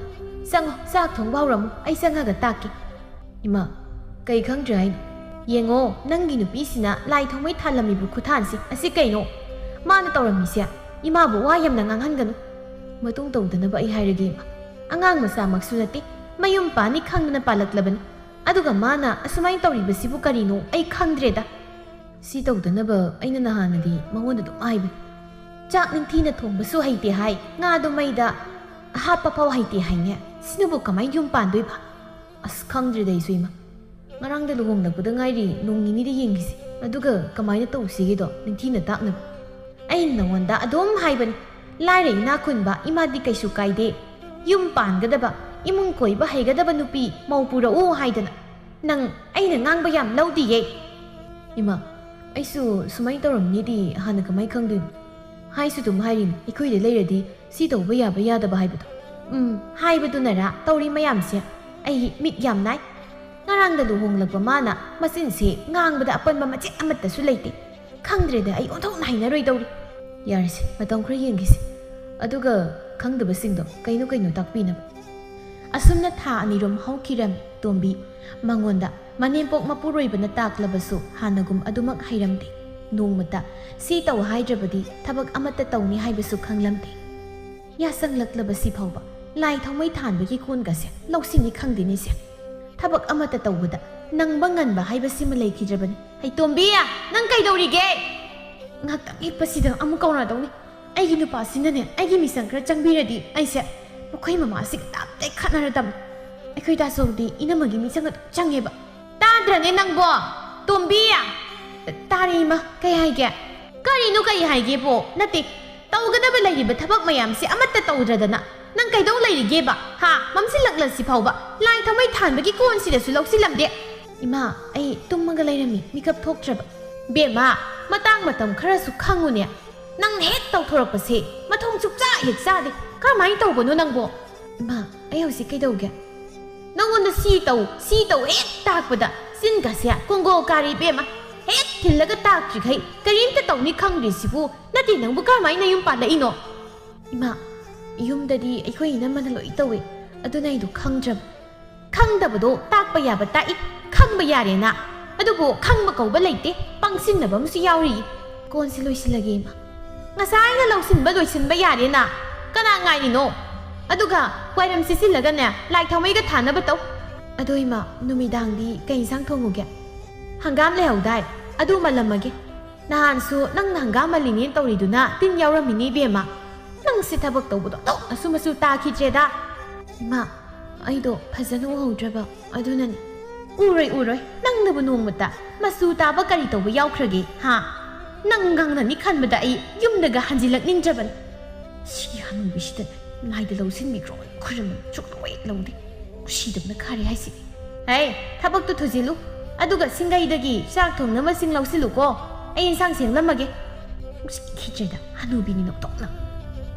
ꯆꯪꯉꯣ, ꯆꯥꯛ ꯊꯣꯡꯕ ꯍꯧꯔꯝꯃꯨ, ꯑꯩ ꯆꯪꯉꯒ ꯇꯥꯛꯀꯦ꯫" "ꯏꯃꯥ, ꯀꯩ ꯈꯪꯗ꯭ꯔꯦ ꯍꯥꯏꯅꯣ?" "ꯌꯦꯡꯉꯣ, ꯅꯪꯒꯤ ꯅꯨꯄꯤꯁꯤꯅ ꯂꯥꯏ ꯊꯥꯎꯃꯩ ꯊꯥꯜꯂꯝꯃꯤꯕ ꯈꯨꯊꯥꯟꯁꯤ, ꯑꯁꯤ ꯀꯩꯅꯣ? ꯃꯥꯅ ꯇꯧꯔꯝꯃꯤꯁꯦ ꯏꯃꯥꯕꯨ ꯋꯥ ꯌꯥꯝꯅ ꯉꯥꯡꯍꯟꯒꯅꯨ꯫" "ꯃꯇꯨꯡ ꯇꯧꯗꯅꯕ ꯑꯩ ꯍꯥꯏꯔꯒꯦ, ꯏꯃꯥ꯫ ꯑꯉꯥꯡ ꯃꯆꯥꯃꯛꯁꯨ ꯅꯠꯇꯦ, ꯃꯌꯨꯝ ꯄꯥꯟꯅꯤ ꯈꯪꯗꯅ ꯄꯥꯜꯂꯛꯂꯕꯅꯤ꯫ ꯑꯗꯨꯒ ꯃꯥꯅ ꯑꯁꯨꯃꯥꯏꯅ ꯇꯧꯔꯤꯕꯁꯤꯕꯨ ꯀꯔꯤꯅꯣ ꯑꯩ ꯈꯪꯗ꯭ꯔꯦꯗ꯫ ꯁꯤ ꯇꯧꯗꯅꯕ ꯑꯩꯅ ꯅꯍꯥꯟꯅꯗꯤ ꯃꯉꯣꯟꯗ ꯑꯗꯨꯝ ꯍꯥꯏꯕꯅꯤ꯫ ꯆꯥꯛ ꯅꯤꯡꯊꯤꯅ ꯊꯣꯡꯕꯁꯨ ꯍꯩꯇꯦ ꯍꯥꯏ, ꯉꯥꯗꯣ ꯃꯩꯗ ꯍꯥꯞꯄ ꯐꯥꯎ ꯍꯩꯇꯦ ꯍꯥꯏꯅꯦ꯫ ꯁꯤꯅꯕꯨ ꯀꯃꯥꯏꯅ ꯌꯨꯝ ꯄꯥꯟꯗꯣꯏꯕ? ꯑꯁ, ꯈꯪꯗ꯭ꯔꯦꯗ ꯑꯩꯁꯨ, ꯏꯃꯥ꯫ ꯉꯔꯥꯡꯗ ꯂꯨꯍꯣꯡꯂꯛꯄꯗ ꯉꯥꯏꯔꯤ, ꯅꯣꯡ ꯅꯤꯅꯤꯗ ꯌꯦꯡꯈꯤꯁꯤ꯫ ꯑꯗꯨꯒ ꯀꯃꯥꯏꯅ ꯇꯧꯁꯤꯒꯦꯗꯣ ꯅꯤꯡꯊꯤꯅ ꯇꯥꯛꯅꯕ꯫ ꯑꯩꯅ ꯅꯉꯣꯟꯗ ꯑꯗꯨꯝ ꯍꯥꯏꯕꯅꯤ, ꯂꯥꯏꯔ ꯏꯅꯥꯛ ꯈꯨꯟꯕ ꯏꯃꯥꯗꯤ ꯀꯩꯁꯨ ꯀꯥꯏꯗꯦ꯫ ꯌꯨꯝ ꯄꯥꯟꯒꯗꯕ, ꯏꯃꯨꯡ ꯀꯣꯏꯕ ꯍꯩꯒꯗꯕ ꯅꯨꯄꯤ ꯃꯧ ꯄꯨꯔꯛꯎ ꯍꯥꯏꯗꯅ꯫ ꯅꯪ ꯑꯩꯅ ꯉꯥꯡꯕ ꯌꯥꯝ ꯂꯧꯗꯤꯌꯦ꯫ ꯏꯃꯥ, ꯑꯩꯁꯨ ꯁꯨꯃꯥꯏꯅ ꯇꯧꯔꯝꯅꯤꯗꯤ ꯍꯥꯟꯅ ꯀꯃꯥꯏ ꯈꯪꯗꯣꯏꯅꯣ? ꯍꯥꯏꯁꯨ ꯑꯗꯨꯝ ꯍꯥꯏꯔꯤꯅꯤ, ꯑꯩꯈꯣꯏꯗ ꯂꯩꯔꯗꯤ ꯁꯤ ꯇꯧꯕ ꯌꯥꯕ ꯌꯥꯗꯕ ꯍꯥꯏꯕꯗꯣ꯫ ꯎꯝ, ꯍꯥꯏꯕꯗꯨꯅꯔꯥ ꯇꯧꯔꯤ ꯃꯌꯥꯝꯁꯦ? ꯑꯩ ꯃꯤꯠ ꯌꯥꯝ ꯅꯥꯏ꯫ ꯉꯔꯥꯡꯗ ꯂꯨꯍꯣꯡꯂꯛꯄ ꯃꯥꯅ ꯃꯆꯤꯟꯁꯦ ꯉꯥꯡꯕꯗ ꯑꯄꯟꯕ ꯃꯆꯦꯠ ꯑꯃꯠꯇꯁꯨ ꯂꯩꯇꯦ꯫ ꯈꯪꯗ꯭ꯔꯦꯗ, ꯑꯩ ꯑꯣꯟꯊꯣꯛꯅ ꯍꯩꯅꯔꯣꯏꯗꯧꯔꯤ꯫ ꯌꯥꯔꯦꯁꯦ, ꯃꯇꯝ ꯈꯔ ꯌꯦꯡꯈꯤꯁꯦ꯫ ꯑꯗꯨꯒ ꯈꯪꯗꯕꯁꯤꯡꯗꯣ ꯀꯩꯅꯣ ꯀꯩꯅꯣ ꯇꯥꯛꯄꯤꯅꯕ꯫ ꯑꯁꯨꯝꯅ ꯊꯥ ꯑꯅꯤꯔꯣꯝ ꯍꯧꯈꯤꯔꯝꯃꯤ꯫ ꯇꯣꯝꯕꯤ ꯃꯉꯣꯟꯗ ꯃꯅꯦꯝꯄꯣꯛ ꯃꯄꯨꯔꯣꯏꯕꯅ ꯇꯥꯛꯂꯕꯁꯨ ꯍꯥꯟꯅꯒꯨꯝ ꯑꯗꯨꯃꯛ ꯍꯩꯔꯝꯗꯦ꯫ ꯅꯣꯡꯃꯇ ꯁꯤ ꯇꯧ ꯍꯥꯏꯗ꯭ꯔꯕꯗꯤ ꯊꯕꯛ ꯑꯃꯠꯇ ꯇꯧꯅꯤ ꯍꯥꯏꯕꯁꯨ ꯈꯪꯂꯝꯗꯦ꯫ ꯌꯥꯁꯪꯂꯛꯂꯕꯁꯤ ꯐꯥꯎꯕ ꯂꯥꯏ ꯊꯥꯎꯃꯩ ꯊꯥꯟꯕꯒꯤ ꯀꯣꯟꯒꯁꯦ ꯂꯧꯁꯤꯡꯅꯤ ꯈꯪꯗꯦꯅꯦꯁꯦ꯫ ꯊꯕꯛ ꯑꯃꯠꯇ ꯇꯧꯕꯗ ꯅꯪꯕ ꯉꯟꯕ ꯍꯥꯏꯕꯁꯤꯃ ꯂꯩꯈꯤꯗ꯭ꯔꯕꯅꯤ꯫ ꯍꯩ ꯇꯣꯝꯕꯤ, ꯅꯪ ꯀꯩꯗꯧꯔꯤꯒꯦ? ꯉꯥꯏꯍꯥꯛꯇꯪ ꯍꯤꯞꯄꯁꯤꯗ ꯑꯃꯨꯛ ꯀꯧꯅꯗꯧꯅꯤ꯫ ꯑꯩꯒꯤ ꯅꯨꯄꯥꯁꯤꯅꯅꯦ, ꯑꯩꯒꯤ ꯃꯤꯆꯪ ꯈꯔ ꯆꯪꯕꯤꯔꯗꯤ ꯑꯩꯁꯦ ꯃꯈꯣꯏ ꯃꯃꯥꯁꯤꯒ ꯇꯥꯞꯇꯩ ꯈꯠꯅꯔꯗꯕꯅꯤ꯫ ꯑꯩꯈꯣꯏ ꯗꯥꯆꯧꯗꯤ ꯏꯅꯝꯃꯒꯤ ꯃꯤꯆꯪ ꯑꯗꯨꯝ ꯆꯪꯉꯦꯕ꯫ ꯇꯥꯗ꯭ꯔꯅꯦ ꯅꯪꯕꯣ? ꯇꯣꯝꯕꯤ! ꯇꯥꯔꯦ ꯏꯃꯥ, ꯀꯩ ꯍꯥꯏꯒꯦ? ꯀꯔꯤꯅꯣ ꯀꯩ ꯍꯥꯏꯒꯦꯕꯣ? ꯅꯠꯇꯦ, ꯇꯧꯒꯗꯕ ꯂꯩꯔꯤꯕ ꯊꯕꯛ ꯃꯌꯥꯝꯁꯦ ꯑꯃꯠꯇ ꯇꯧꯗ꯭ꯔꯗꯅ ꯅꯪ ꯀꯩꯗꯧ ꯂꯩꯔꯤꯒꯦꯕ? ꯍꯥ? ꯃꯝꯁꯤꯜꯂꯛꯂꯁꯤ ꯐꯥꯎꯕ ꯂꯥꯏ ꯊꯥꯎꯃꯩ ꯊꯥꯟꯕꯒꯤ ꯀꯣꯟꯁꯤꯗꯁꯨ ꯂꯧꯁꯤꯜꯂꯝꯗꯦ꯫ ꯏꯃꯥ, ꯑꯩ ꯇꯨꯝꯃꯒ ꯂꯩꯔꯝꯃꯤ, ꯃꯤꯀꯞ ꯊꯣꯛꯇ꯭ꯔꯕ꯫ ꯕꯦꯝꯃ, ꯃꯇꯥꯡ ꯃꯇꯝ ꯈꯔꯁꯨ ꯈꯪꯉꯨꯅꯦ꯫ ꯅꯪ ꯍꯦꯛ ꯇꯧꯊꯣꯔꯛꯄꯁꯦ ꯃꯊꯣꯡ ꯁꯨꯛꯆꯥ ꯍꯦꯛ ꯆꯥꯗꯦ꯫ ꯀꯔꯝꯍꯥꯏꯅ ꯇꯧꯕꯅꯣ ꯅꯪꯕꯣ? ꯏꯃꯥ, ꯑꯩ ꯍꯧꯖꯤꯛ ꯀꯩꯗꯧꯒꯦ? ꯅꯪꯉꯣꯟꯗ ꯁꯤ ꯇꯧ, ꯁꯤ ꯇꯧ ꯍꯦꯛ ꯇꯥꯛꯄꯗ ꯆꯤꯟꯒꯁꯦ ꯀꯣꯡꯒꯣ ꯀꯥꯔꯤ ꯏꯕꯦꯝꯃ꯫ ꯍꯦꯛ ꯊꯤꯜꯂꯒ ꯇꯥꯛꯇ꯭ꯔꯤꯈꯩ ꯀꯔꯤꯝꯇ ꯇꯧꯅꯤ ꯈꯪꯗ꯭ꯔꯤꯁꯤꯕꯨ꯫ ꯅꯠꯇꯦ, ꯅꯪꯕꯨ ꯀꯔꯝꯍꯥꯏꯅ ꯌꯨꯝ ꯄꯥꯜꯂꯛꯏꯅꯣ? ꯏꯃꯥ, ꯌꯨꯝꯗꯗꯤ ꯑꯩꯈꯣꯏ ꯏꯅꯝꯃꯅ ꯂꯣꯏ ꯇꯧꯏ, ꯑꯗꯨꯅ ꯑꯩꯗꯣ ꯈꯪꯗ꯭ꯔꯕ꯫ ꯈꯪꯗꯕꯗꯣ ꯇꯥꯛꯄ ꯌꯥꯕ ꯇꯥꯛꯏ, ꯈꯪꯕ ꯌꯥꯔꯦꯅ꯫ ꯑꯗꯨꯕꯨ ꯈꯪꯕ ꯀꯧꯕ ꯂꯩꯇꯦ, ꯄꯪꯁꯤꯟꯅꯕ ꯑꯃꯁꯨ ꯌꯥꯎꯔꯤ꯫ ꯀꯣꯟꯁꯤ ꯂꯣꯏꯁꯤꯜꯂꯒꯦ, ꯏꯃꯥ꯫ ꯉꯁꯥꯏꯅ ꯂꯧꯁꯤꯟꯕ ꯂꯣꯏꯁꯤꯟꯕ ꯌꯥꯔꯦꯅ꯫ ꯀꯅꯥ ꯉꯥꯏꯔꯤꯅꯣ? ꯑꯗꯨꯒ ꯋꯥꯏꯔꯝ ꯁꯤꯠꯆꯤꯜꯂꯒꯅꯦ, ꯂꯥꯏ ꯊꯥꯎꯃꯩꯒ ꯊꯥꯅꯕ ꯇꯧ꯫ ꯑꯗꯣ ꯏꯃꯥ, ꯅꯨꯃꯤꯗꯥꯡꯗꯤ ꯀꯩ ꯏꯟꯁꯥꯡ ꯊꯣꯡꯉꯨꯒꯦ? ꯍꯪꯒꯥꯝ ꯂꯩꯍꯧꯗꯥꯏ? ꯑꯗꯨ ꯃꯜꯂꯝꯃꯒꯦ꯫ ꯅꯍꯥꯟꯁꯨ ꯅꯪꯅ ꯍꯪꯒꯥꯝ ꯃꯜꯂꯤꯅꯦꯅ ꯇꯧꯔꯤꯗꯨꯅ ꯇꯤꯟ ꯌꯥꯎꯔꯝꯃꯤꯅꯦ, ꯏꯕꯦꯝꯃ꯫ ꯅꯪꯁꯦ ꯊꯕꯛ ꯇꯧꯕꯗꯣ ꯑꯣꯟꯊꯣꯛꯅꯁꯨ ꯃꯆꯨ ꯇꯥꯈꯤꯗ꯭ꯔꯦꯗ꯫ ꯏꯃꯥ, ꯑꯩꯗꯣ ꯐꯖꯅ ꯎꯍꯧꯗ꯭ꯔꯕ, ꯑꯗꯨꯅꯅꯤ꯫ ꯎꯔꯣꯏ, ꯎꯔꯣꯏ꯫ ꯅꯪꯅꯕꯨ ꯅꯣꯡꯃꯇ ꯃꯆꯨ ꯇꯥꯕ ꯀꯔꯤ ꯇꯧꯕ ꯌꯥꯎꯈ꯭ꯔꯒꯦ, ꯍꯥ? ꯅꯪ ꯉꯥꯡꯅꯅꯤ ꯈꯟꯕꯗ ꯑꯩ ꯌꯨꯝꯗꯒ ꯍꯟꯖꯤꯜꯂꯛꯅꯤꯡꯗ꯭ꯔꯕꯅꯤ꯫ ꯁꯤ ꯍꯅꯨꯕꯤꯁꯤꯗ ꯂꯥꯏꯗ ꯂꯧꯁꯤꯟꯕꯤꯈ꯭ꯔꯣ, ꯈꯨꯔꯨꯝꯕ ꯁꯨꯛꯂꯧ ꯍꯦꯛ ꯂꯧꯗꯦ꯫ ꯀꯨꯁꯤꯗꯧꯅ ꯈꯥꯔꯦ ꯍꯥꯏꯁꯤꯗꯤ꯫ ꯍꯦ, ꯊꯕꯛꯇꯨ ꯊꯨꯖꯤꯜꯂꯨ꯫ ꯑꯗꯨꯒ ꯁꯤꯡꯒꯩꯗꯒꯤ ꯆꯥꯛ ꯊꯣꯡꯅꯕꯁꯤꯡ ꯂꯧꯁꯤꯜꯂꯨꯀꯣ, ꯑꯩ ꯏꯟꯁꯥꯡ ꯁꯦꯝꯂꯝꯃꯒꯦ꯫ ꯎꯁꯤꯠꯈꯤꯗ꯭ꯔꯦꯗ ꯍꯅꯨꯕꯤꯅꯤ ꯅꯣꯛꯇꯣꯛꯅ꯫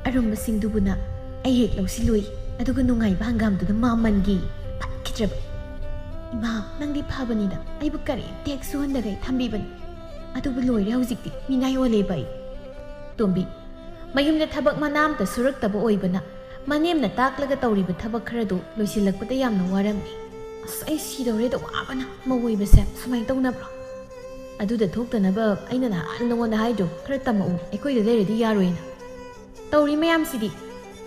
ꯑꯔꯨꯝꯕꯁꯤꯡꯗꯨꯕꯨꯅ ꯑꯩ ꯍꯦꯛ ꯂꯧꯁꯤꯜꯂꯨꯏ, ꯑꯗꯨꯒ ꯅꯨꯡꯉꯥꯏꯕ ꯍꯪꯒꯥꯝꯗꯨꯅ ꯃꯥꯃꯟꯒꯤ ꯐꯠꯈꯤꯗ꯭ꯔꯕ꯫ "ꯏꯃꯥ, ꯅꯪꯗꯤ ꯐꯕꯅꯤꯗ, ꯑꯩꯕꯨ ꯀꯔꯤꯝꯇ ꯍꯦꯛ ꯁꯨꯍꯟꯗꯈꯩ ꯊꯝꯕꯤꯕꯅꯤ꯫ ꯑꯗꯨꯕꯨ ꯂꯣꯏꯔꯦ ꯍꯧꯖꯤꯛꯇꯤ, ꯃꯤꯅꯥꯏ ꯑꯣꯜꯂꯦꯕ ꯑꯩ꯫" ꯇꯣꯝꯕꯤ, ꯃꯌꯨꯝꯗ ꯊꯕꯛ ꯃꯅꯥ ꯑꯝꯇ ꯁꯨꯔꯛꯇꯕ ꯑꯣꯏꯕꯅ, ꯃꯅꯦꯝꯅ ꯇꯥꯛꯂꯒ ꯇꯧꯔꯤꯕ ꯊꯕꯛ ꯈꯔꯗꯨ ꯂꯣꯏꯁꯤꯜꯂꯛꯄꯗ ꯌꯥꯝꯅ ꯋꯥꯔꯝꯃꯤ꯫ "ꯑꯁ, ꯑꯩ ꯁꯤꯗꯧꯔꯦꯗ ꯋꯥꯕꯅ, ꯃꯧ ꯑꯣꯏꯕꯁꯦ ꯁꯨꯃꯥꯏꯅ ꯇꯧꯅꯕ꯭ꯔꯣ? ꯑꯗꯨꯗ ꯊꯣꯛꯇꯅꯕ ꯑꯩꯅ ꯅꯍꯥꯟ ꯅꯉꯣꯟꯗ ꯍꯥꯏꯗ꯭ꯔꯣ, ꯈꯔ ꯇꯝꯃꯛꯎ, ꯑꯩꯈꯣꯏꯗ ꯂꯩꯔꯗꯤ ꯌꯥꯔꯣꯏꯅ꯫ ꯇꯧꯔꯤ ꯃꯌꯥꯝꯁꯤꯗꯤ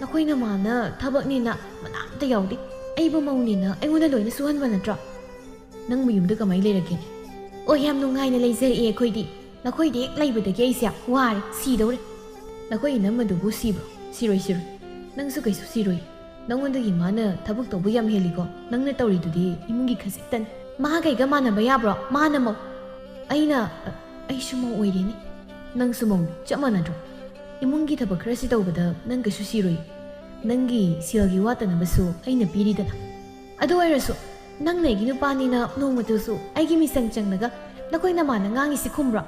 ꯅꯈꯣꯏ ꯅꯃꯥꯅ ꯊꯕꯛꯅꯦꯅ ꯃꯅꯥ ꯑꯝꯇ ꯌꯥꯎꯗꯦ꯫ ꯑꯩꯕꯨ ꯃꯧꯅꯦꯅ ꯑꯩꯉꯣꯟꯗ ꯂꯣꯏꯅ ꯁꯨꯍꯟꯕ ꯅꯠꯇ꯭ꯔꯣ? ꯅꯪꯕꯨ ꯌꯨꯝꯗ ꯀꯃꯥꯏꯅ ꯂꯩꯔꯛꯀꯦꯅꯦ?" "ꯑꯣ, ꯌꯥꯝ ꯅꯨꯡꯉꯥꯏꯅ ꯂꯩꯖꯔꯛꯑꯦ ꯑꯩꯈꯣꯏꯗꯤ꯫ ꯅꯈꯣꯏꯗ ꯍꯦꯛ ꯂꯩꯕꯗꯒꯤ ꯑꯩꯁꯦ ꯋꯥꯔꯦ, ꯁꯤꯗꯧꯔꯦ꯫" "ꯅꯈꯣꯏ ꯏꯅꯝꯃꯗꯨꯕꯨ ꯁꯤꯕ꯭ꯔꯣ?" "ꯁꯤꯔꯣꯏ, ꯁꯤꯔꯣꯏ꯫ ꯅꯪꯁꯨ ꯀꯩꯁꯨ ꯁꯤꯔꯣꯏ꯫ ꯅꯪꯉꯣꯟꯗꯒꯤ ꯃꯥꯅ ꯊꯕꯛ ꯇꯧꯕ ꯌꯥꯝ ꯍꯦꯜꯂꯤꯀꯣ꯫ ꯅꯪꯅ ꯇꯧꯔꯤꯗꯨꯗꯤ ꯏꯃꯨꯡꯒꯤ ꯈꯖꯤꯛꯇꯅꯤ꯫" "ꯃꯥ ꯀꯩꯒ ꯃꯥꯟꯅꯕ ꯌꯥꯕ꯭ꯔꯣ? ꯃꯥꯅ ꯃꯧ꯫" "ꯑꯩꯅ, ꯑꯩꯁꯨ ꯃꯧ ꯑꯣꯏꯔꯦꯅꯦ꯫" "ꯅꯪꯁꯨ ꯃꯧꯅꯤ, ꯆꯞ ꯃꯥꯟꯅꯗ꯭ꯔꯣ? ꯏꯃꯨꯡꯒꯤ ꯊꯕꯛ ꯈꯔꯁꯤ ꯇꯧꯕꯗ ꯅꯪ ꯀꯩꯁꯨ ꯁꯤꯔꯣꯏ꯫ ꯅꯪꯒꯤ ꯁꯦꯜꯒꯤ ꯋꯥꯠꯇꯅꯕꯁꯨ ꯑꯩꯅ ꯄꯤꯔꯤꯗꯅ꯫ ꯑꯗꯨ ꯑꯣꯏꯔꯁꯨ ꯅꯪꯅ ꯑꯩꯒꯤ ꯅꯨꯄꯥꯅꯤꯅ ꯅꯣꯡꯃꯇꯁꯨ ꯑꯩꯒꯤ ꯃꯤꯆꯪ ꯆꯪꯂꯒ ꯅꯈꯣꯏ ꯅꯃꯥꯅ ꯉꯥꯡꯉꯤꯁꯤ ꯈꯨꯝꯕ꯭ꯔꯣ?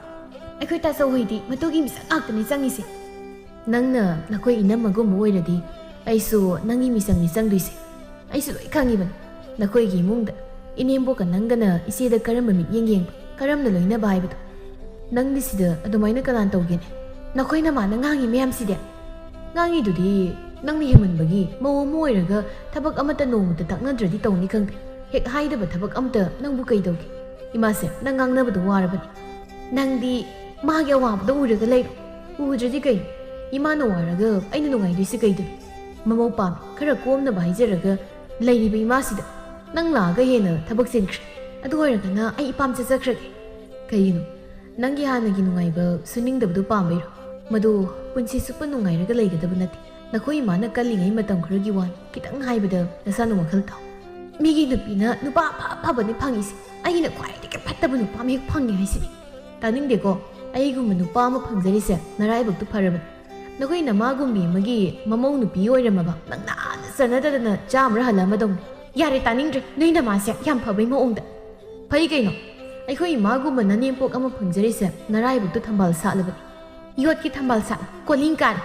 ꯑꯩꯈꯣꯏ ꯇꯥꯆꯧ ꯍꯣꯏꯗꯤ ꯃꯇꯨꯒꯤ ꯃꯤꯆꯪ ꯉꯥꯛꯇꯅꯤ ꯆꯪꯉꯤꯁꯦ꯫" "ꯅꯪꯅ ꯅꯈꯣꯏ ꯏꯅꯝꯃꯒꯨꯝꯕ ꯑꯣꯏꯔꯗꯤ ꯑꯩꯁꯨ ꯅꯪꯒꯤ ꯃꯤꯆꯪꯅꯤ ꯆꯪꯗꯣꯏꯁꯦ꯫ ꯑꯩꯁꯨ ꯂꯣꯏ ꯈꯪꯉꯤꯕꯅꯤ꯫ ꯅꯈꯣꯏꯒꯤ ꯏꯃꯨꯡꯗ ꯏꯅꯦꯝꯕꯣꯛꯀ ꯅꯪꯒꯅ ꯏꯆꯦꯗ ꯀꯔꯝꯕ ꯃꯤꯠꯌꯦꯡ ꯌꯦꯡꯕ, ꯀꯔꯝꯅ ꯂꯣꯏꯅꯕ ꯍꯥꯏꯕꯗꯣ꯫ ꯅꯪꯗꯤ ꯁꯤꯗ ꯑꯗꯨꯃꯥꯏꯅ ꯀꯅꯥꯅ ꯇꯧꯒꯦꯅꯦ? ꯅꯈꯣꯏ ꯅꯃꯥꯅ ꯉꯥꯡꯉꯤ ꯃꯌꯥꯝꯁꯤꯗꯤ?" "ꯉꯥꯡꯉꯤꯗꯨꯗꯤ ꯅꯪꯅ ꯍꯦꯟꯃꯟꯕꯒꯤ꯫ ꯃꯧ ꯑꯃ ꯑꯣꯏꯔꯒ ꯊꯕꯛ ꯑꯃꯠꯇ ꯅꯣꯡꯃꯇ ꯇꯛꯅꯗ꯭ꯔꯗꯤ ꯇꯧꯅꯤ ꯈꯪꯗꯦ꯫ ꯍꯦꯛ ꯍꯥꯏꯗꯕ ꯊꯕꯛ ꯑꯃꯇ ꯅꯪꯕꯨ ꯀꯩꯗꯧꯒꯦ? ꯏꯃꯥꯁꯦ, ꯅꯪ ꯉꯥꯡꯅꯕꯗꯣ ꯋꯥꯔꯕꯅꯤ꯫ ꯅꯪꯗꯤ ꯃꯥꯒꯤ ꯑꯋꯥꯕꯗꯣ ꯎꯔꯒ ꯂꯩꯔꯣ꯫ ꯎꯗ꯭ꯔꯗꯤ ꯀꯩꯅꯣ? ꯏꯃꯥꯅ ꯋꯥꯔꯒ ꯑꯩꯅ ꯅꯨꯡꯉꯥꯏꯗꯣꯏꯁꯦ ꯀꯩꯗꯅꯣ? ꯃꯃꯧ ꯄꯥꯝꯃꯤ, ꯈꯔ ꯀꯣꯝꯅꯕ ꯍꯥꯏꯖꯔꯒ ꯂꯩꯔꯤꯕ ꯏꯃꯥꯁꯤꯗ ꯅꯪ ꯂꯥꯛꯑꯒ ꯍꯦꯟꯅ ꯊꯕꯛ ꯆꯤꯟꯈ꯭ꯔꯦ꯫ ꯑꯗꯨ ꯑꯣꯏꯔꯒꯅ ꯑꯩ ꯏꯄꯥꯝ ꯆꯠꯆꯈ꯭ꯔꯒꯦ꯫" "ꯀꯩꯒꯤꯅꯣ? ꯅꯪꯒꯤ ꯍꯥꯟꯅꯒꯤ ꯅꯨꯡꯉꯥꯏꯕ ꯁꯨꯅꯤꯡꯗꯕꯗꯨ ꯄꯥꯝꯕꯩꯔꯣ? ꯃꯗꯨ ꯄꯨꯟꯁꯤ ꯆꯨꯞꯄ ꯅꯨꯡꯉꯥꯏꯔꯒ ꯂꯩꯒꯗꯕ ꯅꯠꯇꯦ꯫ ꯅꯈꯣꯏ ꯏꯃꯥꯅ ꯀꯜꯂꯤꯉꯩ ꯃꯇꯝ ꯈꯔꯒꯤ ꯋꯥꯅꯤ꯫ ꯈꯤꯇꯪ ꯍꯥꯏꯕꯗ ꯅꯁꯥꯅ ꯋꯥꯈꯜ ꯊꯥꯎ꯫ ꯃꯤꯒꯤ ꯅꯨꯄꯤꯅ ꯅꯨꯄꯥ ꯑꯐ ꯑꯐꯕꯅꯤ ꯐꯪꯉꯤꯁꯦ, ꯑꯩꯒꯤꯅ ꯈ꯭ꯋꯥꯏꯗꯒꯤ ꯐꯠꯇꯕ ꯅꯨꯄꯥ ꯑꯃ ꯍꯦꯛ ꯐꯪꯉꯦ ꯍꯥꯏꯁꯤꯅꯤ꯫ ꯇꯥꯅꯤꯡꯗꯦꯀꯣ, ꯑꯩꯒꯨꯝꯕ ꯅꯨꯄꯥ ꯑꯃ ꯐꯪꯖꯔꯤꯁꯦ ꯅꯔꯥꯏꯕꯛꯇꯨ ꯐꯔꯕꯅꯤ꯫ ꯅꯈꯣꯏ ꯅꯃꯥꯒꯨꯝꯕꯤ ꯑꯃꯒꯤ ꯃꯃꯧ ꯅꯨꯄꯤ ꯑꯣꯏꯔꯝꯃꯕ ꯅꯪ ꯅꯍꯥꯟꯅ ꯆꯠꯅꯗꯗꯅ ꯆꯥꯝꯃꯔ ꯍꯜꯂꯛꯑꯃꯗꯧꯅꯤ꯫ ꯌꯥꯔꯦ, ꯇꯥꯅꯤꯡꯗ꯭ꯔꯦ ꯅꯣꯏ ꯅꯃꯥꯁꯦ ꯌꯥꯝ ꯐꯕꯩ ꯃꯑꯣꯡꯗ꯫ ꯐꯩ ꯀꯩꯅꯣ, ꯑꯩꯈꯣꯏ ꯏꯃꯥꯒꯨꯝꯕ ꯅꯅꯦꯝꯄꯣꯛ ꯑꯃ ꯐꯪꯖꯔꯤꯁꯦ ꯅꯔꯥꯏꯕꯛꯇꯨ ꯊꯝꯕꯥꯜ ꯁꯥꯠꯂꯕꯅꯤ꯫ ꯌꯣꯠꯀꯤ ꯊꯝꯕꯥꯜ ꯁꯥꯠꯂꯤ, ꯀꯣꯂꯤꯡ ꯀꯥꯔꯦ꯫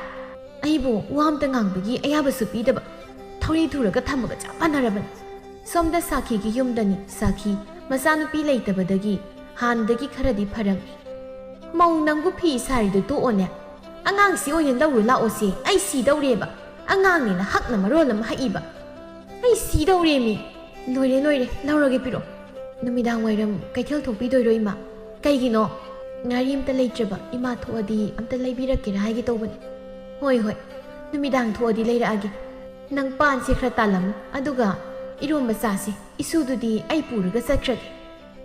ꯑꯩꯕꯨ ꯋꯥ ꯑꯝꯇ ꯉꯥꯡꯕꯒꯤ ꯑꯌꯥꯕꯁꯨ ꯄꯤꯗꯕ, ꯊꯧꯔꯤ ꯊꯨꯔꯒ ꯊꯝꯕꯒ ꯆꯞ ꯃꯥꯟꯅꯔꯕꯅꯤ꯫ ꯁꯣꯝꯗ ꯁꯥꯈꯤꯒꯤ ꯌꯨꯝꯗꯅꯤ, ꯁꯥꯈꯤ ꯃꯆꯥꯅꯨꯄꯤ ꯂꯩꯇꯕꯗꯒꯤ ꯍꯥꯟꯅꯗꯒꯤ ꯈꯔꯗꯤ ꯐꯔꯝꯃꯤ꯫ "ꯃꯧ, ꯅꯪꯕꯨ ꯐꯤ ꯁꯥꯔꯤꯗꯨ ꯇꯣꯛꯑꯣꯅꯦ, ꯑꯉꯥꯡꯁꯤ ꯑꯣꯏꯅ ꯂꯧꯔꯨ ꯂꯥꯛꯑꯣꯁꯦ, ꯑꯩ ꯁꯤꯗꯧꯔꯦꯕ꯫ ꯑꯉꯥꯡꯅꯦꯅ ꯍꯛꯅ ꯃꯔꯣꯜ ꯑꯃ ꯍꯛꯏꯕ꯫ ꯑꯩ ꯁꯤꯗꯧꯔꯦꯃꯤ꯫ ꯂꯣꯏꯔꯦ, ꯂꯣꯏꯔꯦ, ꯂꯧꯔꯒꯦ, ꯄꯤꯔꯛꯑꯣ꯫ ꯅꯨꯃꯤꯗꯥꯡ ꯋꯥꯏꯔꯝ ꯀꯩꯊꯦꯜ ꯊꯣꯛꯄꯤꯗꯣꯏꯔꯣ, ꯏꯃꯥ?" "ꯀꯩꯒꯤꯅꯣ?" "ꯉꯥꯔꯤ ꯑꯝꯇ ꯂꯩꯇ꯭ꯔꯕ, ꯏꯃꯥ ꯊꯣꯛꯑꯗꯤ ꯑꯝꯇ ꯂꯩꯕꯤꯔꯛꯀꯦꯔꯥ ꯍꯥꯏꯒꯦ ꯇꯧꯕꯅꯤ꯫" "ꯍꯣꯏ, ꯍꯣꯏ, ꯅꯨꯃꯤꯗꯥꯡ ꯊꯣꯛꯑꯗꯤ ꯂꯩꯔꯛꯑꯒꯦ꯫ ꯅꯪ ꯄꯥꯟꯁꯦ ꯈꯔ ꯇꯥꯜꯂꯝꯃꯨ, ꯑꯗꯨꯒ ꯏꯔꯣꯝꯕ ꯆꯥꯁꯤ꯫ ꯏꯁꯨꯗꯨꯗꯤ ꯑꯩ ꯄꯨꯔꯒ ꯆꯠꯈ꯭ꯔꯒꯦ꯫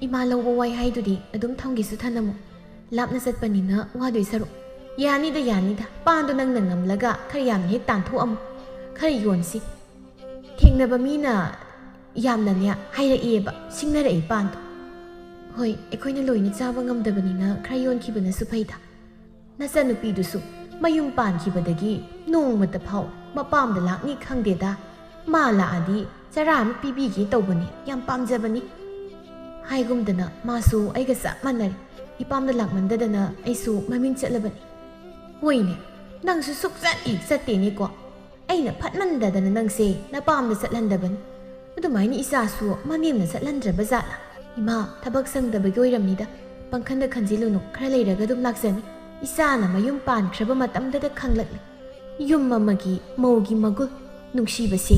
ꯏꯃꯥ ꯂꯧꯕ ꯋꯥꯏ ꯍꯥꯏꯗꯨꯗꯤ ꯑꯗꯨꯝ ꯊꯝꯒꯦꯁꯨ ꯊꯅꯝꯃꯨ, ꯂꯥꯞꯅ ꯆꯠꯄꯅꯤꯅ ꯋꯥꯗꯣꯏ ꯁꯔꯨꯛ꯫" "ꯌꯥꯅꯤꯗ, ꯌꯥꯅꯤꯗ, ꯄꯥꯟꯗꯣ ꯅꯪꯅ ꯉꯝꯂꯒ ꯈꯔ ꯌꯥꯝꯅ ꯍꯦꯛ ꯇꯥꯟꯊꯣꯛꯑꯝꯃꯨ, ꯈꯔ ꯌꯣꯟꯁꯤ꯫ ꯊꯦꯡꯅꯕ ꯃꯤꯅ ꯌꯥꯝꯅꯅꯦ ꯍꯥꯏꯔꯛꯑꯦꯕ, ꯁꯤꯡꯅꯔꯛꯏ ꯄꯥꯟꯗꯣ꯫" "ꯍꯣꯏ, ꯑꯩꯈꯣꯏꯅ ꯂꯣꯏꯅ ꯆꯥꯕ ꯉꯝꯗꯕꯅꯤꯅ ꯈꯔ ꯌꯣꯟꯈꯤꯕꯅꯁꯨ ꯐꯩꯗ꯫ ꯅꯆꯟꯅꯨꯄꯤꯗꯨꯁꯨ ꯃꯌꯨꯝ ꯄꯥꯟꯈꯤꯕꯗꯒꯤ ꯅꯣꯡꯃꯇ ꯐꯥꯎ ꯃꯄꯥꯝꯗ ꯂꯥꯛꯅꯤ ꯈꯪꯗꯦꯗ꯫ ꯃꯥ ꯂꯥꯛꯑꯗꯤ ꯆꯔꯥ ꯑꯃ ꯄꯤꯕꯤꯒꯦ ꯇꯧꯕꯅꯤ, ꯌꯥꯝ ꯄꯥꯝꯖꯕꯅꯤ꯫" ꯍꯥꯏꯒꯨꯝꯗꯅ ꯃꯥꯁꯨ ꯑꯩꯒ ꯆꯞ ꯃꯥꯟꯅꯔꯦ꯫ ꯏꯄꯥꯝꯗ ꯂꯥꯛꯃꯟꯗꯗꯅ ꯑꯩꯁꯨ ꯃꯃꯤꯡ ꯆꯠꯂꯕꯅꯤ꯫ "ꯍꯣꯏꯅꯦ, ꯅꯪꯁꯨ ꯁꯨꯛꯆꯠ ꯍꯦꯛ ꯆꯠꯇꯦꯅꯦꯀꯣ꯫ ꯑꯩꯅ ꯐꯠꯃꯟꯗꯗꯅ ꯅꯪꯁꯦ ꯅꯄꯥꯝꯗ ꯆꯠꯍꯟꯗꯕꯅꯤ꯫ ꯑꯗꯨꯃꯥꯏꯅ ꯏꯆꯥꯁꯨ ꯃꯅꯦꯝꯅ ꯆꯠꯍꯟꯗ꯭ꯔꯕ ꯖꯥꯠꯂꯥ?" "ꯏꯃꯥ, ꯊꯕꯛ ꯁꯪꯗꯕꯒꯤ ꯑꯣꯏꯔꯝꯅꯤꯗ꯫ ꯄꯪꯈꯟꯗ ꯈꯟꯖꯤꯜꯂꯨꯅꯨ, ꯈꯔ ꯂꯩꯔꯒ ꯑꯗꯨꯝ ꯂꯥꯛꯆꯅꯤ꯫ ꯏꯆꯥꯅ ꯃꯌꯨꯝ ꯄꯥꯟꯈ꯭ꯔꯕ ꯃꯇꯝꯗꯗ ꯈꯪꯂꯛꯂꯤ ꯌꯨꯝ ꯑꯃꯒꯤ ꯃꯧꯒꯤ ꯃꯒꯨꯜ, ꯅꯨꯡꯁꯤꯕꯁꯦ꯫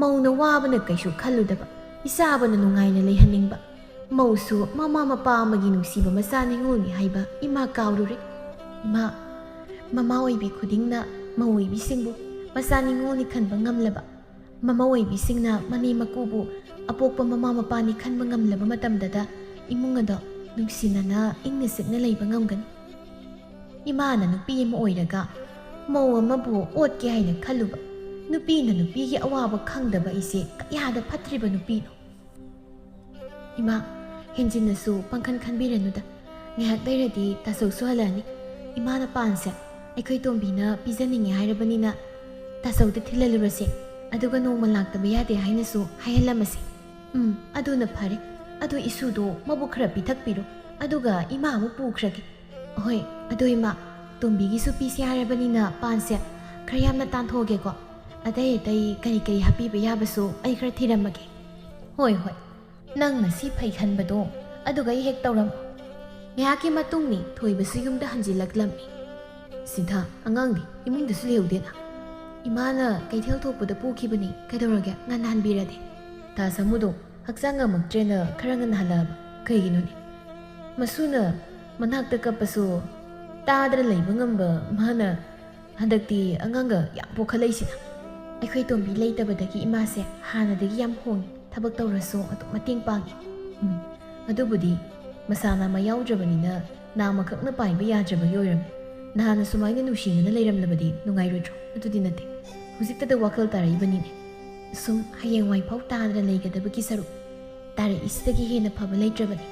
ꯃꯧꯅ ꯋꯥꯕꯅ ꯀꯩꯁꯨ ꯈꯜꯂꯨꯗꯕ, ꯏꯆꯥꯕꯨꯅ ꯅꯨꯡꯉꯥꯏꯅ ꯂꯩꯍꯟꯅꯤꯡꯕ꯫ ꯃꯧꯁꯨ ꯃꯃꯥ ꯃꯄꯥ ꯑꯃꯒꯤ ꯅꯨꯡꯁꯤꯕ ꯃꯆꯥ ꯅꯤꯉꯣꯜꯅꯤ ꯍꯥꯏꯕ ꯏꯃꯥ ꯀꯥꯎꯔꯨꯔꯦ꯫ ꯏꯃꯥ, ꯃꯃꯥ ꯑꯣꯏꯕꯤ ꯈꯨꯗꯤꯡꯅ ꯃꯧ ꯑꯣꯏꯕꯤꯁꯤꯡꯕꯨ ꯃꯆꯥ ꯅꯤꯉꯣꯜꯅꯤ ꯈꯟꯕ ꯉꯝꯂꯕ, ꯃꯃꯥ ꯑꯣꯏꯕꯤꯁꯤꯡꯅ ꯃꯅꯦꯝ ꯃꯀꯨꯕꯨ ꯑꯄꯣꯛꯄ ꯃꯃꯥ ꯃꯄꯥꯅꯤ ꯈꯟꯕ ꯉꯝꯂꯕ ꯃꯇꯝꯗꯗ ꯏꯃꯨꯡ ꯑꯗꯣ ꯅꯨꯡꯁꯤꯅꯅ ꯏꯪꯅ ꯆꯤꯛꯅ ꯂꯩꯕ ꯉꯝꯒꯅꯤ꯫ ꯏꯃꯥꯅ ꯅꯨꯄꯤ ꯑꯃ ꯑꯣꯏꯔꯒ ꯃꯧ ꯑꯃꯕꯨ ꯑꯣꯠꯀꯦ ꯍꯥꯏꯅ ꯈꯜꯂꯨꯕ, ꯅꯨꯄꯤꯅ ꯅꯨꯄꯤꯒꯤ ꯑꯋꯥꯕ ꯈꯪꯗꯕ ꯑꯩꯁꯦ ꯀꯌꯥꯗ ꯐꯠꯇ꯭ꯔꯤꯕ ꯅꯨꯄꯤꯅꯣ?" "ꯏꯃꯥ, ꯍꯦꯟꯖꯤꯟꯅꯁꯨ ꯄꯪꯈꯟ ꯈꯟꯕꯤꯔꯅꯨꯗ꯫ ꯉꯥꯏꯍꯥꯛ ꯂꯩꯔꯗꯤ ꯇꯥꯆꯧꯁꯨ ꯍꯜꯂꯛꯑꯅꯤ꯫ ꯏꯃꯥꯅ ꯄꯥꯟꯁꯦ ꯑꯩꯈꯣꯏ ꯇꯣꯝꯕꯤꯅ ꯄꯤꯖꯅꯤꯡꯉꯦ ꯍꯥꯏꯔꯕꯅꯤꯅ ꯇꯥꯆꯧꯗ ꯊꯤꯜꯍꯜꯂꯨꯔꯁꯦ꯫ ꯑꯗꯨꯒ ꯅꯣꯡꯃ ꯂꯥꯛꯇꯕ ꯌꯥꯗꯦ ꯍꯥꯏꯅꯁꯨ ꯍꯥꯏꯍꯜꯂꯝꯃꯁꯦ꯫ ꯎꯝ, ꯑꯗꯨꯅ ꯐꯔꯦ꯫ ꯑꯗꯨ ꯏꯁꯨꯗꯣ ꯃꯕꯨꯛ ꯈꯔ ꯄꯤꯊꯛꯄꯤꯔꯣ, ꯑꯗꯨꯒ ꯏꯃꯥ ꯑꯃꯨꯛ ꯄꯨꯈ꯭ꯔꯒꯦ꯫ ꯍꯣꯏ, ꯑꯗꯣ ꯏꯃꯥ, ꯇꯣꯝꯕꯤꯒꯤꯁꯨ ꯄꯤꯁꯦ ꯍꯥꯏꯔꯕꯅꯤꯅ ꯄꯥꯟꯁꯦ ꯈꯔ ꯌꯥꯝꯅ ꯇꯥꯟꯊꯣꯛꯑꯒꯦꯀꯣ꯫ ꯑꯇꯩ ꯑꯇꯩ ꯀꯔꯤ ꯀꯔꯤ ꯍꯥꯞꯄꯤꯕ ꯌꯥꯕꯁꯨ ꯑꯩ ꯈꯔ ꯊꯤꯔꯝꯃꯒꯦ꯫ ꯍꯣꯏ ꯍꯣꯏ, ꯅꯪꯅ ꯁꯤ ꯐꯩ ꯈꯟꯕꯗꯣ ꯑꯗꯨꯒ ꯑꯩ ꯍꯦꯛ ꯇꯧꯔꯝꯃꯣ꯫ ꯉꯥꯏꯍꯥꯛꯀꯤ ꯃꯇꯨꯡꯅꯤ ꯊꯣꯏꯕꯁꯨ ꯌꯨꯝꯗ ꯍꯟꯖꯤꯜꯂꯛꯂꯝꯃꯤ꯫ ꯁꯤꯗ ꯑꯉꯥꯡꯗꯤ ꯏꯃꯨꯡꯗꯁꯨ ꯂꯩꯍꯧꯗꯦꯅ꯫ ꯏꯃꯥꯅ ꯀꯩꯊꯦꯜ ꯊꯣꯛꯄꯗ ꯄꯨꯈꯤꯕꯅꯤ, ꯀꯩꯗꯧꯔꯒꯦ, ꯉꯟꯅ ꯍꯟꯕꯤꯔꯗꯤ꯫ ꯇꯥ ꯁꯥꯃꯨꯗꯣ ꯍꯛꯆꯥꯡ ꯉꯝꯃꯛꯇ꯭ꯔꯦꯅ ꯈꯔ ꯉꯟꯅ ꯍꯜꯂꯛꯑꯕ꯫ ꯀꯩꯒꯤꯅꯣꯅꯦ? ꯃꯁꯨꯅ ꯃꯅꯥꯛꯇ ꯀꯞꯄꯁꯨ ꯇꯥꯗꯅ ꯂꯩꯕ ꯉꯝꯕ ꯃꯥꯅ ꯍꯟꯗꯛꯇꯤ ꯑꯉꯥꯡꯒ ꯌꯥꯝ ꯄꯣꯛꯈꯠꯂꯛꯏꯁꯤꯅ꯫ ꯑꯩꯈꯣꯏ ꯇꯣꯝꯕꯤ ꯂꯩꯇꯕꯗꯒꯤ ꯏꯃꯥꯁꯦ ꯍꯥꯟꯅꯗꯒꯤ ꯌꯥꯝ ꯍꯣꯡꯉꯤ, ꯊꯕꯛ ꯇꯧꯔꯁꯨ ꯑꯗꯨꯝ ꯃꯇꯦꯡ ꯄꯥꯡꯉꯤ꯫ ꯎꯝ, ꯑꯗꯨꯕꯨꯗꯤ ꯃꯁꯥ ꯅꯥꯝꯃ ꯌꯥꯎꯗ꯭ꯔꯕꯅꯤꯅ ꯅꯥꯝꯃꯈꯛꯅ ꯄꯥꯏꯕ ꯌꯥꯗ꯭ꯔꯕꯒꯤ ꯑꯣꯏꯔꯝꯃꯤ꯫ ꯅꯍꯥꯟꯅ ꯁꯨꯃꯥꯏꯅ ꯅꯨꯡꯁꯤꯅꯅ ꯂꯩꯔꯝꯂꯕꯗꯤ ꯅꯨꯡꯉꯥꯏꯔꯣꯏꯗ꯭ꯔꯣ? ꯑꯗꯨꯗꯤ ꯅꯠꯇꯦ, ꯍꯧꯖꯤꯛꯇꯗ ꯋꯥꯈꯜ ꯇꯥꯔꯛꯏꯕꯅꯤꯅꯦ꯫ ꯁꯨꯝ ꯍꯌꯦꯡꯋꯥꯏꯐꯥꯎ ꯇꯥꯗꯅ ꯂꯩꯒꯗꯕꯒꯤ ꯁꯔꯨꯛ ꯇꯥꯔꯛꯏꯁꯤꯗꯒꯤ ꯍꯦꯟꯅ ꯐꯕ ꯂꯩꯇ꯭ꯔꯕꯅꯤ꯫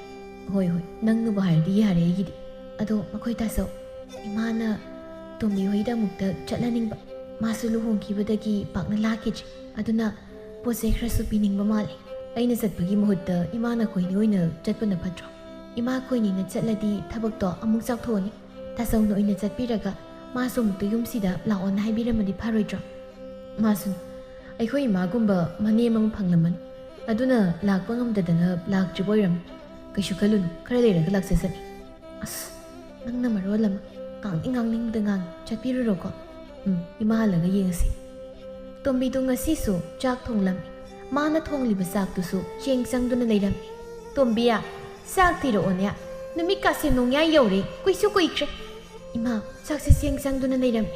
ꯍꯣꯏ ꯍꯣꯏ, ꯅꯪꯅꯕꯨ ꯍꯥꯏꯔꯗꯤ ꯌꯥꯔꯦ ꯑꯩꯒꯤꯗꯤ꯫ ꯑꯗꯣ ꯃꯈꯣꯏ ꯇꯥꯆꯧ, ꯏꯃꯥꯅ ꯇꯣꯝꯕꯤ ꯍꯣꯏꯗ ꯑꯃꯨꯛꯇ ꯆꯠꯍꯟꯅꯤꯡꯕ꯫ ꯃꯥꯁꯨ ꯂꯨꯍꯣꯡꯈꯤꯕꯗꯒꯤ ꯄꯥꯛꯅ ꯂꯥꯛꯈꯤꯗ꯭ꯔꯦ꯫ ꯑꯗꯨꯅ ꯄꯣꯠ ꯆꯩ ꯈꯔꯁꯨ ꯄꯤꯅꯤꯡꯕ ꯃꯥꯜꯂꯦ꯫ ꯑꯩꯅ ꯆꯠꯄꯒꯤ ꯃꯍꯨꯠꯇ ꯏꯃꯥ ꯅꯈꯣꯏꯅꯤ ꯑꯣꯏꯅ ꯆꯠꯄꯅ ꯐꯠꯇ꯭ꯔꯣ? ꯏꯃꯥ ꯈꯣꯏꯅꯤꯅ ꯆꯠꯂꯗꯤ ꯊꯕꯛꯇꯣ ꯑꯃꯨꯛ ꯆꯥꯎꯊꯣꯛꯑꯅꯤ꯫ ꯇꯥꯆꯧꯅ ꯑꯣꯏꯅ ꯆꯠꯄꯤꯔꯒ ꯃꯥꯁꯨ ꯑꯃꯨꯛꯇ ꯌꯨꯝꯁꯤꯗ ꯂꯥꯛꯑꯣꯅ ꯍꯥꯏꯕꯤꯔꯝꯃꯗꯤ ꯐꯔꯣꯏꯗ꯭ꯔꯣ? ꯃꯥꯁꯨ ꯑꯩꯈꯣꯏ ꯏꯃꯥꯒꯨꯝꯕ ꯃꯅꯦꯝ ꯑꯃ ꯐꯪꯂꯝꯃꯅꯤ꯫ ꯑꯗꯨꯅ ꯂꯥꯛꯄ ꯉꯝꯗꯗꯅ ꯂꯥꯛꯇ꯭ꯔꯤꯕ ꯑꯣꯏꯔꯝꯃꯤ꯫ ꯀꯩꯁꯨ ꯈꯜꯂꯨꯅꯨ, ꯈꯔ ꯂꯩꯔꯒ ꯂꯥꯛꯆꯁꯅꯤ꯫ ꯑꯁ, ꯅꯪꯅ ꯃꯔꯣꯜ ꯑꯃ ꯉꯥꯡꯅꯤꯡ ꯉꯥꯡꯅꯤꯡꯕꯗ ꯉꯥꯡꯉꯤ꯫ ꯆꯠꯄꯤꯔꯨꯔꯣꯀꯣ꯫ ꯎꯝ, ꯏꯃꯥ ꯍꯜꯂꯒ ꯌꯦꯡꯉꯁꯤ꯫ ꯇꯣꯝꯕꯤꯗꯨ ꯉꯁꯤꯁꯨ ꯆꯥꯛ ꯊꯣꯡꯂꯝꯃꯤ꯫ ꯃꯥꯅ ꯊꯣꯡꯂꯤꯕ ꯆꯥꯛꯇꯨꯁꯨ ꯆꯦꯡ ꯆꯪꯗꯨꯅ ꯂꯩꯔꯝꯃꯤ꯫ ꯇꯣꯝꯕꯤ, ꯆꯥꯛ ꯊꯤꯔꯛꯑꯣꯅꯦ꯫ ꯅꯨꯃꯤꯠ ꯀꯥꯁꯦ ꯅꯣꯡꯌꯥꯏ ꯌꯧꯔꯦ, ꯀꯨꯏꯁꯨ ꯀꯨꯏꯈ꯭ꯔꯦ꯫ ꯏꯃꯥ, ꯆꯥꯛꯁꯦ ꯆꯦꯡ ꯆꯪꯗꯨꯅ ꯂꯩꯔꯝꯃꯤ꯫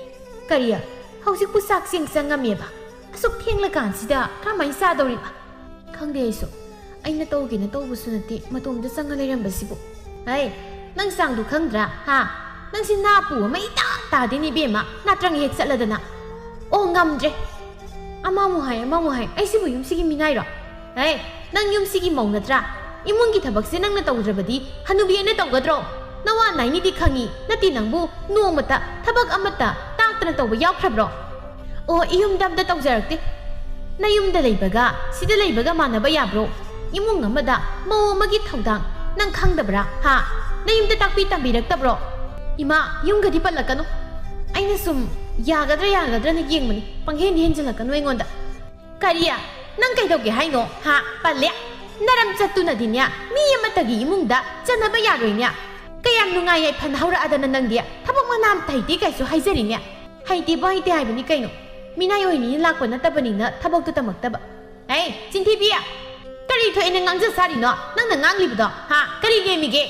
ꯀꯔꯤ? ꯍꯧꯖꯤꯛꯄꯨ ꯆꯥꯛ ꯆꯦꯡ ꯆꯪꯉꯝꯃꯦꯕ? ꯑꯁꯨꯛ ꯊꯦꯡꯂꯀꯥꯟꯁꯤꯗ ꯀꯔꯝꯍꯥꯏꯅ ꯆꯥꯗꯧꯔꯤꯕ? ꯈꯪꯗꯦ ꯑꯩꯁꯨ꯫ ꯑꯩꯅ ꯇꯧꯒꯦꯅ ꯇꯧꯕꯁꯨ ꯅꯠꯇꯦ, ꯃꯇꯣꯝꯇ ꯆꯪꯉ ꯂꯩꯔꯝꯕꯁꯤꯕꯨ꯫ ꯍꯩ, ꯅꯪ ꯆꯥꯡꯗꯨ ꯈꯪꯗ꯭ꯔꯥ? ꯍꯥ? ꯅꯪꯁꯤ ꯅꯥꯄꯨ ꯑꯃ ꯏꯇꯥ ꯇꯥꯗꯦꯅꯦ ꯏꯕꯦꯝꯃ, ꯅꯥꯇ꯭ꯔꯪ ꯍꯦꯛ ꯆꯠꯂꯗꯅ꯫ ꯑꯣ, ꯉꯝꯗ꯭ꯔꯦ꯫ ꯑꯃꯃꯨꯛ ꯍꯥꯏ, ꯑꯃꯃꯨꯛ ꯍꯥꯏ, ꯑꯩꯁꯤꯕꯨ ꯌꯨꯝꯁꯤꯒꯤ ꯃꯤꯅꯥꯏꯔꯣ? ꯍꯩ, ꯅꯪ ꯌꯨꯝꯁꯤꯒꯤ ꯃꯧ ꯅꯠꯇ꯭ꯔꯥ? ꯏꯃꯨꯡꯒꯤ ꯊꯕꯛꯁꯦ ꯅꯪꯅ ꯇꯧꯗ꯭ꯔꯕꯗꯤ ꯍꯅꯨꯕꯤ ꯑꯩꯅ ꯇꯧꯒꯗ꯭ꯔꯣ? ꯅꯋꯥ ꯅꯥꯏꯅꯤꯗꯤ ꯈꯪꯉꯤ, ꯅꯠꯇꯦ ꯅꯪꯕꯨ ꯅꯣꯡꯃꯇ ꯊꯕꯛ ꯑꯃꯠꯇ ꯇꯥꯛꯇꯅ ꯇꯧꯕ ꯌꯥꯎꯈ꯭ꯔꯕ꯭ꯔꯣ? ꯑꯣ, ꯏꯌꯨꯝꯗ ꯑꯝꯇ ꯇꯧꯖꯔꯛꯇꯦ꯫ ꯅꯌꯨꯝꯗ ꯂꯩꯕꯒ ꯁꯤꯗ ꯂꯩꯕꯒ ꯃꯥꯟꯅꯕ ꯌꯥꯕ꯭ꯔꯣ? ꯏꯃꯨꯡ ꯑꯃꯗ ꯃꯧ ꯑꯃꯒꯤ ꯊꯧꯗꯥꯡ ꯅꯪ ꯈꯪꯗꯕ꯭ꯔꯥ? ꯍꯥ? ꯅꯌꯨꯝꯗ ꯇꯥꯛꯄꯤ ꯇꯝꯕꯤꯔꯛꯇꯕ꯭ꯔꯣ? ꯏꯃꯥ, ꯌꯨꯝꯒꯗꯤ ꯄꯜꯂꯛꯀꯅꯨ꯫ ꯑꯩꯅ ꯁꯨꯝ ꯌꯥꯒꯗ꯭ꯔꯥ ꯌꯥꯒꯗ꯭ꯔꯥꯅ ꯌꯦꯡꯕꯅꯤ꯫ ꯄꯪꯍꯦꯟ ꯍꯦꯟꯖꯤꯜꯂꯛꯀꯅꯨ ꯑꯩꯉꯣꯟꯗ꯫ ꯀꯔꯤ? ꯅꯪ ꯀꯩꯗꯧꯒꯦ ꯍꯥꯏꯅꯣ? ꯍꯥ? ꯄꯜꯂꯦ? ꯅꯔꯝ ꯆꯠꯇꯨꯅꯗꯤꯅꯦ, ꯃꯤ ꯑꯃꯠꯇꯒꯤ ꯏꯃꯨꯡꯗ ꯆꯟꯅꯕ ꯌꯥꯔꯣꯏꯅꯦ꯫ ꯀꯌꯥꯝ ꯅꯨꯡꯉꯥꯏ ꯌꯥꯏꯐꯅ ꯍꯧꯔꯛꯑꯗꯅ ꯅꯪꯗꯤ ꯊꯕꯛ ꯃꯅꯥ ꯑꯝꯇ ꯍꯩꯇꯦ ꯀꯥꯏꯁꯨ ꯍꯥꯏꯖꯔꯤꯅꯦ꯫ ꯍꯩꯇꯦꯕꯨ ꯍꯩꯇꯦ ꯍꯥꯏꯕꯅꯤ ꯀꯩꯅꯣ꯫ ꯃꯤꯅꯥꯏ ꯑꯣꯏꯅꯤꯅ ꯂꯥꯛꯄ ꯅꯠꯇꯕꯅꯤꯅ ꯊꯕꯛꯇꯨ ꯇꯝꯃꯛꯇꯕ꯫ ꯑꯩ, ꯆꯤꯟꯊꯤꯕꯤ! ꯀꯔꯤ ꯊꯣꯛꯑꯦꯅ ꯉꯥꯡꯖ ꯁꯥꯔꯤꯅꯣ? ꯅꯪꯅ ꯉꯥꯡꯂꯤꯕꯗꯣ, ꯍꯥ? ꯀꯔꯤ ꯂꯦꯝꯃꯤꯒꯦ?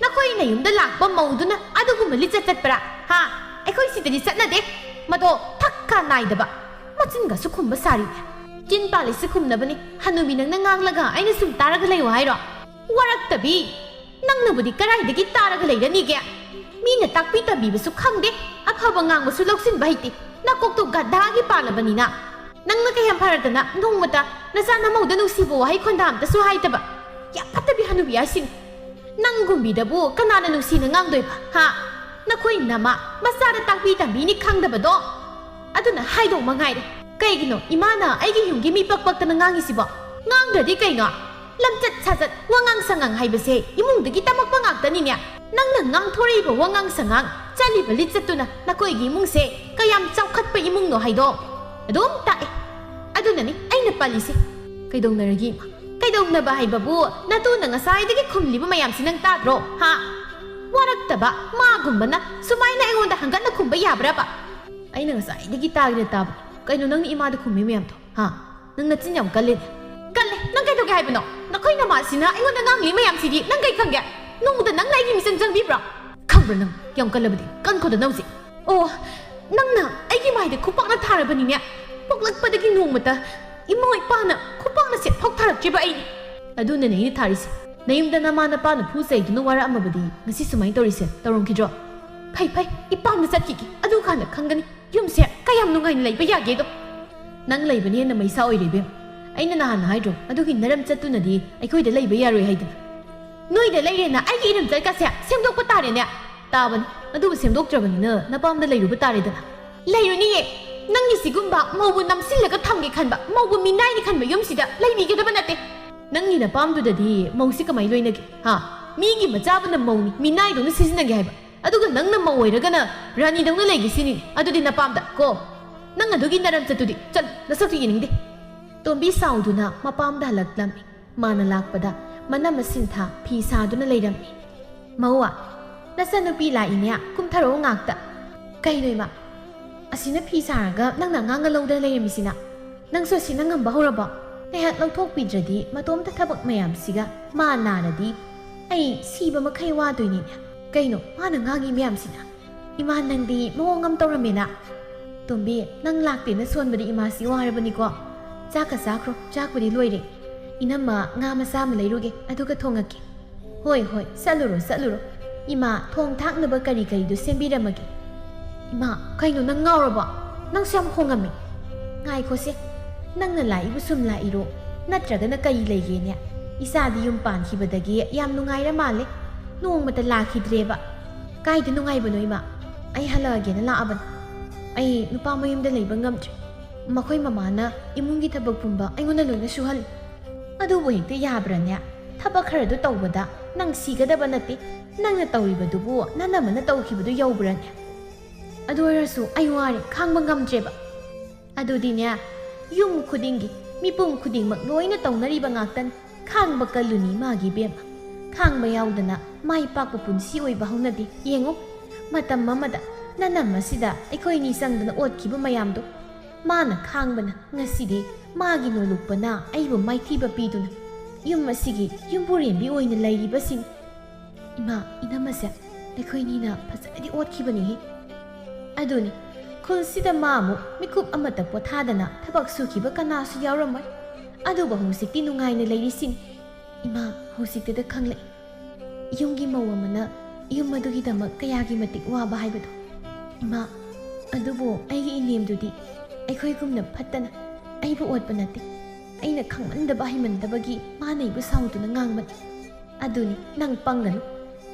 ꯅꯈꯣꯏ ꯅꯌꯨꯝꯗ ꯂꯥꯛꯄ ꯃꯧꯗꯨꯅ ꯑꯗꯨꯒꯨꯝꯕ ꯂꯤꯆꯠ ꯆꯠꯄ꯭ꯔꯥ? ꯍꯥ? ꯑꯩꯈꯣꯏ ꯁꯤꯗꯗꯤ ꯆꯠꯅꯗꯦ꯫ ꯃꯗꯣ ꯊꯛꯀ ꯅꯥꯏꯗꯕ꯫ ꯃꯆꯤꯟꯒꯁꯨ ꯈꯨꯝꯕ ꯁꯥꯔꯤꯅꯦ꯫ ꯆꯤꯟ ꯄꯥꯜꯂꯤꯁꯤ ꯈꯨꯝꯅꯕꯅꯤ꯫ ꯍꯅꯨꯕꯤ, ꯅꯪꯅ ꯉꯥꯡꯂꯒ ꯑꯩꯅ ꯁꯨꯝ ꯇꯥꯔꯒ ꯂꯩꯌꯣ ꯍꯥꯏꯔꯣ? ꯋꯥꯔꯛꯇꯕꯤ! ꯅꯪꯅꯕꯨꯗꯤ ꯀꯔꯥꯏꯗꯒꯤ ꯇꯥꯔꯒ ꯂꯩꯔꯅꯤꯒꯦ? ꯃꯤꯅ ꯇꯥꯛꯄꯤ ꯇꯝꯕꯤꯕꯁꯨ ꯈꯪꯗꯦ, ꯑꯐꯕ ꯉꯥꯡꯕꯁꯨ ꯂꯧꯁꯤꯟꯕ ꯍꯩꯇꯦ꯫ ꯅꯀꯣꯛꯇꯣ ꯒꯙꯥꯒꯤ ꯄꯥꯜꯂꯕꯅꯤꯅ꯫ ꯅꯪꯅ ꯀꯌꯥꯝ ꯐꯔꯗꯅ ꯅꯣꯡꯃꯇ ꯅꯆꯥ ꯅꯃꯧꯗ ꯅꯨꯡꯁꯤꯕ ꯋꯥꯍꯩ ꯈꯣꯟꯗꯥ ꯑꯝꯇꯁꯨ ꯍꯥꯏꯗꯕ꯫ ꯌꯥꯝ ꯐꯠꯇꯕꯤ ꯍꯅꯨꯕꯤ ꯍꯥꯏꯁꯤꯅꯤ꯫ ꯅꯪꯒꯨꯝꯕꯤꯗꯕꯨ ꯀꯅꯥꯅ ꯅꯨꯡꯁꯤꯅ ꯉꯥꯡꯗꯣꯏꯕ, ꯍꯥ? ꯅꯈꯣꯏ ꯅꯃꯥ ꯃꯆꯥꯗ ꯇꯥꯛꯄꯤ ꯇꯝꯕꯤꯅꯤ ꯈꯪꯗꯕꯗꯣ꯫ ꯑꯗꯨꯅ ꯍꯥꯏꯗꯧ ꯃꯉꯥꯏꯔꯦ꯫ ꯀꯩꯒꯤꯅꯣ ꯏꯃꯥꯅ ꯑꯩꯒꯤ ꯌꯨꯝꯒꯤ ꯃꯤ ꯄꯛ ꯄꯛꯇꯅ ꯉꯥꯡꯉꯤꯁꯤꯕꯣ? ꯉꯥꯡꯗ꯭ꯔꯗꯤ ꯀꯩꯅꯣ? ꯂꯝꯆꯠ ꯁꯥꯖꯠ, ꯋꯥꯉꯥꯡ ꯁꯉꯥꯡ ꯍꯥꯏꯕꯁꯦ ꯏꯃꯨꯡꯗꯒꯤ ꯇꯝꯃꯛꯄ ꯉꯥꯛꯇꯅꯤꯅꯦ꯫ ꯅꯪꯅ ꯉꯥꯡꯊꯣꯔꯛꯏꯕ ꯋꯥꯉꯥꯡ ꯁꯉꯥꯡ, ꯆꯠꯂꯤꯕ ꯂꯤꯆꯠꯇꯨꯅ ꯅꯈꯣꯏꯒꯤ ꯏꯃꯨꯡꯁꯦ ꯀꯌꯥꯝ ꯆꯥꯎꯈꯠꯄ ꯏꯃꯨꯡꯅꯣ ꯍꯥꯏꯗꯣ ꯑꯗꯨꯝ ꯇꯥꯛꯑꯦ꯫ ꯑꯗꯨꯅꯅꯤ ꯑꯩꯅ ꯄꯜꯂꯤꯁꯦ꯫ ꯀꯩꯗꯧꯅꯔꯒꯦ ꯏꯃꯥ? ꯀꯩꯗꯧꯅꯕ ꯍꯥꯏꯕꯕꯨ, ꯅꯇꯨꯅ ꯉꯁꯥꯏꯗꯒꯤ ꯈꯨꯝꯂꯤꯕ ꯃꯌꯥꯝꯁꯤ ꯅꯪ ꯇꯥꯗ꯭ꯔꯣ? ꯍꯥ? ꯋꯥꯔꯛꯇꯕ ꯃꯥꯒꯨꯝꯕꯅ ꯁꯨꯃꯥꯏꯅ ꯑꯩꯉꯣꯟꯗ ꯍꯪꯒꯠꯅ ꯈꯨꯝꯕ ꯌꯥꯕ꯭ꯔꯕ? ꯑꯩꯅ ꯉꯁꯥꯏꯗꯒꯤ ꯇꯥꯒꯦꯅ ꯇꯥꯕ꯫ ꯀꯩꯅꯣ ꯅꯪꯅ ꯏꯃꯥꯗ ꯈꯨꯝꯃꯤ ꯃꯌꯥꯝꯗꯣ? ꯍꯥ? ꯅꯪ ꯅꯆꯤꯟ ꯌꯥꯝ ꯀꯜꯂꯦꯅꯦ꯫ ꯀꯜꯂꯦ? ꯅꯪ ꯀꯩꯗꯧꯒꯦ ꯍꯥꯏꯕꯅꯣ? ꯅꯈꯣꯏ ꯅꯃꯥꯁꯤꯅ ꯑꯩꯉꯣꯟꯗ ꯉꯥꯡꯂꯤ ꯃꯌꯥꯝꯁꯤꯗꯤ ꯅꯪ ꯀꯩ ꯈꯪꯒꯦ? ꯅꯣꯡꯃꯗ ꯅꯪꯅ ꯑꯩꯒꯤ ꯃꯤꯆꯪ ꯆꯪꯕꯤꯕ꯭ꯔꯣ? ꯈꯪꯕ꯭ꯔꯥ ꯅꯪ? ꯌꯥꯝ ꯀꯜꯂꯕꯗꯤ ꯀꯟꯈꯣꯗ ꯅꯪꯁꯦ꯫ ꯑꯣ, ꯅꯪꯅ ꯑꯩꯒꯤ ꯃꯥꯏꯗ ꯈꯨꯄꯥꯛꯅ ꯊꯥꯔꯕꯅꯤꯅꯦ꯫ ꯄꯣꯛꯂꯛꯄꯗꯒꯤ ꯅꯣꯡꯃꯇ ꯏꯃꯥ ꯏꯄꯥꯅ ꯈꯨꯄꯥꯛꯅ ꯁꯦꯠ ꯐꯥꯎ ꯊꯥꯔꯛꯇ꯭ꯔꯤꯕ ꯑꯩꯅꯤ꯫ ꯑꯗꯨꯅꯅꯦ ꯑꯩꯅ ꯊꯥꯔꯤꯁꯦ꯫ ꯅꯌꯨꯝꯗ ꯅꯃꯥ ꯅꯄꯥꯅ ꯐꯨ ꯆꯩꯗꯨꯅ ꯋꯥꯔꯛꯑꯝꯃꯕꯗꯤ ꯉꯁꯤ ꯁꯨꯃꯥꯏꯅ ꯇꯧꯔꯤꯁꯦ ꯇꯧꯔꯝꯈꯤꯗ꯭ꯔꯣ? ꯐꯩ ꯐꯩ, ꯏꯄꯥꯝꯗ ꯆꯠꯈꯤꯒꯦ, ꯑꯗꯨꯀꯥꯟꯗ ꯈꯪꯒꯅꯤ꯫ ꯌꯨꯝꯁꯦ ꯀꯌꯥꯝ ꯅꯨꯡꯉꯥꯏꯅ ꯂꯩꯕ ꯌꯥꯒꯦꯗꯣ꯫ ꯅꯪ ꯂꯩꯕꯅ ꯍꯦꯟꯅ ꯃꯩꯁꯥ ꯑꯣꯏꯔꯦ ꯏꯕꯦꯝ꯫ ꯑꯩꯅ ꯅꯍꯥꯟ ꯍꯥꯏꯗ꯭ꯔꯣ, ꯑꯗꯨꯒꯤ ꯅꯔꯝ ꯆꯠꯇꯨꯅꯗꯤ ꯑꯩꯈꯣꯏꯗ ꯂꯩꯕ ꯌꯥꯔꯣꯏ ꯍꯥꯏꯗꯅ꯫ ꯅꯣꯏꯗ ꯂꯩꯔꯦꯅ ꯑꯩꯒꯤ ꯏꯔꯝꯆꯠꯀꯁꯦ ꯁꯦꯝꯗꯣꯛꯄ ꯇꯥꯔꯦꯅꯦ꯫ ꯇꯥꯕꯅꯤ꯫ ꯑꯗꯨꯕꯨ ꯁꯦꯝꯗꯣꯛꯇ꯭ꯔꯕꯅꯤꯅ ꯅꯄꯥꯝꯗ ꯂꯩꯔꯨꯕ ꯇꯥꯔꯦꯗꯅ꯫ ꯂꯩꯔꯨꯅꯤꯌꯦ꯫ ꯅꯪꯒꯤ ꯁꯤꯒꯨꯝꯕ ꯃꯧꯕꯨ ꯅꯝꯁꯤꯜꯂꯒ ꯊꯝꯒꯦ ꯈꯟꯕ, ꯃꯧꯕꯨ ꯃꯤꯅꯥꯏꯅꯤ ꯈꯟꯕ ꯌꯨꯝꯁꯤꯗ ꯂꯩꯕꯤꯒꯗꯕ ꯅꯠꯇꯦ꯫ ꯅꯪꯒꯤ ꯅꯄꯥꯝꯗꯨꯗꯗꯤ ꯃꯧꯁꯤ ꯀꯃꯥꯏ ꯂꯣꯏꯅꯒꯦ? ꯍꯥ? ꯃꯤꯒꯤ ꯃꯆꯥꯕꯨꯅ ꯃꯧꯅꯤ, ꯃꯤꯅꯥꯏꯗꯧꯅ ꯁꯤꯖꯤꯟꯅꯒꯦ ꯍꯥꯏꯕ? ꯑꯗꯨꯒ ꯅꯪꯅ ꯃꯧ ꯑꯣꯏꯔꯒꯅ ꯔꯥꯅꯤꯗꯧꯅ ꯂꯩꯒꯦ ꯁꯤꯅꯤ? ꯑꯗꯨꯗꯤ ꯅꯄꯥꯝꯗ ꯀꯣ, ꯅꯪ ꯑꯗꯨꯒꯤ ꯅꯔꯝꯆꯠꯇꯨꯗꯤ, ꯆꯠꯂꯨ, ꯅꯁꯛꯇꯨ ꯌꯦꯡꯅꯤꯡꯗꯦ꯫ ꯇꯣꯝꯕꯤ ꯁꯥꯎꯗꯨꯅ ꯃꯄꯥꯝꯗ ꯍꯜꯂꯛꯂꯝꯃꯤ꯫ ꯃꯥꯅ ꯂꯥꯛꯄꯗ ꯃꯅꯝ ꯃꯁꯤꯟꯊꯥ ꯐꯤ ꯁꯥꯗꯨꯅ ꯂꯩꯔꯝꯃꯤ꯫ ꯃꯧꯋꯥ, ꯅꯆꯟꯅꯨꯄꯤ ꯂꯥꯛꯏꯅꯦ, ꯀꯨꯝꯊꯔꯛꯑꯣ ꯉꯥꯛꯇ꯫ ꯀꯩꯅꯣ ꯏꯃꯥ, ꯑꯁꯤꯅ ꯐꯤ ꯁꯥꯔꯒ ꯅꯪꯅ ꯑꯉꯥꯡꯒ ꯂꯧꯗꯅ ꯂꯩꯔꯝꯃꯤꯁꯤꯅ? ꯅꯪꯁꯨ ꯑꯁꯤꯅ ꯉꯝꯕ ꯍꯧꯔꯕꯣ? ꯉꯥꯏꯍꯥꯛ ꯂꯧꯊꯣꯛꯄꯤꯗ꯭ꯔꯗꯤ ꯃꯇꯣꯝꯇ ꯊꯕꯛ ꯃꯌꯥꯝꯁꯤꯒ ꯃꯥ ꯅꯥꯔꯗꯤ ꯑꯩ ꯁꯤꯕ ꯃꯈꯩ ꯋꯥꯗꯣꯏꯅꯤꯅꯦ꯫ ꯀꯩꯅꯣ ꯃꯥꯅ ꯉꯥꯡꯉꯤ ꯃꯌꯥꯝꯁꯤꯅ? ꯏꯃꯥ, ꯅꯪꯗꯤ ꯃꯑꯣꯡ ꯑꯃ ꯇꯧꯔꯝꯃꯦꯅ꯫ ꯇꯣꯝꯕꯤ, ꯅꯪ ꯂꯥꯛꯇꯦꯅ ꯁꯣꯟꯕꯗꯤ ꯏꯃꯥꯁꯤ ꯋꯥꯔꯕꯅꯤꯀꯣ꯫ ꯆꯥꯛꯀ ꯆꯥꯈ꯭ꯔꯣ, ꯆꯥꯛꯄꯨꯗꯤ ꯂꯣꯏꯔꯦ꯫ ꯏꯅꯝꯃ ꯉꯥ ꯃꯆꯥ ꯑꯃ ꯂꯩꯔꯨꯒꯦ, ꯑꯗꯨꯒ ꯊꯣꯡꯉꯛꯀꯦ꯫ ꯍꯣꯏ, ꯍꯣꯏ, ꯆꯠꯂꯨꯔꯣ, ꯆꯠꯂꯨꯔꯣ꯫ ꯏꯃꯥ, ꯊꯣꯡ ꯊꯥꯛꯅꯕ ꯀꯔꯤ ꯀꯔꯤꯗꯣ ꯁꯦꯝꯕꯤꯔꯝꯃꯒꯦ꯫ ꯏꯃꯥ, ꯀꯩꯅꯣ ꯅꯪ ꯉꯥꯎꯔꯕꯣ? ꯅꯪꯁꯨ ꯌꯥꯝ ꯍꯣꯡꯉꯝꯃꯦ꯫ ꯉꯥꯏꯈꯣꯁꯦ, ꯅꯪꯅ ꯂꯥꯛꯏꯕ ꯁꯨꯝ ꯂꯥꯛꯏꯔꯣ? ꯅꯠꯇ꯭ꯔꯒꯅ ꯀꯔꯤ ꯂꯩꯒꯦꯅꯦ? ꯏꯆꯥꯗꯤ ꯌꯨꯝ ꯄꯥꯟꯈꯤꯕꯗꯒꯤ ꯌꯥꯝ ꯅꯨꯡꯉꯥꯏꯔ ꯃꯥꯜꯂꯦ꯫ ꯅꯣꯡꯃꯇ ꯂꯥꯛꯈꯤꯗ꯭ꯔꯦꯕ꯫ ꯀꯥꯏꯗ ꯅꯨꯡꯉꯥꯏꯕꯅꯣ ꯏꯃꯥ? ꯑꯩ ꯍꯜꯂꯛꯑꯒꯦꯅ ꯂꯥꯛꯑꯕꯅꯤ꯫ ꯑꯩ ꯅꯨꯄꯥ ꯃꯌꯨꯝꯗ ꯂꯩꯕ ꯉꯝꯗ꯭ꯔꯦ꯫ ꯃꯈꯣꯏ ꯃꯃꯥꯅ ꯏꯃꯨꯡꯒꯤ ꯊꯕꯛ ꯄꯨꯝꯕ ꯑꯩꯉꯣꯟꯗ ꯂꯣꯏꯅ ꯁꯨꯍꯜꯂꯤ꯫ ꯑꯗꯨꯕꯨ ꯍꯦꯛꯇ ꯌꯥꯕ꯭ꯔꯥꯅꯦ? ꯊꯕꯛ ꯈꯔꯗꯨ ꯇꯧꯕꯗ ꯅꯪ ꯁꯤꯒꯗꯕ ꯅꯠꯇꯦ꯫ ꯅꯪꯅ ꯇꯧꯔꯤꯕꯗꯨꯕꯨ ꯅꯅꯝꯃꯅ ꯇꯧꯈꯤꯕꯗꯨ ꯌꯧꯕ꯭ꯔꯥꯅꯦ? ꯑꯗꯨ ꯑꯣꯏꯔꯁꯨ ꯑꯩ ꯋꯥꯔꯦ, ꯈꯥꯡꯕ ꯉꯝꯗ꯭ꯔꯦꯕ꯫ ꯑꯗꯨꯗꯤꯅꯦ, ꯌꯨꯝ ꯈꯨꯗꯤꯡꯒꯤ ꯃꯤꯄꯨꯝ ꯈꯨꯗꯤꯡꯃꯛ ꯂꯣꯏꯅ ꯇꯧꯅꯔꯤꯕ ꯉꯥꯛꯇꯅꯤ꯫ ꯈꯥꯡꯕ ꯀꯜꯂꯨꯅꯤ ꯃꯥꯒꯤ ꯏꯕꯦꯝꯃ꯫ ꯈꯥꯡꯕ ꯌꯥꯎꯗꯅ ꯃꯥꯏ ꯄꯥꯛꯄ ꯄꯨꯟꯁꯤ ꯑꯣꯏꯕ ꯍꯧꯅꯗꯦ꯫ ꯌꯦꯡꯉꯨ, ꯃꯇꯝ ꯑꯃꯗ ꯅꯅꯝ ꯑꯁꯤꯗ ꯑꯩꯈꯣꯏꯅꯤ ꯆꯪꯗꯅ ꯑꯣꯠꯈꯤꯕ ꯃꯌꯥꯝꯗꯣ꯫ ꯃꯥꯅ ꯈꯥꯡꯕꯅ ꯉꯁꯤꯗꯤ ꯃꯥꯒꯤ ꯅꯣꯂꯨꯛꯄꯅ ꯑꯩꯕꯨ ꯃꯥꯏꯊꯤꯕ ꯄꯤꯗꯨꯅ ꯌꯨꯝ ꯑꯁꯤꯒꯤ ꯌꯨꯝꯕꯨꯔꯦꯝꯕꯤ ꯑꯣꯏꯅ ꯂꯩꯔꯤꯕꯁꯤꯡ꯫ ꯏꯃꯥ, ꯏꯅꯝꯃꯁꯦ ꯑꯩꯈꯣꯏꯅꯤꯅ ꯐꯖꯅꯗꯤ ꯑꯣꯠꯈꯤꯕꯅꯤꯍꯦ꯫ ꯑꯗꯨꯅꯤ, ꯈꯨꯜꯁꯤꯗ ꯃꯥ ꯑꯃꯨꯛ ꯃꯤꯀꯨꯞ ꯑꯃꯠꯇ ꯄꯣꯊꯥꯗꯅ ꯊꯕꯛ ꯁꯨꯈꯤꯕ ꯀꯅꯥꯁꯨ ꯌꯥꯎꯔꯝꯃꯣꯏ꯫ ꯑꯗꯨꯕꯨ ꯍꯧꯖꯤꯛꯇꯤ ꯅꯨꯡꯉꯥꯏꯅ ꯂꯩꯔꯤꯁꯤꯅꯤ꯫ ꯏꯃꯥ, ꯍꯧꯖꯤꯛꯇꯗ ꯈꯪꯂꯛꯏ꯫ ꯌꯨꯝꯒꯤ ꯃꯧ ꯑꯃꯅ ꯌꯨꯝ ꯑꯗꯨꯒꯤꯗꯃꯛ ꯀꯌꯥꯒꯤ ꯃꯇꯤꯛ ꯋꯥꯕ ꯍꯥꯏꯕꯗꯣ꯫ ꯏꯃꯥ, ꯑꯗꯨꯕꯨ ꯑꯩꯒꯤ ꯏꯅꯦꯝꯗꯨꯗꯤ ꯑꯩꯈꯣꯏꯒꯨꯝꯅ ꯐꯠꯇꯅ ꯑꯩꯕꯨ ꯑꯣꯠꯄ ꯅꯠꯇꯦ꯫ ꯑꯩꯅ ꯈꯪꯃꯟꯗꯕ ꯍꯩꯃꯟꯗꯕꯒꯤ ꯃꯥꯅ ꯑꯩꯕꯨ ꯁꯥꯎꯗꯨꯅ ꯉꯥꯡꯕꯅꯤ꯫ ꯑꯗꯨꯅꯤ, ꯅꯪ ꯄꯪꯒꯅꯨ꯫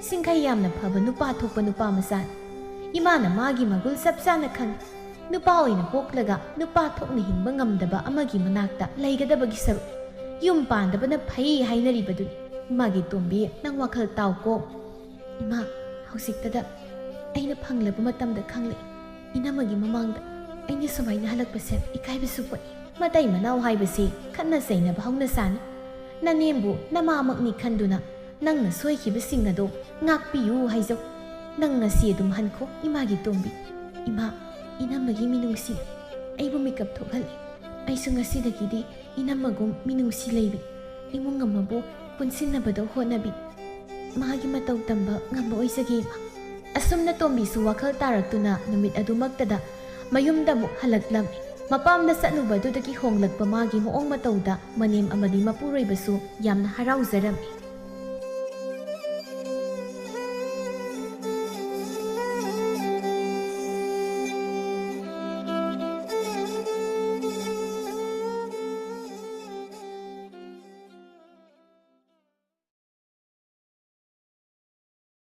ꯁꯤꯡꯈꯩ ꯌꯥꯝꯅ ꯐꯕ ꯅꯨꯄꯥ ꯊꯣꯛꯄ ꯅꯨꯄꯥ ꯃꯆꯥꯅꯤ꯫ ꯏꯃꯥꯅ ꯃꯥꯒꯤ ꯃꯒꯨꯜ ꯆꯞ ꯆꯥꯅ ꯈꯪꯏ꯫ ꯅꯨꯄꯥ ꯑꯣꯏꯅ ꯄꯣꯛꯂꯒ ꯅꯨꯄꯥ ꯊꯣꯛꯅ ꯍꯤꯡꯕ ꯉꯝꯗꯕ ꯑꯃꯒꯤ ꯃꯅꯥꯛꯇ ꯂꯩꯒꯗꯕꯒꯤ ꯁꯔꯨꯛ꯫ ꯌꯨꯝ ꯄꯥꯟꯗꯕꯅ ꯐꯩ ꯍꯥꯏꯅꯔꯤꯕꯗꯨꯅꯤ꯫ ꯏꯃꯥꯒꯤ ꯇꯣꯝꯕꯤ, ꯅꯪ ꯋꯥꯈꯜ ꯇꯥꯎꯀꯣ꯫ ꯏꯃꯥ, ꯍꯧꯖꯤꯛꯇꯗ ꯑꯩꯅ ꯐꯪꯂꯕ ꯃꯇꯝꯗ ꯈꯪꯂꯛꯏ, ꯏꯅꯝꯃꯒꯤ ꯃꯃꯥꯡꯗ ꯑꯩꯅ ꯁꯨꯃꯥꯏꯅ ꯍꯜꯂꯛꯄꯁꯦ ꯏꯀꯥꯏꯕꯁꯨ ꯄꯣꯛꯏ꯫ ꯃꯇꯩ ꯃꯅꯥꯎ ꯍꯥꯏꯕꯁꯤ ꯈꯠꯅ ꯆꯩꯅꯕ ꯍꯧꯅ ꯁꯥꯅꯤ꯫ ꯅꯅꯦꯝꯕꯨ ꯅꯃꯥꯃꯛꯅꯤ ꯈꯟꯗꯨꯅ ꯅꯪꯅ ꯁꯣꯏꯈꯤꯕꯁꯤꯡ ꯑꯗꯣ ꯉꯥꯛꯄꯤꯌꯨ ꯍꯥꯏꯖꯧ꯫ ꯅꯪ ꯉꯁꯤ ꯑꯗꯨꯝ ꯍꯟꯈꯣ, ꯏꯃꯥꯒꯤ ꯇꯣꯝꯕꯤ꯫ ꯏꯃꯥ, ꯏꯅꯝꯃꯒꯤ ꯃꯤꯅꯨꯡꯁꯤ ꯑꯩꯕꯨ ꯃꯤꯀꯞ ꯊꯣꯛꯍꯜꯂꯤ꯫ ꯑꯩꯁꯨ ꯉꯁꯤꯗꯒꯤꯗꯤ ꯏꯅꯝꯃꯒꯨꯝ ꯃꯤꯅꯨꯡꯁꯤ ꯂꯩꯕꯤ, ꯏꯃꯨꯡ ꯑꯃꯕꯨ ꯄꯨꯟꯁꯤꯟꯅꯕꯗ ꯍꯣꯠꯅꯕꯤ, ꯃꯥꯒꯤ ꯃꯇꯧ ꯇꯝꯕ ꯉꯝꯕ ꯑꯣꯏꯖꯒꯦ, ꯏꯃꯥ꯫ ꯑꯁꯨꯝꯅ ꯇꯣꯝꯕꯤꯁꯨ ꯋꯥꯈꯜ ꯇꯥꯔꯛꯇꯨꯅ ꯅꯨꯃꯤꯠ ꯑꯗꯨꯃꯛꯇꯗ ꯃꯌꯨꯝꯗ ꯑꯃꯨꯛ ꯍꯜꯂꯛꯂꯝꯃꯤ꯫ ꯃꯄꯥꯝꯗ ꯆꯠꯂꯨꯕꯗꯨꯗꯒꯤ ꯍꯣꯡꯂꯛꯄ ꯃꯥꯒꯤ ꯃꯑꯣꯡ ꯃꯇꯧꯗ ꯃꯅꯦꯝ ꯑꯃꯗꯤ ꯃꯄꯨꯔꯣꯏꯕꯁꯨ ꯌꯥꯝꯅ ꯍꯔꯥꯎꯖꯔꯝꯃꯤ꯫